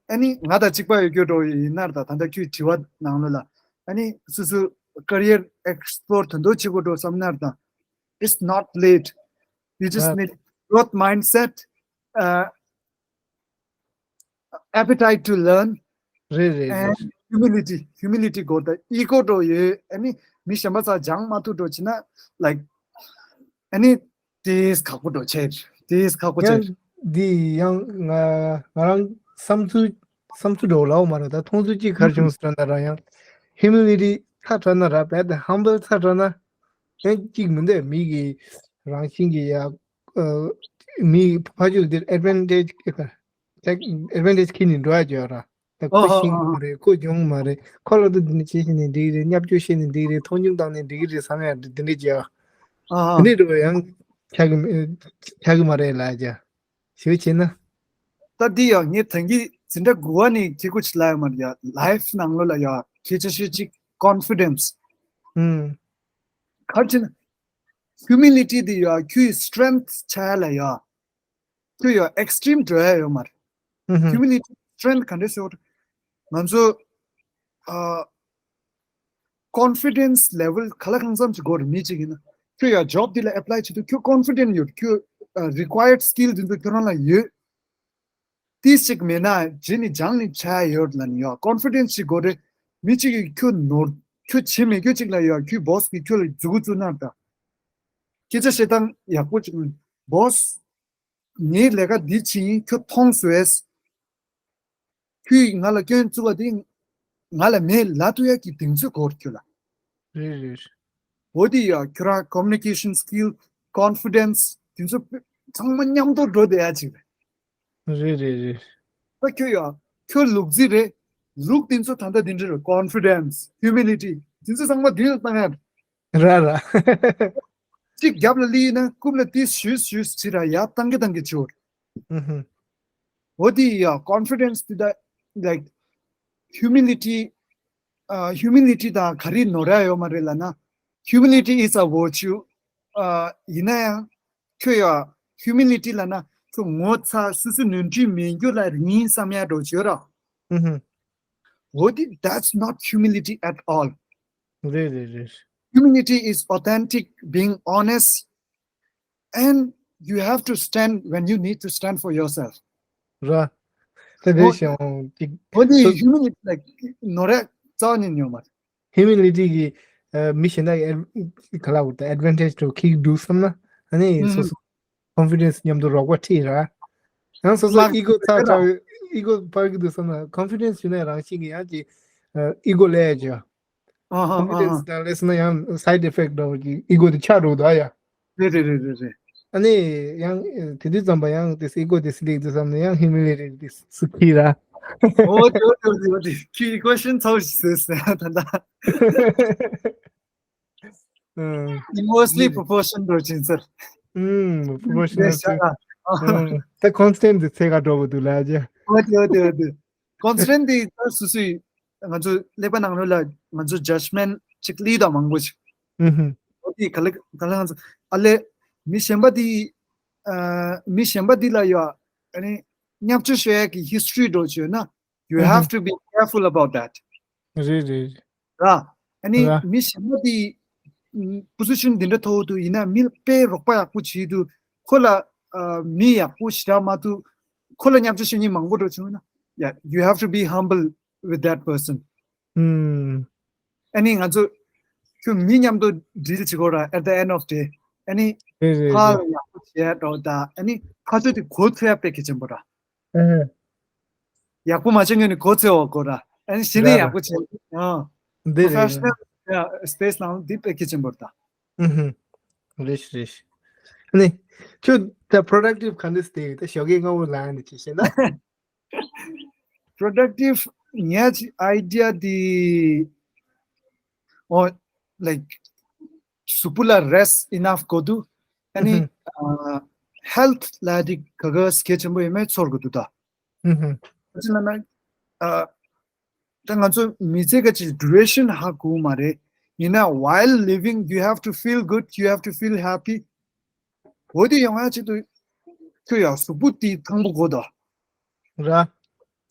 ཨ་ནི་ང་དང་གཅིག་པ་ཡོད་རྒྱུ་འགྲོ་ཡིན་ན་ད་ད་ལྟ་ཁྱོད་དྲི་བ་ནང་ལོགས་ལ་ཨ་ནི་སོ་སོ་ཀ་རི་ཡར་ཨེག་སི་པོ་ལོར་ད་འདོད་བྱེད་དགོས་འགྲོ་བསམ་ན་ད། It's not late. You just need growth mindset, uh, appetite to learn རེད་རེད་རེད། And humility, humility དགོས་ད། ཨི་གོ་འགྲོ་ཡོད། ཨ་ནི་མི་གཞན་པ་ཚ་སྦྱང་མ་ཐུབ་འགྲོ་བྱེད་ན་like ཨ་ནི་དེས་ཁག་པོ་འགྲོ་ཆེ། དེས་ཁག་པོ་ཆེ། ཡང་འདི་ཡང་ང་ང་རང་བསམ་ཚུལ་བསམ་ཚུལ་འགྲོ་ལའོ་མ་རེད་ད་མཐོང་ཚུལ་གཅིག་གར་བྱུང་ཟེར་ན་རང་ཡང་ཧིའུ་མི་ལི་ཊི་ཚ་དྲགས་ན་ར་བས་ད་ཧམ་བལ་ཚ་དྲགས་ན་ཡང་གཅིག་མི་འདུག་མི་གི་རང་བཞིན་གྱི་ཡ་མི་ཕ་ཆུ་འདིར་ཨེ་ཌི་ཝན་ཊེཇ་ཨེ་ཌི་ཝན་ཊེཇ་ཁྱེར་ནས་འགྲོ་ཡ་ཅོ་ར། ད་ཁོ་ཤེས་ཀྱི་མ་རེད། ཁོ་སྦྱོང་གི་མ་རེད། ཁོ་ལ་དུ་འདི་འདྲ་བྱེད་ཤེས་ནས་འགྲིག་གི་རེད། བརྙས་བཅོས་ཤེས་ནས་འགྲིག་གི་རེད། མཐོང་ཆུང་བཏང་ནས་འགྲིག་གི་རེད་བསམ་ཡ་འདི་འདྲ་བྱས་ཨ། འདི་འདྲ་འགྲོ་ཡང་ཆགས་ཀྱི་མ་ཆགས་ཀྱི་མ་རེད་ལ་ཅ། ཞུ་བྱས་ན། ད་འདི་ཡང་ངས་ད་གིན་འཛིན་གྲྭ་དགུ་བ་ནས་ཁྱེད་ཀོ་ཅིག་ལ་ཡ་མ་རེད་ཡ། ལའིཕ་ནང་ལོགས་ལ་ཡ་ཁྱེད་ཆ་ཤས་ཅིག་ཀོན་ཕི་ཌེན་སི། ཨུམ། ག་རེ་བྱས་ན། ཧིའུ་མི་ལི་ཊི་འདི་ཡ་ཁྱོད་སི་ཊེང་ཐི་ཆགས་ཡ་ལ་ཡ། ཁྱོད་ཡ་ཨེག་སི་ཊི་རིམ་འགྲོ་ཡ་ཡོད་མ་རེད། ཧུམ་ཧུམ། ཧིའུ་མི་ལི་ཊི་སི་ཊེང་ཐི་ག་འདྲ་ཟེར་བ་རེད། ང་ཚོ་ཨ་ཀོན་ཕི་ཌེན་སི་ལེ་ཝལ་ག་ལ་གང་འཚམ་ཅིག་དགོས་རེད། མི་གཅིག་ཡིན་ན་ཁྱོད་ཡ་ཇོབ་འདི་ལ་ཨེ་པ་ལའི་བྱེད་དུས་ཁྱོད་ཀོན་ཕི་ཌེན་ཊི་ཡོད། ཁྱོད་ཨ་རི་ཀུ་ཡར་ཌི་སི་ཀིལ་འདི་ཚོ་ཁྱོད་རང་ལ་ཡོད། ཏིས་ཅིག་མེད་ན་རྗེས་ནས་སྦྱང་ནས་བྱ་ཡ་ཡོད་ལ་ནི་ཡ་ཀོན་ཕི་ཌེན་སི་ཅིག་དགོས་རེད། མི་གཅིག་གིས་ཁྱོད་ནོར་ཁྱོད་བྱེད་མེད་ཁྱོད་ཅིག་ལ་ཡ་ཁྱོད་བོ་སི་གིས་ཁྱོད་ལ་མཛུ་གུ་བཙུགས་ན་ད། སྐད་ཆ་བཤད་སྟངས་ཡག་པོ་ཅིག་བོ་སི། ངའི་ལས་ཀ་འདི་ཕྱིན་ཁྱོད་མཐོང་སོས། ཁྱོད་ང་ལ་སྐྱོན་བཙུགས་པ་དེ་ང་ལ་མེད་ལབ་ཐུབ་ཡ་གི་གདེང་ཚོད་དགོས་ཁྱོད་ལ། རེད་རེད། འོ་དེ་ཡ་ཁྱོད་རང་communication skill, confidence དེ་ཚོ་ཚང་མ་མཉམ་དུ་འགྲོ་བསྡད་ཡ་ཅིག་རེད། རེད་རེད་རེད། ད་ཁྱོད་ཡ་ཁྱོད་ལུག་རྫི་རེད། ལུག་དེ་ཚོ་ད་ལྟ་དེ་འདྲ་རེད། confidence, humility དེ་ཚོ་ཚང་མ་དེ་ལ་བཏང་ཡ་རེད། ར་ར། གཅིག་རྒྱབ་ལ་ལི་ན་རྐུབ་ལ་ཏིས་ཞུས་ཞུས་ཕྱི་ར་ཡ་བཏང་གི་བཏང་གི་ཆོག་ཨུ་ཧུ། འོ་དེ་ཡ་confidence དེ་ད་like humility, ཨ་humility དང་ག་རེ་ནོར་ཡ་ཡོད་མ་རེད་ལབ་ན། humility is a virtue. ཨ་ཡིན་ན་ཡང་ཁྱོད་ཡ་humility ལབ་ན་ཁྱོད་ངོ་ཚ། སོ་སོ་ནོར་འཁྲུལ་མེད་རྒྱུ་ལ་རིན་བསམ་ཡ་འགྲོ་བྱོས་ར། ཨུ་ཧུ། འོ་དེ་that's not humility at all. རེད་རེད་རེད། Humility is authentic, being honest, and you have to stand when you need to stand for yourself. ར། དེ་རེད་ཤག་ཅིག་འོ་དེ་སོ- humility like ནོར་ར་རྩ་ནས་ཉོ་མ། humility གི་ཨ་མི་གཞན་དག་གི་ཨེ་ག་ལ་བུ་ད་advantage དུ་ཁིག་འདུག་བསམ་ན། ཨ་ནི་ཨུ་ཧུ། སོ་སོ་confidence མཉམ་དུ་རོགས་པ་ཁྲིད་ར། ཡང་སོ་སོ་ལག་ego ཚ་ཁྲ་ego འཕར་གི་འདུག་བསམ་ན། confidence ཡོད་ན་རང་བཞིན་གྱི་ཡང་ཅིག་ཨ་ego ལས་ཀྱི་ཨ་ཧ་ཨ་confidence ཧ། དང་ལས་སོང་ན་ཡང་side effect འདྲ་བོ་ཅིག་ego དེ་ཆགས་འགྲོ་འདུག་ཨ་ཡ། རེད་རེད་རེད་རེད་རེད། ཨ་ནི་ཡང་དེ་དུས་ཙམ་པ་ཡང་དེ་ego དེ་སླེབས་དུས་ཙམ་ནས་ཡང་humility དེ་སུ་ཁྱེར་ར། འོ་དེ་འོ་དེ་འོ་དེ་འོ་དེ་ཁྱེད་question ཚོགས་ཤིག་ཟེར་ཟེར་ད་ད། ཨུམ། inversely proportion འགྲོ་ཅིང་ཟེར། ཨུམ། proportional ད་constant དེ་ཚད་ག་འགྲོ་བ་འདུག་ལ་ཅེ། འོ་དེ་འོ་དེ་འོ་དེ། constant དེ་ད་སུ་སུའི་ང་ཚོ་ཀླད་པ་ནང་ལོགས་ལ་ང་ཚོ་judgment ཅིག་ལི་དང་མང་པོ་ཞིག་ཨུ་ཧུ། འོ་དེ་ག་ལེ་ག་ལེ་ང་ཚོ་ཨ་ལེ་མི་གཞན་པ་དེ་ཨ་མི་གཞན་པ་དེ་ལ་ཡོད་ཨ་ནི་བརྙས་བཅོས་ཤོད་ཡ་གི་history འགྲོ་བྱོས་ན། you ཨུ་ཧུ། have to be careful about that. རེད་རེད། ར། ཨ་ནི་ར། མི་གཞན་པ་དེ་position འདི་འདྲ་ཐོག་ཏུ་ཡིན་ན་མི་དཔེ་རོགས་པ་ཡག་པོ་བྱེད་དུས་ཁོ་ལ་ཨ་མི་ཡག་པོ་ཞེ་དྲག་མ་ཐུག་ཁོ་ལ་བརྙས་བཅོས་བྱེད་མཁན་མང་པོ་འགྲོ་བྱུང་ན། yeah, you have to be humble with that person. ཨུམ། ཨ་ནི་ང་ཚོ་ཁྱོད་མི་མཉམ་དུ་deal བྱེད་དགོས་ར། at the end of day ཨ་ནི་རེད་རེད་ཕར་རེད། ཡག་པོ་བྱེད་འགྲོ་ད། ཨ་ནི་ཁ་ཚོད་དེ་གོ་ཚོད་ཡ་དཔེ་གལ་ཆེན་པོ་ར། ཨ་ཧ། ཡག་པོ་མ་བྱེད་ངོས་ནས་གོ་ཚོད་འོག་གོ་ར། ཨ་ནི་གཞི་ནས་ར་ཡག་པོ་བྱེད། ཨ། འདི་རེད། professional space ནང་འདི་དཔེ་གལ་ཆེན་པོ་རེད་ད། ཨུ་ཧུ། རེད་རེད། ཨ་ནི་ཁྱོད་ད་productive ག་འདྲ་སྟེ་ད་ཞོགས་ཀས་སྔ་པོ་ལངས་ནས་བྱེད་ཤེས་ན། productive ངའི་idea འདི། ཨོ། like གཟུགས་པོ་ལ་rest enough དགོས་འདུག་ཨ་ནི་ཨ་health ལ་དེ་ག་ག་གལ་ཆེན་པོ་ཡིན་མེད་ཚོར་དགོས་འདུག་ད། ཨ་ཅི་ན་ན་ཨ་ད་ང་ཚོ་མི་ཚེ་ག་ཅིག་duration ཧ་གོ་མ་རེད། ཡིན་ན་while living you have to feel good, you have to feel happy. འོ་དེ་ཡོང་ཡ་ཆེད་དུ་ཁྱོད་ཡ་གཟུགས་པོ་དེ་ཐང་པོ་དགོས་ད། ར།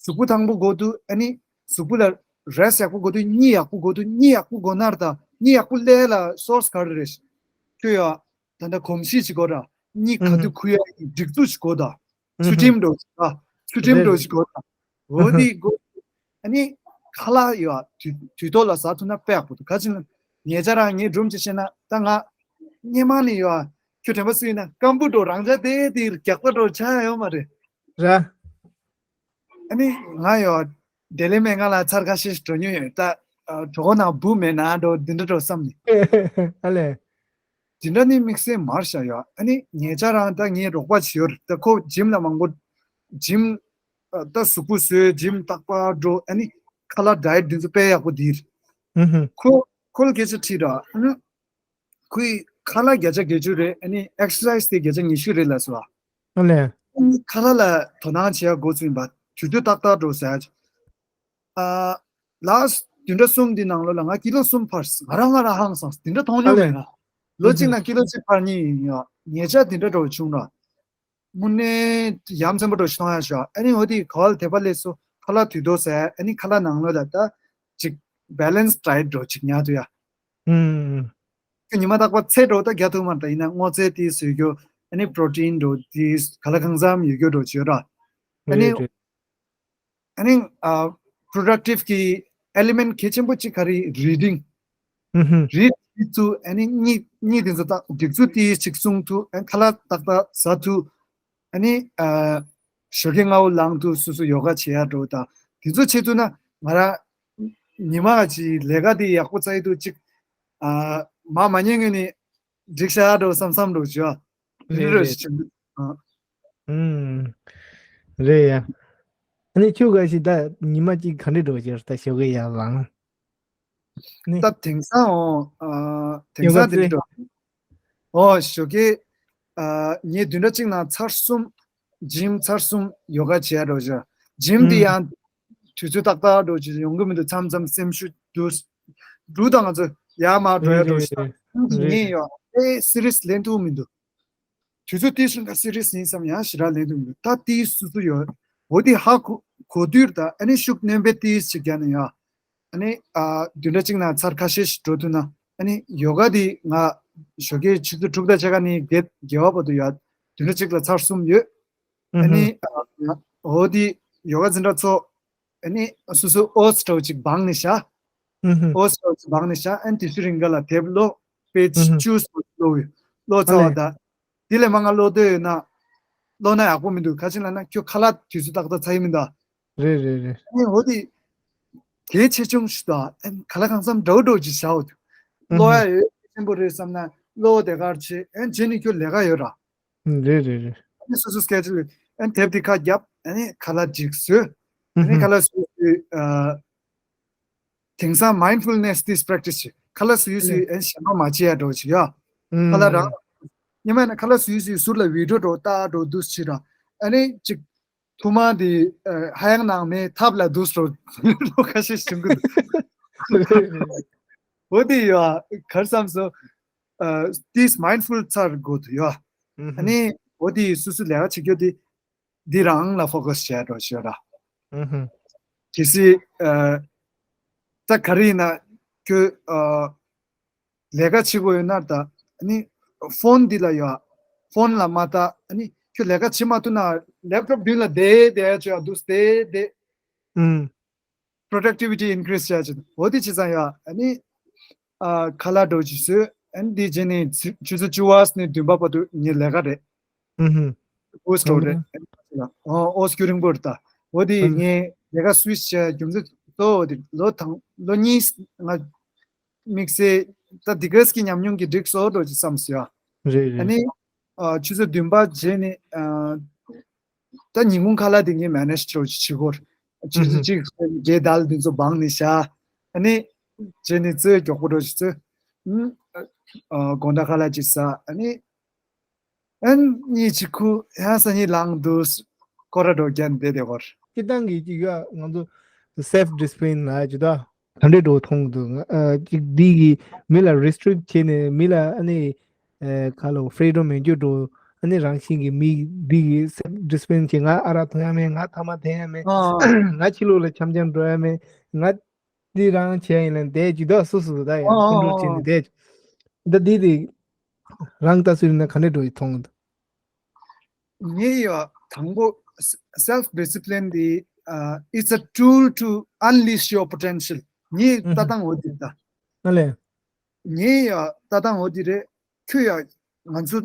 གཟུགས་པོ་ཐང་པོ་དགོས་འདུག་ཨ་ནི་གཟུགས་པོ་ལ་rest ཡག་པོ་དགོས་འདུག་གཉིད་ཡག་པོ་དགོས་འདུག་གཉིད་ཡག་པོ་དགོས་ན་ར་ད་གཉིད་ཡག་པོ་ལེན་ཡ་ལ་source ག་རེ་རེད། ཁྱོད་ཡ་ད་ལྟ་གོམས་གཤིས་ཅིག་དགོས་ར། གཉིད་ག་དུས་ཁུག་ཡ་སྒྲིག་འཛུགས་ཅིག་དགོས་ད། ཚུལ་ཁྲིམས་འགྲོ་ཅིག་ད། ཚུལ་ཁྲིམས་འགྲོ་ཅིག་དགོས་ད། འོ་དེ་དགོས། ཨ་ནི་ཁ་ལག་ཡོད་དུས་དུས་ཐོག་ལ་ཟ་ཐུབ་ན་དཔེ་ཡག་པོ་འདུག་ག་ཅི་ན་ཉེ་ཆར་རང་ངས་སྒྲུང་ཅིག་བཤད་ན་ད་ང་སྔོན་མ་ནས་ཡོད་ཁྱོད་དྲན་པ་སུ་ཡིན་ན་སྐམ་པོ་འགྲོ་རང་ཅག་དེ་དེ་རྒྱག་པ་འགྲོ་ཆ་ཡོད་མ་རེད། ར། ཨ་ནི་ང་ཡོད་བདེ་ལེགས་སྨན་ཁང་ལ་ཚར་ཁ་ཤས་ཤིག་འགྲོ་མྱོང་ཡོད་ད། གྲོད་ཁོག་ནང་འབུ་མེད་ན་འགྲོ་འདི་འདྲ་འགྲོ་བསམ་ནས། ཨ་ལས། འདི་འདྲ་ནི་དམིགས་བསལ་མར་བཞག་ཡོད། ཨ་ནི་ཉེ་ཆར་རང་ད་ངའི་རོགས་པ་བྱེད་ཡོད་རེད་ད་ཁོ་gym ལ་མང་པོ་gym ད་གཟུགས་པོ་བཟོས་gym རྟག་པར་འགྲོ་ཨ་ནི་ཁ་ལག་diet འདི་ཚོ་དཔེ་ཡག་པོ་འདི་རེད། ཁོ་ཁོ་ལ་སྐད་ཆ་དྲིས་ར་ཨ་ནི། ཁོས་ཁ་ལག་བརྒྱ་ཆ་བརྒྱད་ཅུ་རེད། ཨ་ནི་exercise དེ་བརྒྱ་ཆ་ཉི་ཤུ་རེད་ལབ་སོང་། ཨ་ལས། ཨ་ནི་ཁ་ལག་ལ་དོ་སྣང་བྱེད་ཡ་འགོ་ཚུགས་ཡིན་པ་དུས་དུས་ཏག་ཏག་འགྲོ་ཟེར། ཨ། last བདུན་ཕྲག་གསུམ་འདི་ནང་ལོགས་ལ་ང་ཀི་ལོ་གསུམ་འཕར་སོང་། ང་རང་ང་རང་ཧང་སངས་འདི་འདྲ་མཐོང་མྱོང་མེད་ན། ལོ་གཅིག་ནང་ཀི་ལོ་གཅིག་འཕར་མཁན་ཡིན་ཡ། ཉེ་ཆར་འདི་འདྲ་འགྲོ་བྱུང་ར། དངོས་གནས་ཡ་མཚན་པོ་འགྲོ་ཞིག་མཐོང་ཡ་ཞོག་ཨ་ནི་འོ་དེ་ག་བ་ལ་དེ་པ་ལས་སོ་ཁ་ལག་དུས་ཐོག་ཟེར། ཨ་ནི་ཁ་ལག་ནང་ལོགས་ལ་ད་ཅིག་balanced diet འགྲོ་ཅིག་ཉར་དུ་ཡ། ཨུམ། ཁྱོད་ཉི་མ་རྟག་པར་ཚལ་འགྲོ་ད་རྒྱག་ཐུབ་མ་རེད་ད། ཡིན་ན་སྔོ་ཚལ་དེ་ཟོས་རྒྱུ། ཨ་ནི་protein འགྲོ་དེ་ག་ལ་གང་འཚམ་ཡོད་རྒྱུ་འགྲོ་བྱོས་ར། ཨ་ནི་རེད་རེད། ཨ་ནི་ཨ་productive གི་element གལ་ཆེན་པོ་གཅིག་ག་རེ་reading། ཨུ་ཧུ། read བྱེད་ཚུལ། ཨ་ནི་གཉིད་གཉིད་དེ་ཚོ་ཏག་སྒྲིག་ཚུལ་དེ་གཅིག་སྲུང་ཚུལ། ཨ་ནི་ཁ་ལག་ཏག་ཏག་ཟ་ཚུལ། ཨ་ནི་ཨ་ཞོགས་ཀས་སྔ་པོ་ལངས་དུས་སོ་སོ་ཡོ་ག་བྱེད་ཡ་འགྲོ་དང་དེ་ཚོ་བྱེད་ཐུབ་ན་ང་རང་ཉི་མ་གཅིག་ལས་ཀ་དེ་ཡག་པོ་བཙལ་དུས་གཅིག་ཨ་ མ་མ་ཉན་ངས་ནི་འགྲིག་ཤག་འགྲོ་བསམ་བསམ་འགྲོ་བྱོས། ཨ་རེད་རེད་རེད། ཞིག་ཆུང་། ཨ། ཨུམ། རེད་ཡ། ཨ་ནི་ཁྱོད་ག་ཞིག་ད་ཉི་མ་གཅིག་ག་འདྲས་འགྲོ་ཅེར་ད་ཞོགས་ཀས་ཡར་ལངས། ནི། ད་དེང་སང་འོ། ཨ། དེང་ཡོ་ག་སང་དེ་འདྲས་རྩེ། འགྲོ། ཨོ་ཞོགས་ཀས། ཨ། ངས་བདུན་ཕྲག་གཅིག་ནང་ཚར་གསུམ། ཇིམ་ཚར་གསུམ་ཡོ་ག་བྱས་འགྲོ་བྱོས། ཇིམ་དེ་ཨུམ། ཡང་དུས་ཚོད་ཏག་ཏག་འགྲོ་བྱོས་ཡོང་གི་མི་འདུག་མཚམས་མཚམས་སེམས་ཤུགས་འདུག་འབྲུ་དང་ང་ཚོ་ཡར་མར་འགྲོ་ཡ་འགྲོ་རེད་ཞེ་དྲག་རེད་རེད། ངས་ཡོད་ཨེ་སི་རི་ཡས་ལེན་ཐུབ་མི་འདུག་དུས་ཚོད་དེ་བཞིན་ག་སི་རི་ཡས་ཡིན་བསམ་ཡང་ཞེ་དྲག་ལེན་ཐུབ་མི་འདུག་ད་དེའི་སུ་སུ་ཡོད། འོ་དེ་ཧ་གོ་གོ་དུས་ད་ཨ་ནི་ཤུགས་སྣོན་པའི་དེའི་ཞིག་རྒྱག་ནས་ཡ། ཨ་ནི་ཨ་བདུན་ཕྲག་གཅིག་ནང་ཚར་ཁ་ཤས་ཤིག་འགྲོ་ཐུབ་ན་ཨ་ནི་ཡོ་ག་དེ་ང་ཞོགས་ཀའི་ཆུ་ཚོད་དྲུག་དང་ཕྱེད་ཀ་ནས་བརྒྱད་བརྒྱད་པ་བར་དུ་ཡ་བདུན་ཕྲག་གཅིག་ལ་ཚར་གསུམ་ཡོད། ཨ་ནི་ཨ་འོ་དེ་ཡོ་ག་འཛིན་གྲྭ་ཚོ། ཨ་ནི་སོ་སོ་ཨོ་སི་འདྲ་བོ་ཅིག་སྦངས་ནས་བཞག་ཨུ་ཧུ། ཨོ་སི་འདྲ་བོ་ཅིག་སྦངས་ནས་བཞག་ཨ་ནི་དེ་ཚོའི་རིང་ག་ལ་དེབ་ཀློག་པེ་ཨུ་ཧུ། ཅིག་ཅུས་ཀློག་ཡོད། ཀློག་ཚར་བ་ཨ་ལས། ད། དེ་ལས་མང་ང་ཀློག་འདོད་ཡོད་ན། ཀློག་ན་ཡག་པོ་མི་འདུག་ག་ཅི་ལབ་ན་ཁྱོད་ཁ་ལག་དུས་ཚོད་ཏག་ཏག་ཚར་ཡི་མི་འདུག་རེད་རེད་རེད། ཨ་ནི་འོ་དེ། དེའི་ཆེ་ཆུང་ཞིག་དང་ཨ་ནི་ག་ལ་གང་འཚམ་འདྲ་བོ་འདྲ་བོ་ཅིག་བཞག་འོ་དེ། ཨུ་ཀློག་ཧུ། ཡ་ཡོད་ཆེན་པོ་རེད་བསམ་ན་ཀློག་དེ་གར་བྱེད་ཨ་ནི་རྗེས་ནས་ཁྱོད་ལས་ཀ་ཡོད་ར། རེད་རེད་རེད། ཨ་ནི་སོ་སོ་སི་ཀེ་ཇུ་ལ་ཨ་ནི་དེབ་དེ་ཁ་བརྒྱབ་ཨ་ནི་ཁ་ལག་ཅིག་ཟོས། ཨ་ནི་ཁ་ལག་ཟོས་དུས་ཨ། དེང་སང་mindfulness this practice ཅིག་ཁ་ལག་ཟོས་ཟོས་ཨ་ནི་ཞེ་དྲག་མ་བྱེད་ཡ་འདྲ་བོ་ཅིག་ཡ། ཁ་ལག་རང་། སྔོན་མ་ཡིན་ན་ཁ་ལག་ཟོས་ཟོས་ཟུར་ལ་བི་ཌི་ཡོ་འདྲ་བོ་ལྟ་འདྲ་བོ་འདུག་སེ་བྱེད་ར། ཨ་ནི་ཅིག་ཐུག་མ་དེ་ཧ་ཡང་ནང་མེད་ཐབ་ལ་འདུག་འདྲ་བོ་ཁ་ཤས་བྱུང་གི་འདུག་འོ་དེ་ཡ་གར་བསམ་སོང་། ཨ། this mindful ཚར་དགོས་འདུག་ཡ། ཨ་ནི་འོ་དེ་སོ་སོ་ལས་ཀ་བྱེད་རྒྱུ་དེ་འདི་རང་ལ་ཕོ་ཀ་སི་བྱས་འགྲོ་ཞེས་ར། གལ་སྲིད་ཨ། ད་ག་རེ་ཡིན་ན་ཁྱོད་ཨ། ལས་ཀ་བྱེད་དགོས་ཡོད་ན་ད་ཨ་ནི་ཕོན་འདི་ལ་ཡ། ཕོན་ལ་མ་ལྟ་ཨ་ནི་ཁྱོད་ལས་ཀ་བྱེད་མ་ཐུབ་ན་ལེབ་ཊོབ་མདུན་ལ་བསྡད་བསྡད་བྱས་འདུག་བསྡད་བསྡད། productivity increase བྱ་ཆེད་འོ་དེ་བྱས་ཙང་ཡ་ཨ་ནི་ཨ་ཁ་ལག་འདྲ་བོ་ཅིག་ཟོས་ཨ་ནི་དེ་རྗེས་ནས་ཆུ་ཆུ་ཚོད་བཅུ་པ་ནས་བདུན་པ་བར་དུ་ངའི་ལས་ཀ་རེད། ཨོ་སི་ཊོ་རེད། ཨོ་སི་ཀྱུ་རིང་པོ་རེད་ད། འོ་དེ་ངའི་ལས་ཀ་སུའིཆ་བྱས་རྒྱུ་མཚན་གཙོ་བོ་དེ་ལོ་དང་ལོ་གཉིས་ང་དམིགས་བསལ་ད་དེ་ག་སི་གི་ཉམས་མྱོང་གི་འགྲིག་སོ་འདྲ་བོ་ཅིག་བསམ་སོང་ཡ། རེད་ཨ་རེད། ནི་ཨ་ཆུ་ཚོད་བདུན་པ་རྗེས་ནས་ཨ། ད་ཉིན་གུང་ཁ་ལག་དེ་ངས་མེ་ནེཇ་ཅོ་ཅིག་བྱེད་དགོས། ཆུ་ཚོད་གཅིག་བརྒྱད་དལ་དེ་ཚོ་སྦངས་ནས་བཞག་ཨ་ནི། རྗེས་ནས་རྩོལ་མགྱོགས་པོ་འགྲོ་ཞིག་རྩོལ། ཨ་དགོང་དག་ཁ་ལག་ཅིག་ཟ་ཨ་ནི། ཨ་ནི་གཉིད་ཅིག་ཁུག་ཡང་སང་ཉིན་ལངས་འདུག་སྐོར་ར་འགྲོ་རྒྱན་བསྡད་བསྡད་སྐོར། སྤྱིར་བཏང་གི་ཅིག་ཡ་ང་ཚོ་self discipline ལ་ཡ་ཅིག་ད། ག་འདྲས་འགྲོ་མཐོང་གི་འདུག་ང་ཨ་ཅིག་འདི་གི་མི་ལ་རེ་སི་ཊིག་བྱས་ནས་མི་ལ་ཨ་ནི་ཨ་ག་ལོ་ཕི་རི་ཌམ་མེད་རྒྱུ་འགྲོ། ཨ་ནི་རང་བཞིན་གྱི་མི་འདི་གི་self discipline བྱས་ང་ཨ་རག་འཐུང་ཡ་མེད། ང་ཐ་མག་འཐེན་ཡ་མེད། ཨ་ང་ཕྱི་ལོགས་ལ་འཆམ་འཆམ་འགྲོ་ཡ་མེད། ང་འདི་རང་བྱས་ཡིན་ལ་བསྡད་ཀྱི་འདུག་སོ་སོ་ད་ཡ་ཨ་ཁོང་ཁྲོ་བྱས་ནས་ཨ་བསྡད་ཀྱི། ད་འདི་དེ་རང་ལྟ་ཚུལ་ཡིན་ན་ག་འདྲས་འགྲོ་ཡི་མཐོང་གི་འདུག་ངའི་ཡ་དང་པོ་self discipline འདི་ཨ་it's a tool to unleash your potential ངའི་ལྟ་སྟངས་འོ་འདི་ད། ཨ་ལས། ངའི་ཡ་ལྟ་སྟངས་འོ་འདི་རེད། ཁྱོད་ཡ་ང་ཚོ་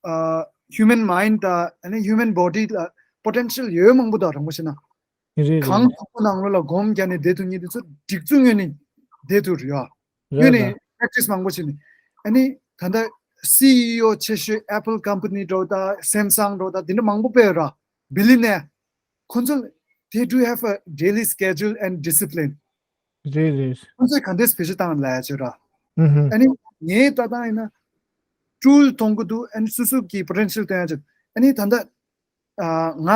ཨ་human mind དང་ཨ་ནི་human body ལ་potential ཡོད་མང་པོ་དང་རང་པོ་ཤེ་ན། རེད་རེད་གང་རེད། ཐུབ་པོ་ནང་ལོགས་ལ་སྒོམ་རྒྱག་ནས་བསྡད་ཐུབ་མཁན་དེ་ཚོ་སྒྲིག་འཛུགས་ངོས་ནས་བསྡད་ཐུབ་རེད་ཡ། རེད་ངོས་ནས་ད། practice མང་པོ་བྱས་ནས། ཨ་ནི་ད་ལྟ་སི་ཨི་ཨོ་ཆེ་ཤོས་Apple company འདྲ་བོ་དང་Samsung འདྲ་བོ་དང་དེ་འདྲ་མང་པོ་དཔེ་ཡོད་ར། billionaire ཁོང་ཚོ་they do have a daily schedule and discipline རེད་རེད། ཁོང་ཚོས་ག་འདྲས་བེད་སྤྱོད་བཏང་ལ་ཡ་བྱོས་ར། ཨུ་ཧུ། ཨ་ནི་ངའི་ལྟ་སྟངས་ཡིན་ན་tool མཐོང་གི་འདུག་ཨ་ནི་སོ་སོ་གི་potential སྟོན་ཡ་བྱོས། ཨ་ནི་ད་ལྟ་ཨ་ང་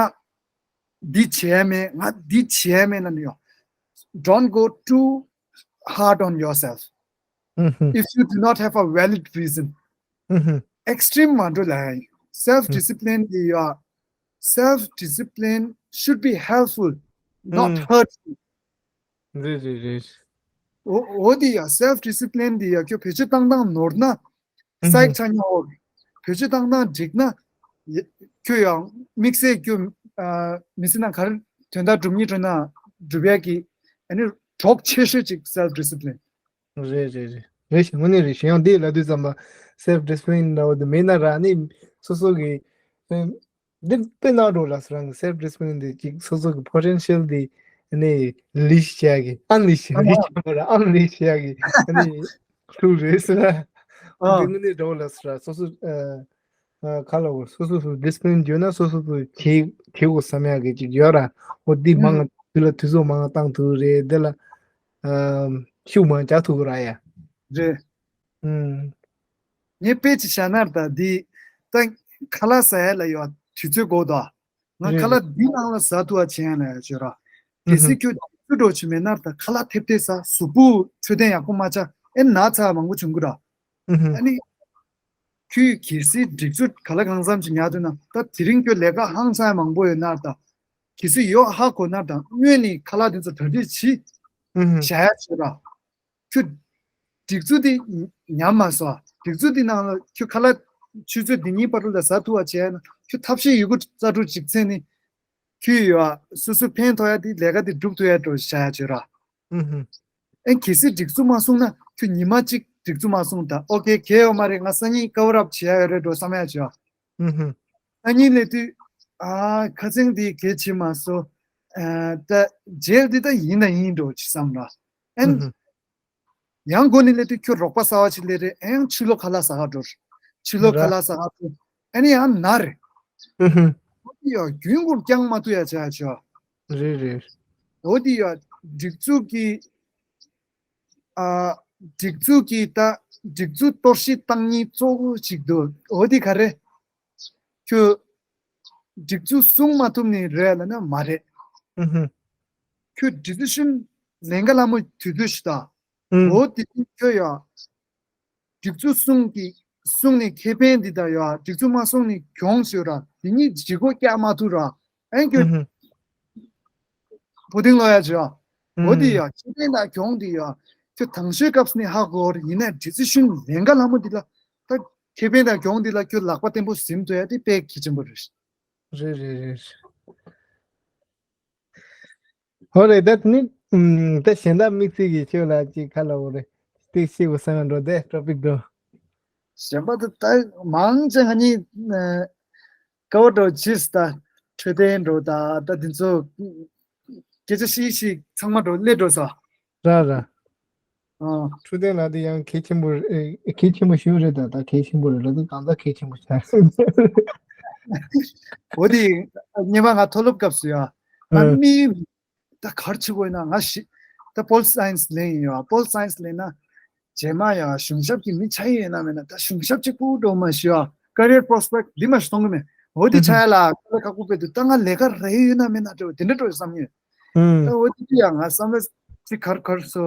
འདི་བྱས་མེད་ང་འདི་བྱས་མེད་ལབ་ནི་ཡོད། Don't go too hard on yourself. ཨུ་ཧུ། If you do not have a valid reason. ཨུ་ཧུ། extreme མ་འགྲོ་ལ་ཡ། self discipline འདི་ཡ། self discipline should be helpful, not ཨུ། hurtful. རེད་རེད་རེད། འོ་འོ་འདི་ཡ་self discipline འདི་ཡ་ཁྱོད་བེད་སྤྱོད་བཏང་སྟངས་ནོར་ན། ཨུ་ཧུ། སའིག་ཆགས་ཉོ་འོ། བེད་སྤྱོད་བཏང་སྟངས་འགྲིག་ན། ཡ་ཁྱོད་ཡང་དམིགས་བསལ་ཁྱོད་ཨ་མི་ཚེ་ནང་ག་རེ་དོན་དག་སྒྲུབ་སྙིང་འདོད་ན་སྒྲུབ་ཡ་གི་ཨ་ནི་གྲོགས་ཆེ་ཤོས་ཅིག་self discipline། རེད་རེད་རེད། རེད་ཞེ་དངོས་གནས་རེད། གཞན་ཡང་འདི་ལབ་དུས་ཙམ་པ་self discipline འདྲ་བོ་འདི་མེད་ན་ར་ནི་སོ་སོ་གི་ཨེ་འདི་དཔེ་ནང་འགྲོ་ལ་སོ་རང་གི་self discipline འདི་ཅིག་སོ་སོ་གི་potential འདི་ནི་leash བྱ་གི་unleash leash བྱ་གི་unleash བྱ་གི་ནི་ཐུག་རེད་ཟེར་ལ། འདི་དངོས་གནས་འདྲ་བོ་ལ་ཟེར་ར། སོ་སོ་ཨ་ཨ་ག་ལ་འོ། སོ་སོ་སོ་ཌི་སི་པི་ལིན་བརྗོད་ན་སོ་སོ་སོ་བྱེད་བྱེད་དགོས་བསམ་ཡག་གི་ཅིག་ཡོད་ར། འོ་འདི་མང་ང་དུས་ལ་དུས་ཚོད་མང་ང་བཏང་ཐུབ་རེད། འདི་ལ་ཨ་ཤུགས་མང་རྒྱག་ཐུབ་ར་ཡ། རེད། ཨུམ། ངས་དཔེ་ཅིག་བཞག་ན་ད་འདི་ད་ཁ་ལག་ཟ་ཡ་ལ་ཡོད་དུས་ཚོད་དགོས་དོ། ང་རེད་ཁ་ལག་འདི་ནང་ལ་ཟ་ཐུབ་པ་བྱེད་ཡ་ལ་ཡ་བྱོས་ར། གལ་སྲིད་ཁྱོད་ཚུར་འགྲོ་བྱེད་མེད་ན་ད་ཁ་ལག་ཐེབས་ཐེབས་ཟ། གཟུགས་པོ་འཕྲོད་བསྟེན་ཡག་པོ་མ་བྱ། ཨེ་ན་ཚ་མང་པོ་བྱུང་གི་ར། ཨ་ནི་ཁྱོད་གལ་སྲིད་སྒྲིག་འཛུགས་ག་ལ་གང་འཚམ་ཅིག་ཉར་འདུག་ན། ད་དེ་རིང་ཁྱོད་ལས་ཀ་ཧང་སང་མང་པོ་ཡོད་ན་ད། གལ་སྲིད་ཡོད་ཧ་གོ་ན་ད་སྔོན་ནས་ཁ་ལག་དེ་ཚོ་གྲ་སྒྲིག་བྱེད། བྱ་ཡ་བྱེད་ར། ཁྱོད་སྒྲིག་འཛུགས་དེ་ཉམས་མ་སོང་། སྒྲིག་འཛུགས་དེ་ནང་ལ་ཁྱོད་ཁ་ལག་ཆུ་ཚོད་འདི་གཉིས་བར་དུ་ལ་ཟ་ཐུབ་པ་བྱས་ན་ཁྱོད་ཐབས་ཤེས་ཡོད་རྒུ་རྩལ་སྤྲུགས་ཅིག་ཚེ་ནི་ཁྱོད་ཡོད་ཨ། སོ་སོ་ཕན་ཐོགས་ཡ་དེ་ལས་ཀ་དེ་སྒྲུབ་ཐུབ་ཡ་འགྲོ་བྱ་ཡ་བྱོས་ར། ཨེ་གལ་སྲིད་སྒྲིག་འཛུགས་མ་སོང་ན་ཁྱོད་ཉི་མ་གཅིག་སྒྲིག་འཛུགས་མ་སོང་ད་ཨོ་ཀེ་གལ་ཡོད་མ་རེད། ང་སང་ཉིན་ཀ་བར་ཨབ་བྱེད་ཡ་ཡོད་རེད་འགྲོ་བསམ་ཡ་བྱོས་ཨ། སང་ཉིན་སླེབས་དུས་ཨ་ཁ་སང་དེ་གལ་ཆེ་མ་སོང་། ཨ་ད་རྗེས་དེ་ད་ཡིན་ད་ཡིན་འགྲོ་ཅིག་བསམ་ར། ཨེན། ཡང་སྒོ་ནས་སླེབས་དུས་ཁྱོད་རོགས་པ་གསར་པ་ཅིག་སླེབས་རེད། ཨེ་ཡང་ཕྱི་ལོགས་ཁ་ལག་ཟ་ག་འགྲོ། ཕྱི་ལོགས་ཁ་ར། ལག་ཟ་ག་འགྲོ། ཨ་ནི་ཡང་ན་རེད། ཨུ་ཧུ། འོ་དེ་ཡང་རྒྱུན་སྐོར་རྐྱང་མ་ཐུབ་ཡ་བྱ་ཡ་བྱ། རེད་རེད། འོ་དེ་ཡང་སྒྲིག་འཛུགས་ཀྱི་ཨ་སྒྲིག་འཛུགས་ཀྱི་ད་སྒྲིག་འཛུགས་གཏོར་བཤིག་བཏང་ཉིན་གཙོ་བོ་ཅིག་འདུག་འོ་དེ་ག་རེ། ཁྱོད་སྒྲིག་འཛུགས་སྲུང་མ་ཐུབ་ནི་རེད་ལབ་ན་མ་རེད། ཨུ་ཧུ། ཁྱོད་ཌི་སི་ཤན་ལེན་ག་ལ་མོ་དུས་ཚོད་ཞིག་ད། ཨུ། འོ་དེ་ཁྱོད་ཡ། སྒྲིག་འཛུགས་སྲུང་གི་སྲུང་ནི་ཁེ་ཕན་འདི་དང་ཡ་སྒྲིག་འཛུགས་མ་སྲུང་ནི་གྱོང་ཞིག་ར། དེ་གཉིས་ལྗིད་ཁོག་རྒྱག་མ་ཐུབ་ར། ཨེ་ཁྱོད། ཨུ་ཧུ། བུ་ཏིང་ལོ་ཡ་ཅི་ཡ། འོ་དེ་ཡ་ཁེ་ཕན་དང་གྱོང་དེ་ཡ། ཁྱོད་དང་ཤོས་སྐབས་ནས་ཧ་གོ་ར། ཡིན་ན་ཌི་སི་ཤན་ལེན་ག་ལ་མོ་འདི་ལ། ད་ཁེ་ཕན་དང་གྱོང་འདི་ལ་ཁྱོད་ལག་པ་བརྟན་པོ་ཟིན་ཐུབ་ཡ་དེ་དཔེ་གལ་ཆེན་པོ་རེད། རེད་རེད་རེད། ཧོ་རེད། ད་ནི་ད་གཞན་དག་དམིགས་བསལ་གྱི་ཁྱོད་ལ་ཅིག་ཁ་ལ་འོ་རེད། ཏིག་ཤེས་དགོས་བསམ་ཡ་འགྲོ་དེ་ཊོ་པིག་འགྲོ། གཞན་པ་ད་ད་མང་ཆེ་ང་གཉིས་ཀ་བ་འགྲོ་ཇིས་ད་འཕྲོད་བསྟེན་འགྲོ་ད་ད་འདི་ཚོ་སྐད་ཆ་ཤིག་ཤིག་ཚང་མ་འགྲོ་སླེབས་འགྲོ་ས། ར་ར། ཨ། འཕྲོད་བསྟེན་ལ་དེ་ཡང་གལ་ཆེན་པོ་ཨེ་གལ་ཆེན་པོ་ཞིག་རེད། ད་ད་གལ་ཆེན་པོ་རེད་ལ་དེ་གང་ལྟར་གལ་ཆེན་པོ་ཆགས། འོ་དེ་སྔོན་མ་ང་མཐོ་སློབ་སྐབས་སུ་ཡ་ང་ཨ་མི་ད་གར་ཆི་དགོས་ན་ང་ཤི་ད་པོལ་སའེན་སི་ལེན་ཡོད། པོལ་སའེན་སི་ལེན་ན་རྗེས་མ་ཡ་གཞུང་ཞབས་ཀྱི་མི་ཆ་ཡི་ཡོད་ན་མེད་ན་ད་གཞུང་ཞབས་གཅིག་པུ་འགྲོ་མ་ཤི་ཡ་ཀ་རི་ཡར་པོ་རོ་སི་པེག་འདི་མ་ཤི་གཏོང་གི་མེད། འོ་དེ་ཆ་ཡ་ལ་ཀ་ལ་ཁ་ཁུ་པེ་དུ་ད་ང་ལས་ཀ་རེ་ཡོད་ན་མེད་ན་འགྲོ་དེ་འདྲ་འགྲོ་བསམ་ཡོད། ད་འོ་དེ་དུས་ཡང་ང་བསམ་བློ་ཅིག་གར་གར་སོ།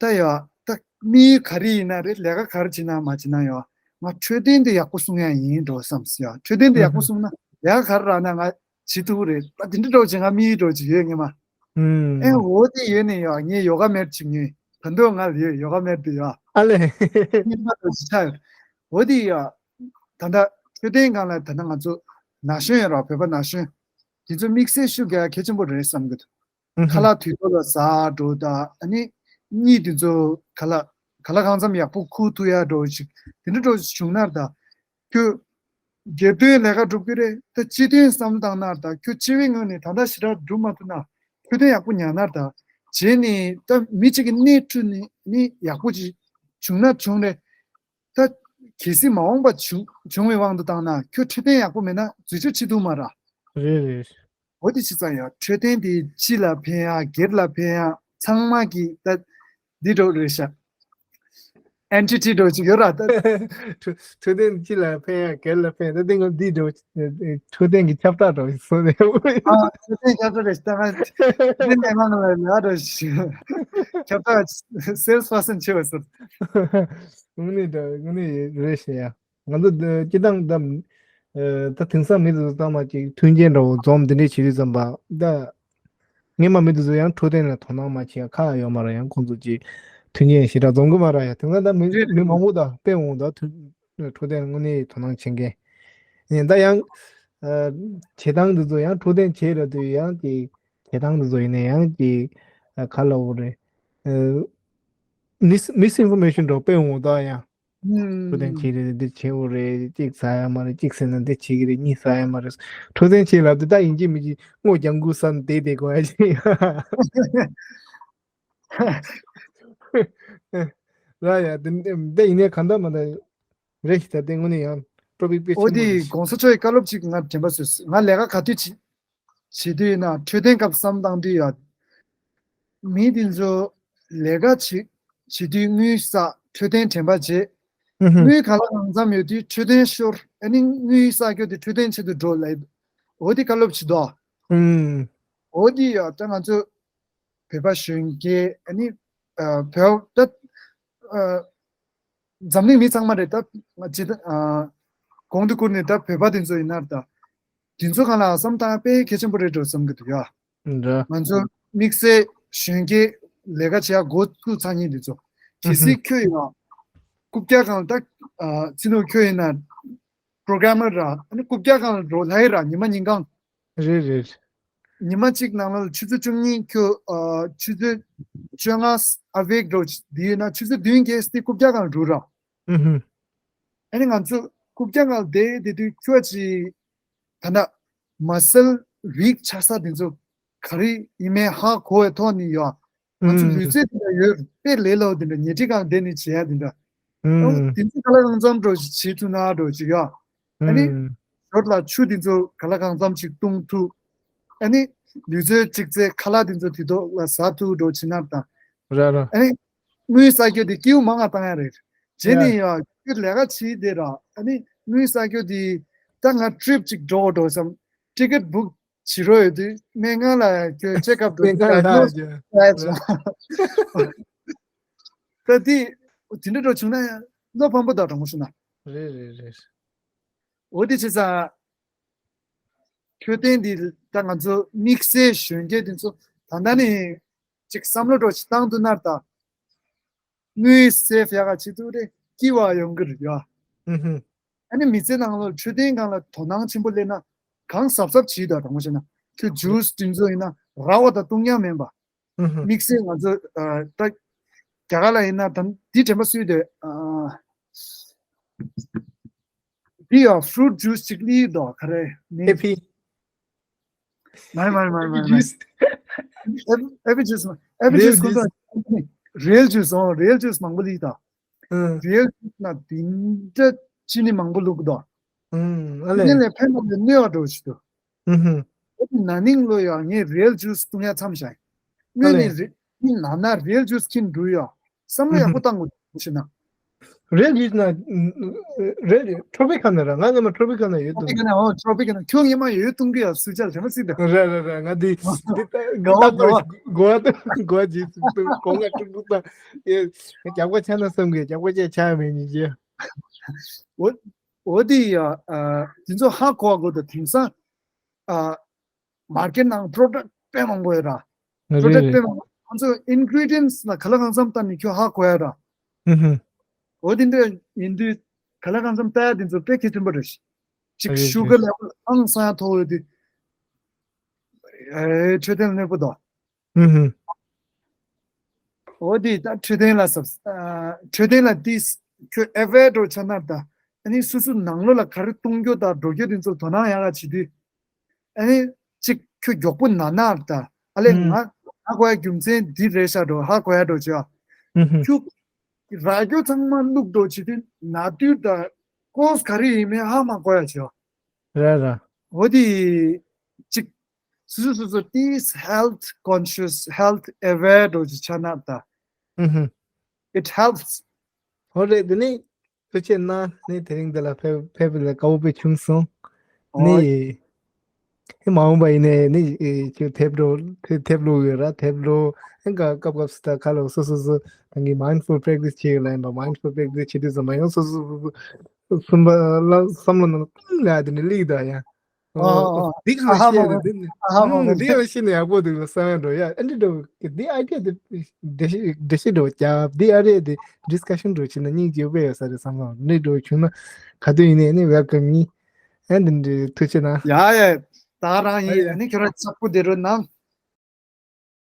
ད་ཡ་ད་མི་ག་རེ་ཡིན་ན་རེད། ལས་ཀ་ག་རེ་བྱེད་ན་མ་བྱེད་ན་ཡ་ང་འཕྲོད་བསྟེན་དེ་ཡག་པོ་སྲུང་ཡ་ཡིན་འགྲོ་བསམ་སི་ཡ། འཕྲོད་བསྟེན་དེ་ཡག་པོ་སྲུང་ན་ལས་ཀ་ག་རེ་རག་ན་ང་བྱེད་ཐུབ་རེད། ད་དེ་འདྲ་འགྲོ་བྱེད་ང་མི་འགྲོ་བྱེད་ཡོད་ངེས་མ། ཨེ་འོ་དེ་ཡོད་ནས་ཡ་ངས་ཡོ་ག་མེད་བྱེད་ངེས། ད་དུང་ང་ལ་ཡོད་ཡོ་ག་མེད་དེ་ཡ། ཨ་ལེ། ངེས་མ་འགྲོ་བྱེད་ཆ་ཡོད། འོ་དེ་ཡ་ད་ད་འཕྲོད་བསྟེན་སྒང་ལ་ད་ད་ང་ཚོ་ན་གཞོན་ཡོད་ར། བོད་པ་ན་གཞོན་དེ་ཚོ་དམིགས་བསལ་ཤུགས་རྒྱག་ཡ་གལ་ཆེན་པོ་རེད་བསམ་གི་འདུག་ཨུ་ཧུ། ཁ་ལག་དུས་ཐོག་ལ་ཟ་འགྲོ་དང་ཨ་ནི་གཉིད་དེ་ཚོ་ག་ལ་ག་ལ་གང་འཚམ་ཡག་པོ་ཁུག་ཐུབ་ཡ་འགྲོ་ཞིག་དེ་འདྲ་འགྲོ་ཞིག་བྱུང་ན་ད་ཁྱོད་སྒེར་དོན་ལས་ཀ་སྒྲུབ་ཀྱི་རེད། ད་སྤྱི་དོན་བསམ་བློ་བཏང་ན་ད་ཁྱོད་སྤྱི་བའི་ངོས་ནས་ད་ལྟ་ཞེ་དྲག་སྒྲུབ་མ་ཐུབ་ན་འཕྲོད་བསྟེན་ཡག་པོ་ཉར་ན་ད་རྗེས་ནས་ད་མི་གཅིག་གི་གནས་འཕྲོད་ནས་ནི་ཡག་པོ་ཅིག་བྱུང་ན་བྱུང་རེད། ད་གལ་སྲིད་མ་འོངས་པ་བྱུང་བྱུང་བའི་དབང་དུ་བཏང་ན་ཁྱོད་འཕྲོད་བསྟེན་ཡག་པོ་མེད་ན་འཛུལ་ཞུགས་བྱེད་ཐུབ་མ་ར། རེད་རེད། འོ་དེ་ཅི་ཙང་ཡང་འཕྲོད་བསྟེན་དེ་སྤྱི་ལ་ཕན་ཡ་སྒེར་ལ་ཕན་ཡ་ཚང་མ་གི་ད་འདི་འགྲོ་རེད་ཤག་ཨེན་ཊི་ཊི་འགྲོ་ཅིག་ཡོད་ར་ད། འཕྲོད་འཕྲོད་བསྟེན་སྤྱི་ལ་ཕན་ཡ་སྒེར་ལ་ཕན་ད་དེ་ང་འདི་འགྲོ་འཕྲོད་བསྟེན་གྱི་ཁྱབ་བསྒྲགས་འགྲོ་སོ་ནས། ཨ་འཕྲོད་བསྟེན་ཁྱབ་བསྒྲགས་རེད་ཤག་ད་ང་འདི་ནས་མང་ལ་ལ་འགྲོ་ཤག་ཁྱབ་བསྒྲགས་སེལ་སི་པར་སན་ཆེ་བ་སོ། དངོས་གནས་འདྲ་དངོས་གནས་རེད་ཤག་ཡ། ང་ཚོ་འདི་སྤྱི་བཏང་ད་ཨ་ད་དེང་སང་མི་དེ་ཚོ་ཚང་མ་ཅིག་མཐུན་རྐྱེན་འདྲ་བོ་འཛོམས་དེ་འདྲས་བྱེད་དུས་ཙམ་པ་ད་སྔོན་མ་མི་དེ་ཚོ་ཡང་འཕྲོད་བསྟེན་ལ་དོ་སྣང་མ་བྱེད་ཡ་ཁག་ཡོད་མ་རེད། ཡང་ཁོང་ཚོ་ཅིག་མཐུན་རྐྱེན་ཞེ་དྲག་འཛོམས་གི་མ་རེད་ཡ། དེང་སང་ད་མི་རེད་མི་རེད། མང་པོ་ད་དཔེ་འོང་ད་མཐུན་འཕྲོད་བསྟེན་དངོས་གནས་དོ་སྣང་བྱེད་མཁན་ཡིན། ད་ཡང་ཨ་བྱེད་སྟངས་དེ་ཚོ་ཡང་འཕྲོད་བསྟེན་བྱེད་ར་དུས་ཡང་ཅིག་བྱེད་སྟངས་དེ་ཚོ་ཡིན་ན་ཡང་ཅིག་ཨ་ག་ལབ་དགོས་རེད། ཨ་མིས་མིས་ཨིན་ཕོར་མེ་ཤན་འདྲ་བོ་དཔེ་འོང་ད་ཡང་། འཕྲོད་བསྟེན་བྱེད་རེད། འདི་བྱེད་དགོས་རེད། གཅིག་ཟ་ཡ་མ་རེད། གཅིག་ཟས་ན་འདི་བྱེད་ཀྱི་རེད། གཉིས་ཟ་ཡ་མ་རེད། འཕྲོད་བསྟེན་བྱེད་ལབ་དུས་ད་ཡིན་གཅིག་མིན་གཅིག་སྔོ་ལྗང་གུ་ཟ་ན་བསྡད་བསྡད་དགོས་ཡ་ཅིག་ཡོད། ར་ཡ་དེ་འདི་ཡིན་ནའི་གང་ལྟར་མ་ལྟར་རེད་ཤི། ད་དེ་དངོས་གནས་ཡང་པྲོ་པིག་དཔེ་ཆེན་པོ་རེད་ཤི། འོ་དེ་གོང་ས་མཆོག་གི་བཀའ་སློབ་ཅིག་ང་དྲན་པ་བཟོས་སོང་། ང་ལས་ཀ་ག་དུས་བྱེད་བྱེད་དུས་ཡིན་ན་འཕྲོད་བསྟེན་སྐབས་བསམ་བཏང་དུས་ཡ། མི་དེ་ཚོ་ལས་ཀ་བྱེད་བྱེད་དུས་དངུལ་བསགས། འཕྲོད་བསྟེན་དྲན་པ་བྱེད། ཨུ་ཧུ། དངུལ་ག་ལ་གང་འཚམ་ཡོད་དུས་འཕྲོད་བསྟེན་ཤོར། ཨ་ནི་དངུལ་བསགས་རྒྱུ་དེ་འཕྲོད་བསྟེན་ཆེད་དུ་འགྲོ་ལབ། འོ་དེ་བཀའ་སློབ་བྱེད་དོ། ཨུམ། འོ་དེ་ཡ་ད་ང་ཚོ་བོད་པ་གཞོན་སྐྱེས་ཨ་ནི་ཨ་བོད་ད་ཨ་འཛམ་གླིང་མི་ཚང་མ་རེད་ད། ང་ཅི་ད་ཨ་གོང་དུ་བཀུར་ནས་ད་བོད་པ་དེ་ཚོ་ཡིན་ན་ད་དེ་ཚོ་གང་ལ་བསམ་བཏང་དཔེ་གལ་ཆེན་པོ་རེད་འགྲོ་བསམ་གི་འདུག་ཡ། འདྲ། ང་ཚོ་དམིགས་བསལ་གཞོན་སྐྱེས་ལས་ཀ་བྱེད་ཡ་འགོ་བཙུགས་ཚར་མཁན་དེ་ཚོ་གལ་སྲིད་ཁྱོད་ཡིན་ན་རྐུབ་བཀྱག་སྒང་ད་ཨ་ཚིག་ནོར་ཁྱོད་ཡིན་ན་པྲོ་གྷ་ར་མར་ར་ཨ་ནི་རྐུབ་བཀྱག་སྒང་ལ་འགྲོ་ལྷ་ཡི་ར་ཉི་མ་ཉིན་གང་། རེད་རེད། ཉི་མ་གཅིག་ནང་ལ་ཆུ་ཚོད་བཅུ་གཉིས་ཁྱོད་ཨ་ཆུ་ཚོད་བཅོ་ལྔ་ཨ་བེག་འགྲོ་འདི་ཡོད་ན་ཆུ་ཚོད་བདུན་གལ་སྲིད་རྐུབ་བཀྱག་སྒང་ལ་འགྲོ་ར། ཨུ་ཧུ། ཨ་ནི་ང་ཚོ་རྐུབ་བཀྱག་སྒང་ལ་བསྡད་བསྡད་དུས་ཁྱོད་ཀྱི་ད་ལྟ་མ་སལ་ཝིག་ཆགས་ས་དེ་ཚོ་ག་རེ་ཡིན་མིན་ཧ་གོ་བའི་ཐོག་ནས་ཡོད། ང་ཚོ་ལུས་རྩལ་དེ་འདྲ་ཡོད་དཔེ་ལས་སླ་བོ་དེ་འདྲ་ཉལ་ཁྲི་སྒང་བསྡད་ནས་བྱེད་ཡ་དེ་འདྲ། ཨོ་དེ་ཚོ་ག་ལ་གང་འཚམ་འགྲོ་ཞིག་བྱེད་ཐུབ་ན་འགྲོ་ཞིག་ཡོད། ཨ་ནི་ཞོར་ལ་ཆུ་དེ་ཚོ་ག་ལ་གང་འཚམ་ཞིག་བཏུང་ཐུབ། ཨ་ནི་ལུས་རྩལ་གཅིག་རྩེ་ཁ་ལག་དེ་ཚོ་དུས་ཐོག་ལ་ཟ་ཐུབ་འགྲོ་བྱེད་ན་དང་། ར་ར། ཨ་ནི་དངུལ་བསགས་རྒྱུ་དེ་སྐྱིད་པོ་མང་ང་བཏང་ཡ་རེད། རྗེས་ནས་ཡ་ཁྱོད་ལས་ཀ་བྱེད་དེ་ར་ཨ་ནི་དངུལ་བསགས་རྒྱུ་དེ་ད་ང་ཊི་རིབ་ཅིག་འགྲོ་འགྲོ་བསམ་ཊི་ཀེ་ཊི་བུག་བྱེད་རོགས་ཡོད་དུས་སྨན་ཁང་ལ་ཁྱོད་ཅེག་ཨབ་འགྲོ་སྨན་ཁང་ལ་ཌའི་གནོ་སི་ཡ་ད་དེ་དེ་འདྲ་འགྲོ་བྱུང་ན་ཡང་བློ་ཕམ་པོ་དང་དྲང་པོ་ཞུ་ན། རེད་རེད་རེད། འོ་དེ་བྱས་ཙང་འཕྲོད་བསྟེན་འདི་ད་ང་ཚོ་དམིགས་བསལ་གཞོན་སྐྱེས་དེ་ཚོ་ད་ལྟ་ནས་ཅིག་བསམ་བློ་འགྲོ་ཞིག་བཏང་ཐུབ་ན་ད། དངུལ་སེབ་ཡག་ག་བྱེད་ཐུབ་རེད། སྐྱིད་པ་ཡོང་གི་རེད་ཡ། ཨུ་ཧུ། ཨ་ནི་མི་ཚེ་ནང་ལ་འཕྲོད་བསྟེན་སྒང་ལ་དོ་སྣང་ཆེན་པོ་སླེབས་ན་གང་གཟབ་གཟབ་བྱེད་དང་དྲང་པོ་བཤད་ན་ཁྱོད་ཇུས་དེ་ཚོ་ཡིན་ན་ར་བ་དང་བཏུང་ཡག་མིན་པ། ཨུ་ཧུ། དམིགས་བསལ་ང་ཚོ་ཨ་ད་རྒྱ་གར་ལ་ཡིན་ན་ད་འདི་དྲན་པ་སུས་དེ་ཨ། འདི་ཡང་ཕུ་རུཊ་ཇུས་གཅིག་ལི་དོ་ག་རེ་ནི། ཨེ་ཕི། མ་རེད་མ་རེད་མ་རེད་མ་རེད། ཇུས། ཨེ་ཨེ་ཕི་ཇུས་མ་ཨེ་ཕི་ཇུས་ཁོང་ཚོ་རེལ་ཇུས་ཨོ་རེལ་ཇུས་མང་པོ་ལི་དོ། ཨང་། རེལ་ཇུས་ན་དེ་འདྲ་ཅི་ནི་མང་པོ་ལུག་དོ། ཨང་ཨ་ལེ། དེ་ལས་ཕན་པ་ལས་གནོད་པ་འགྲོ་ཞིག་དོ། ཨུ་ཧུ། ཨེ་ཕི་ན་ནིང་ལོ་ཡང་ངས་རེལ་ཇུས་བཏུང་ཡ་མཚམས་བཞག་དངོས་ནས་རེ་མི་ན་ན་རེལ་ཇུས་ཁྱིན་འགྲོ་ཡ། བསམ་བློ་ཡག་པོ་བཏང་དགོས་ཞེ་ན། རེལ་ཇུས་ན་རེལ་ཊོ་པི་ཁལ་ན་ར་ང་ངས་མ་ཊོ་པི་ཁལ་ན་ཡོད་ཊོ་པི་ཁལ་ན་ཨོ་ཊོ་པི་ཁལ་ན་ཁྱོད་ངས་མ་ཡོད་གཏོང་གི་ཡ་སུ་ཅལ་དེ་མ་སྲིད་དོ། ར་ར་ར་ང་འདི་འདི་ལྟ་གོ་བ་གོ་བ་གོ་བ་ཇི་སུ་ཏུ་གོ་ང་ཀྲུག་ཀྲུག་ད་ཡེ་རྒྱག་པ་ཆ་ན་བསམ་གི་རྒྱག་པ་ཅེ་ཆ་མེད་ཉི་ཅེ། འོ་འོ་དེ་ཡ་དེ་ཚོ་ཧ་གོ་བ་གོ་དོ་དེང་སང་། མར་ཀེཊ་ནང་པྲོ་ཌག་དཔེ་མང་པོ་ཡོད་ར། པྲོ་ཌག་དཔེ་མང་པོ་ང་ཚོ་ཨིན་གི་རི་ཌི་ཡན་སི་ལ་ག་ལ་གང་འཚམ་བལྟས་ནས་ཁྱོད་ཧ་གོ་ཡ་ར། ཨུ་ཧུ། འོ་དེ་འདྲ་ཡིན་དུས་ག་ལ་གང་འཚམ་བལྟ་ཡ་དེ་ཚོ་དཔེ་གལ་ཆེན་པོ་རེད། ཅིག་རེད་ཤུ་གར་རེད། ལེ་ཝལ་ཨང་སང་ཡ་མཐོ་བོ་ཡོད་དུས་ཨེ་འཕྲོད་བསྟེན་གནོད་པོ་དོ། ཨུ་ཧུ། འོ་དེ་ད་འཕྲོད་བསྟེན་ལ་སབ་ཨ་འཕྲོད་བསྟེན་ལ་དེ་ཁྱོད་ཨེ་ཝེར་འགྲོ་ཆ་ན་ད་ཨ་ནི་སོ་སོ་ནང་ལོགས་ལ་ག་རེ་གཏོང་རྒྱུ་དང་འགྲོ་རྒྱུ་དེ་ཚོ་དོ་སྣང་ཡག་ག་བྱེད་དུས། ཨ་ནི་གཅིག་ཁྱོད་མགྱོགས་པོ་ན་ན་ད་ཨ་ལས་ང་ཧ་གོ་ཡ་རྒྱུ་མཚན་འདི་རེད་ཤག་འགྲོ་ཧ་གོ་ཡ་འགྲོ་བྱ། ཁྱོད་ར་རྒྱུ་ཚང་མ་བླུག་འགྲོ་བྱེད་དུས་ན་དུས་ད་ཀོས་ག་རེ་ཡིན་མིན་ཧ་མ་གོ་ཡ་བྱ། ར་ར། འོ་དེ་གཅིག་སོ་སོ་སོ་སོ་དེ་health conscious health aware འགྲོ་བྱེད་ཆ་ན་ད་ཨུ་ཧུ། It helps. ཧོ་རེད་དེ་ནི། ཐུགས་རྗེ་གནང་། ནི་དེ་རིང་འདི་ལ་ཕེབས་ཕེབས་པ་ལ་དགའ་བོ་དཔེ་བྱུང་སོང་། ནི། ཨེ་མ་འོངས་པ་ཡིན་ནའི་ནི་ཨེ་ཁྱོད་ཐེབས་འགྲོ་ཐེ་ཐེབས་ལོ་ཡོད་ར་ཐེབས་ལོ། ཨེ་ག་སྐབས་སྐབས་སུ་ད་ཁ་ལོ་སོ་སོ་སོ་ད་ངས་mindful practice བྱེད་ཡོད་ལ་ཡིན་པ་mindful practice བྱེད་དུས་ཙམ་པ་ཡང་སོ་སོ་སོ་སོ་གསུམ་པ་ལ་བསམ་བློ་ནང་ཏུ་ལ་དེ་ནི་ལིག་ད་ཡང་། ཨ་ཨ་འདི་ག་ལ་ཤེས་རེད་འདི་ནི་ཨ་ཧ་མ་འདི་ག་ལ་ཤེས་ནས་ཡག་པོ་འདུག་ལ་བསམ་ཡ་འགྲོ་ཡ། ཨ་འདི་འགྲོ་འདི་ཨའི་ཌི་ཡ་འདི་འགྲེལ་བཤད་འགྲེལ་བཤད་འགྲོ་རྒྱབ་འདི་ཨ་རེད་འདི་ཌིས་ཀ་ཤན་འགྲོ་བྱེད་ན་སྙིང་རྗེ་པོ་ཡོད་ས་རེད་བསམ་ལ་འདི་འགྲོ་བྱུང་ན་ག་དུས་ཡིན་ནའི་ནི་welcome ཡིན། ཨ་འདི་འདི་ཐུགས་རྗེ་གནང་། ཡ་ཡ་ད་རང་ཡིན། ཨ་ནི་ཁྱོད་རང་ཚགས་པོ་བསྡད་རོགས་གནང་།